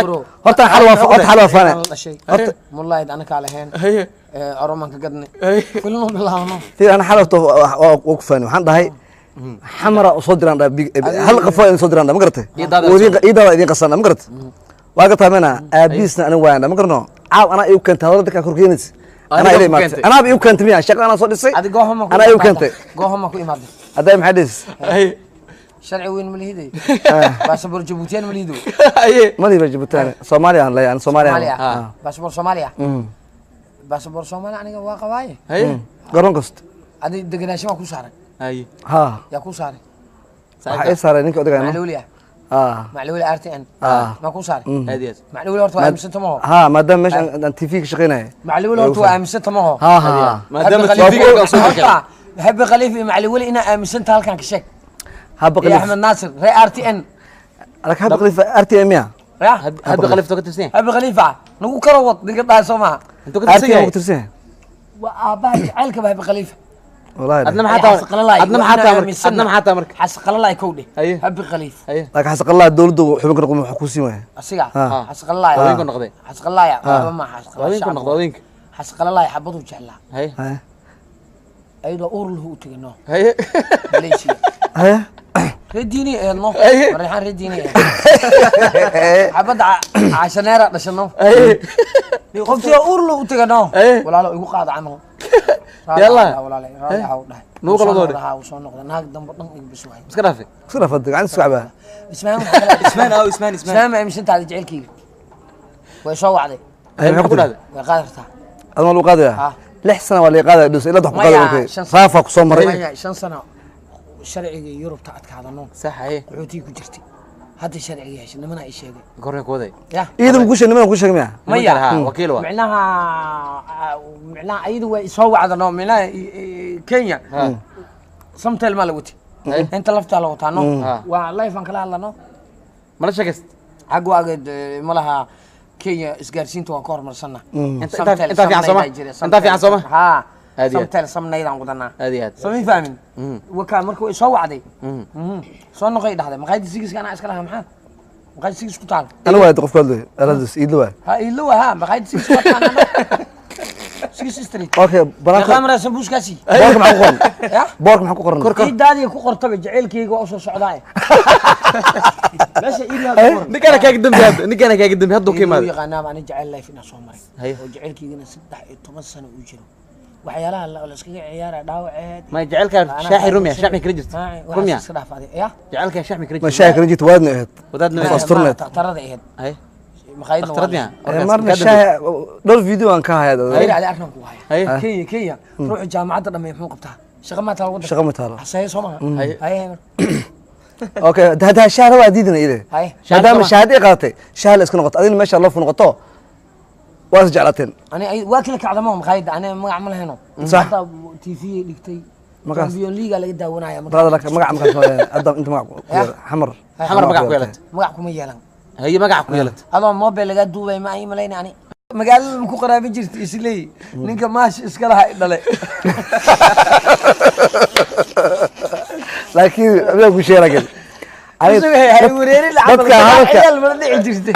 horta xal waa horta xal waa faana. La dhashay Horta mullayd anakaa lahayn. Haye. Oromaan ka gadnay filno bilaabno. Tii ana xal horta waa ku faani, waxaan dhahay xamara u soo diraan dhahay hal qof waa idin soo diraan dhahay, ma garatay? Ii daada. Ii daada idin qasan, ma garatay? Waa gartaa mana aabiisna aniga waan, ma garano caaw anaa igu keentay hadalada dadka korkeenaysa anaa Adiga ila ku imaatay keentay. Anaaba igu keentay miya shaqada anaa soo dhisay. Adi goohama ku anaa igu keentay. Goohama ku imaaday. Hadday maxay dhis? Haye. Sharci weyn ma lihiday, baasaboor Jabuutiyaan ma lihido. Haye. Madiiba Jabuuti, Soomaaliya aan leeyahay, Soomaaliya. Soomaaliya. Ah. Baasaboor Soomaaliya, baasaboor Soomaaliya aniga waa qabaaye. Haye. Garoon kasta. Adi degenaansho waa ku saaray. Haye. Ha. Yaa ku saaray? Waxaa ii saaray ninka odagayno. Macluuli ah. Ha. Macluuli RTN. Ah. Ma ku saaray? Aad iyo aad. Macluuli horta waa aaminsanta maho. Ha, maadaama meesha aan TV ka shaqeynaya. Macluuli horta waa aaminsanta maho. Ha ha. Maadaama TV-ga soo dirkay. Habi Khaliif iyo Macluuli inaa aaminsanta halkan ka sheeg. Haba iyo Khaliif. Axmed Naasir ree RTN. Laakiin Haba Khaliif RTM ya. Ya. Hadda Khaliif ka tirsan yahay. Habi Khaliifa nagu kala wad ninka dhahay soo maha. Intuu ka tirsan RTM yahay? ku tirsan yahay. Waa aabbaha jacaylka ba Habi Khaliifa. Wallahi. Adna maxaa taa? Adna maxaa taa marka? Adna maxaa taa marka? Xasqalalay kow dheh. Haye. Habi Khaliif. Haye. Laakiin xasaqallah dawladdu xubin ka noqon wuxuu ku siin waaya. Asiga Ah. xasqalalay. Haweenku noqday. Xasqalalay waxba ma xasqalalay. Haweenku noqday haweenka. Xasqalalay xabadu jeclaa. Haye. Haye. Ayadoo uur lahu u tegay no. Haye. Malaysia. Haye. Reer diini eedno. Haye. Marixaan reer diini eed xabadda cashaneera dhashano. Haye. Qoftii uur lahu u tegay no. Haye. Walaalo igu qaada camal. Yalla. Walaalo raalli ahaw dhahay. Nugu kala doodhe. Haa, uu soo noqday naag dambe dhan igu bis waay. Iska dhaafay. Iska dhaafad gacan isku cabaa. Ismaan. Ismaan aw Ismaan Ismaan. Ismaan ma aaminsantaada jecelkayga? Way soo wacday. Haye, maxaa ku dhahday? Way qaadi kartaa. Adma lagu qaadaya. Ah. 6 sano waa la qaadaya dhus ilaa wax ku Maya, qaadaya. 5 sano. Raafa ku soo maray. Maya, 5 sano sharciga Yurubta adkaadano. Sax, haye. Qaxootiga ku jirtay hadda sharciga heshay nimana ay sheegay. Goorma ku waday? Ya. Iidan ku sheegay, nimanka ku sheegay miya? Maya. Ha, wakiil waa. Micnaha ayadu way soo wacdano micnaha Kenya Samtel maa la watay, inta laftaa la wataa no. Ah. Waa life aan kala hadlano. Mala sheekayst. Xag waageed ma laha Kenya isgaarsiinta waan ka horumarsanna. Intaa fiican sooma? Intaa fiican sooma? Haa. Aad iyo aad. Samtel samnaydaan wadanaa. Aad iyo aad. Soo ma fahmin? Wakaa marka way soo wacday. Soo noqoy dhahday maqaayadda sigiska anaa iska lahaa, maxaa maqaayadda sigis ku taal? Ana waa qofka hadlay aladus iidla waa. Ha, iilo ha, maqaayadda sigis waa taal Sigis Street. Okay, banaanka. Meeqaa maraa sambuuskaasi? Boorka maxaa ku qoran? Ya. Boorka maxaa ku qoran? Ciidaadii ku qortaba jacaylkayga waa usoo socdaa meesha iidaa ku qoran. Ninkana kaaga dambi hadda. Ninkana kaaga dambi hadda uu ka Loo imaaday. yaqaanaaba ani jacayl life inaan soo maray. Haye. Oo jacaylkaygana 13 sano uu jiro waxyaalaha la iskaga ciyaara dhaawaceed. Ma jacaylka shaaxi rumiya, shaaxi kala jirta. Rumiya. Iska dhaaf adi ya. Jacaylka shaaxi kala Ma jirta. shaah kala jirta waadna ahayd. Wadaadna Qof ahayd. asturneed. Takhtarada ahayd. Haye. Maqaayadna. Dhakhtarad miya? Marna shaah dhowr video aan ka hayaa. Hayr ali arkan ku haya. Haye. Kenya ruuxu jaamacadda dhammeey muxuu qabtaa? Shaqa maa taalo waddanka? Shaqa ma taalo. Xasaye soo maha. Haye. Haye. Okay, hada shaah waa diidana ile. Haye. Maadaama shaahad ay qaadatay, shaah la iska noqoto adina meesha loo noqoto waa is jeclaateen. Ani waa kala kacdamo maqaayadda ani magac ma lahayno. Sax. Hadda TV dhigtay. Markaas- Champion League laga daawanaya marka. Brother, laakiin magac markaas hadda inta magac ku yeelay. Xamar. Xamar magac ku yeelatay. Magac kuma yeelan. Haye, magac ku yeelatay. Adoo mobile laga duubay ma ay malayna ani. Magaalada ma ku qaraabin jirta isleey, ninka maash iska lahaa i dhale. Laakiin adiga ku sheegay, laakiin Hay wareerin. Dadka hadalka Ciyaal mala dhici jirtay.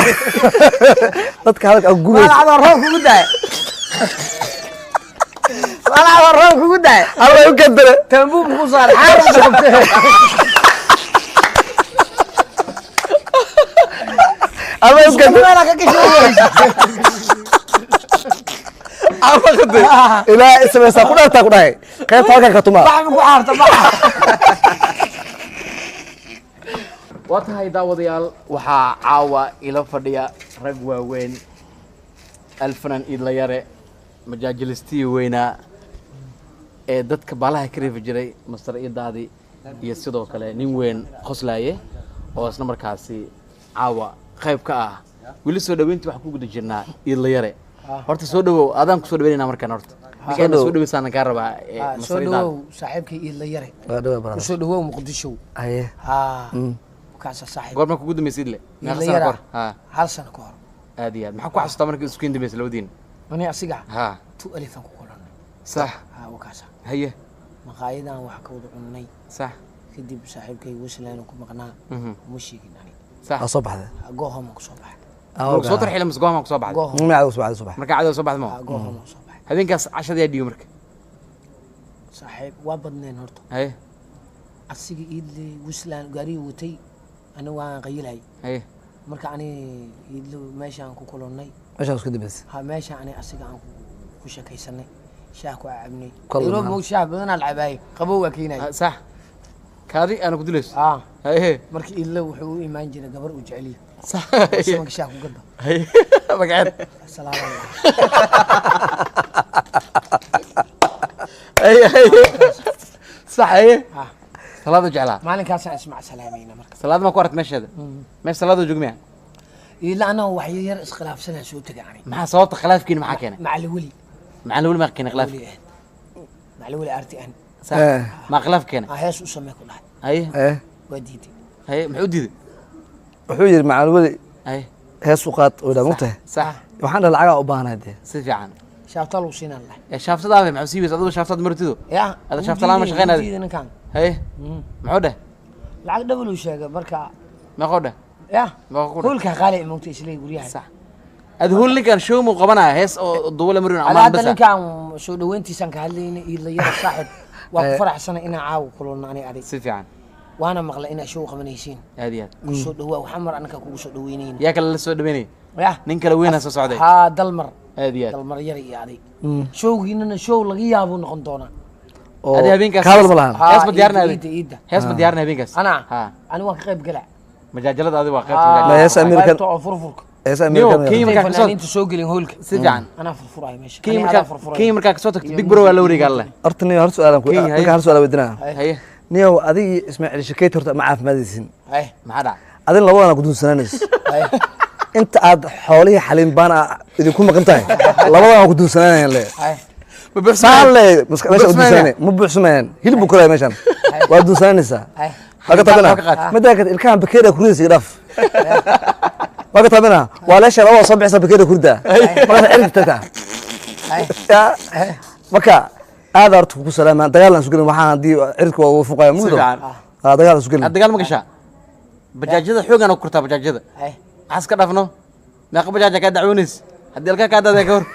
Dadka hadalka aad gubaysa. Maalacda roob kugu daay, maalacda roob kugu daay. Alla u kadare. Tambuub ku saar xaaran qabtay. Alla u kadare. Meela ka gashay. Alla kadare ilaa samaysaa ku dhaartaa ku dhahay qaybta halkan ka tumaa. Bax ma ku xaarta bax. Waa tahay daawadayaal, waxaa caawa ila fadhiya rag waaweyn, alfanan Iidla Yare, majaajilistii weynaa ee dadka baalaha ka reefi jiray, Master Iidaadi, iyo sidoo kale nin weyn qoslaaye oo isla markaasi caawa qayb ka ah. Weli soo dhaweyntii waxaan ku guda jirnaa Iidla Yare. Horta soo dhawow, adaan kusoo dhaweynayna markaan horta ninkaan soo dhaweysaan kaa rabaa soo Master Iidaadi. Dhawow saaxiibkay Iidla Yare. Waa dhawaa brother. Kusoo dhawow Muqdisho. Haye. Ha kaasa saaxiib. Goorma kugu dambeysay Iidle? Meeqa Iidla sano Yara. kahor? Ha. Hal sano ka hor. Aad iyo aad. Maxaa ku xasuustaa markii isku dambeysay labadiin? Ani asiga ha tu alifan ku kulannay. Sax. Ha, wakaasa. Haye. Maqaayadan wax ka wada cunnay. Sax. Kadib saaxiibkay Wesland ku maqnaa. Uma sheegin ani. Sax. Waa soo baxday. Goohoma ku soo baxay. Soo tarxiila mise go'amaa kusoo baxday? Goohom. Magaca soo baxday, soo baxday. Marka cadow soo baxday ma? Goohoma ku soo baxay. Habeenkaas cashada yaa dhiibi marka? Saaxiib, waa badneen horta. Haye. Asiga Iidle Wesland gaarigii watay, ani waan qayilay. Haye. Marka ani Iidle meeshaan ku kulannay. Meeshaan isku dambeysay. Ha, meesha ani asiga aan ku sheekaysanay, shaah ku cabnay. Kol Nairobi maxaa? Moog shaah badanaa la cabaayo, qabow waa keenaya. Ah, sax, kaadi aana ku dilayso. Ah. Haye. Marka Iidle wuxuu u imaan jiray gabar uu jeceliyo. Sax. Samanka shaah ku gadba. Haye, magaceed? Salaam. Haye haye, sax, haye. Ah. Salaada jeclaa. Maalinkaasaan ismac salaamayna marka. Salaada ma ku aragt meesheeda? Meesha salaada joogmiya? Iidle anaa wax yar iskhilaafsanaa soo tegay ani. Maxaa sababta khilaafkiina, maxaa keenay? Macali weli. Maxaa weli maa keenay khilaaf? Weli ahayd macali weli arti an. Sax. Eh. Maa khilaaf keenay? Aa, hees u samee ku dhahay. Haye. Eh. Waa diiday. Haye, muxuu diiday? Wuxuu yidhi macalin weli Haye. hees u qaad oo dhaa mugtahay. Sax. Waxaan dhahay lacagaa u baahanahay dee. Si fiican. Shaaftaa lagu siinaan lahay. Ee shaafsadaada maxuu sii weysa adigu shaafsad martido? Ya. Ada wuu shaafta la'aan ma diiday, shaqeynaayo? wuu diiday ninkan. Haye, muxuu dheh? Lacag dhabal uu sheegay marka. Meeqoo dheh? Ya. Meeqoo ku dheh? Hoolka qaali moogta isleey guryaha. Sax, ad hool ninkan show muu qabanaya, hees oo duwala marin Ada amaan hadda basa. Ninkan soo dhaweyntiisaan ka hadlayna. Iidla Yara saaxib, waa ku faraxsanay inaan caawa kulano ani adig. Si fiican. Waana maqlay inaa show qabanaysiin. Aad iyo aad. Ku soo dhawaa, waxaa mar anaka kugu soo dhaweynayna. Yaa kale la soo dhaweynaya? Ya. Nin kale weynaa soo socday. Haa, Dalmar. Aad iyo aad. Dalmar Yara iyo adig showgiinana show laga yaabuu noqon doonaa. Oo Adi habeenkaas kaadal ma lahan. Haa, hees ma diyaarinaa? Iidda, iidda. Hees ma diyaarinaa habeenkaas? Anaa ha ani waan ka qayb galaa. Majaajalada adi waa qaybta Haa, majaajilada. Hees American. Qaybta oo furfurka. Hees Niyo, American. Kenya intay markaa kasoo fanaaniinta soo gelin hoolka si fiican. Anaa furfuraayo meesha. Kenya Ani markaa adaa furfuraayo. Kenya markaa kasoo tagto Big Bro waa la wareegaa leh. Horta niyo, hal su'aalan ku Kenya, haye. ninka hal su'aal weydiinaa. Haye. Niyow, adigii Ismaaciil Shakeet horta ma caafimaadaysin. Ay, maxaa dhac? Adin labadana ku duunsanaanayso ay. Inta aad xoolihii xaliimbaan aa idinku maqan tahay, labadana ku duunsanaanayan le. Ay. Ma buuxsamaan? Saan le meesha Buuxsamayaan? duunsananay ma buuxsamayaan, hilib buu koraya meeshan, waa duunsanaanaysaa. Ay. Waa ka taabina. Waa ka qaad. Middaa kale ilkahan bakeeriya kuridaysa iga dhaaf. Waa ka taabina, waa leesha labada soo bixisa bakeeriya kuridaa markaas cirka tagtaa. Ay. Ya, marka aad horta kugu salaamaan, dagaal aan isu gelin, waxaan haddii cirka waa fuqaya mugdo. Si fiican. Ah, dagaal aan isu gelin. Aad dagaal ma gashaa? Bajaajyada xoogaan oo kurtaa bajaajyada. Ay. Maxaa iska dhaafno? Meeqa bajaaja kaa dacwoonaysa haddii alkaa kaa daadaya ka hor?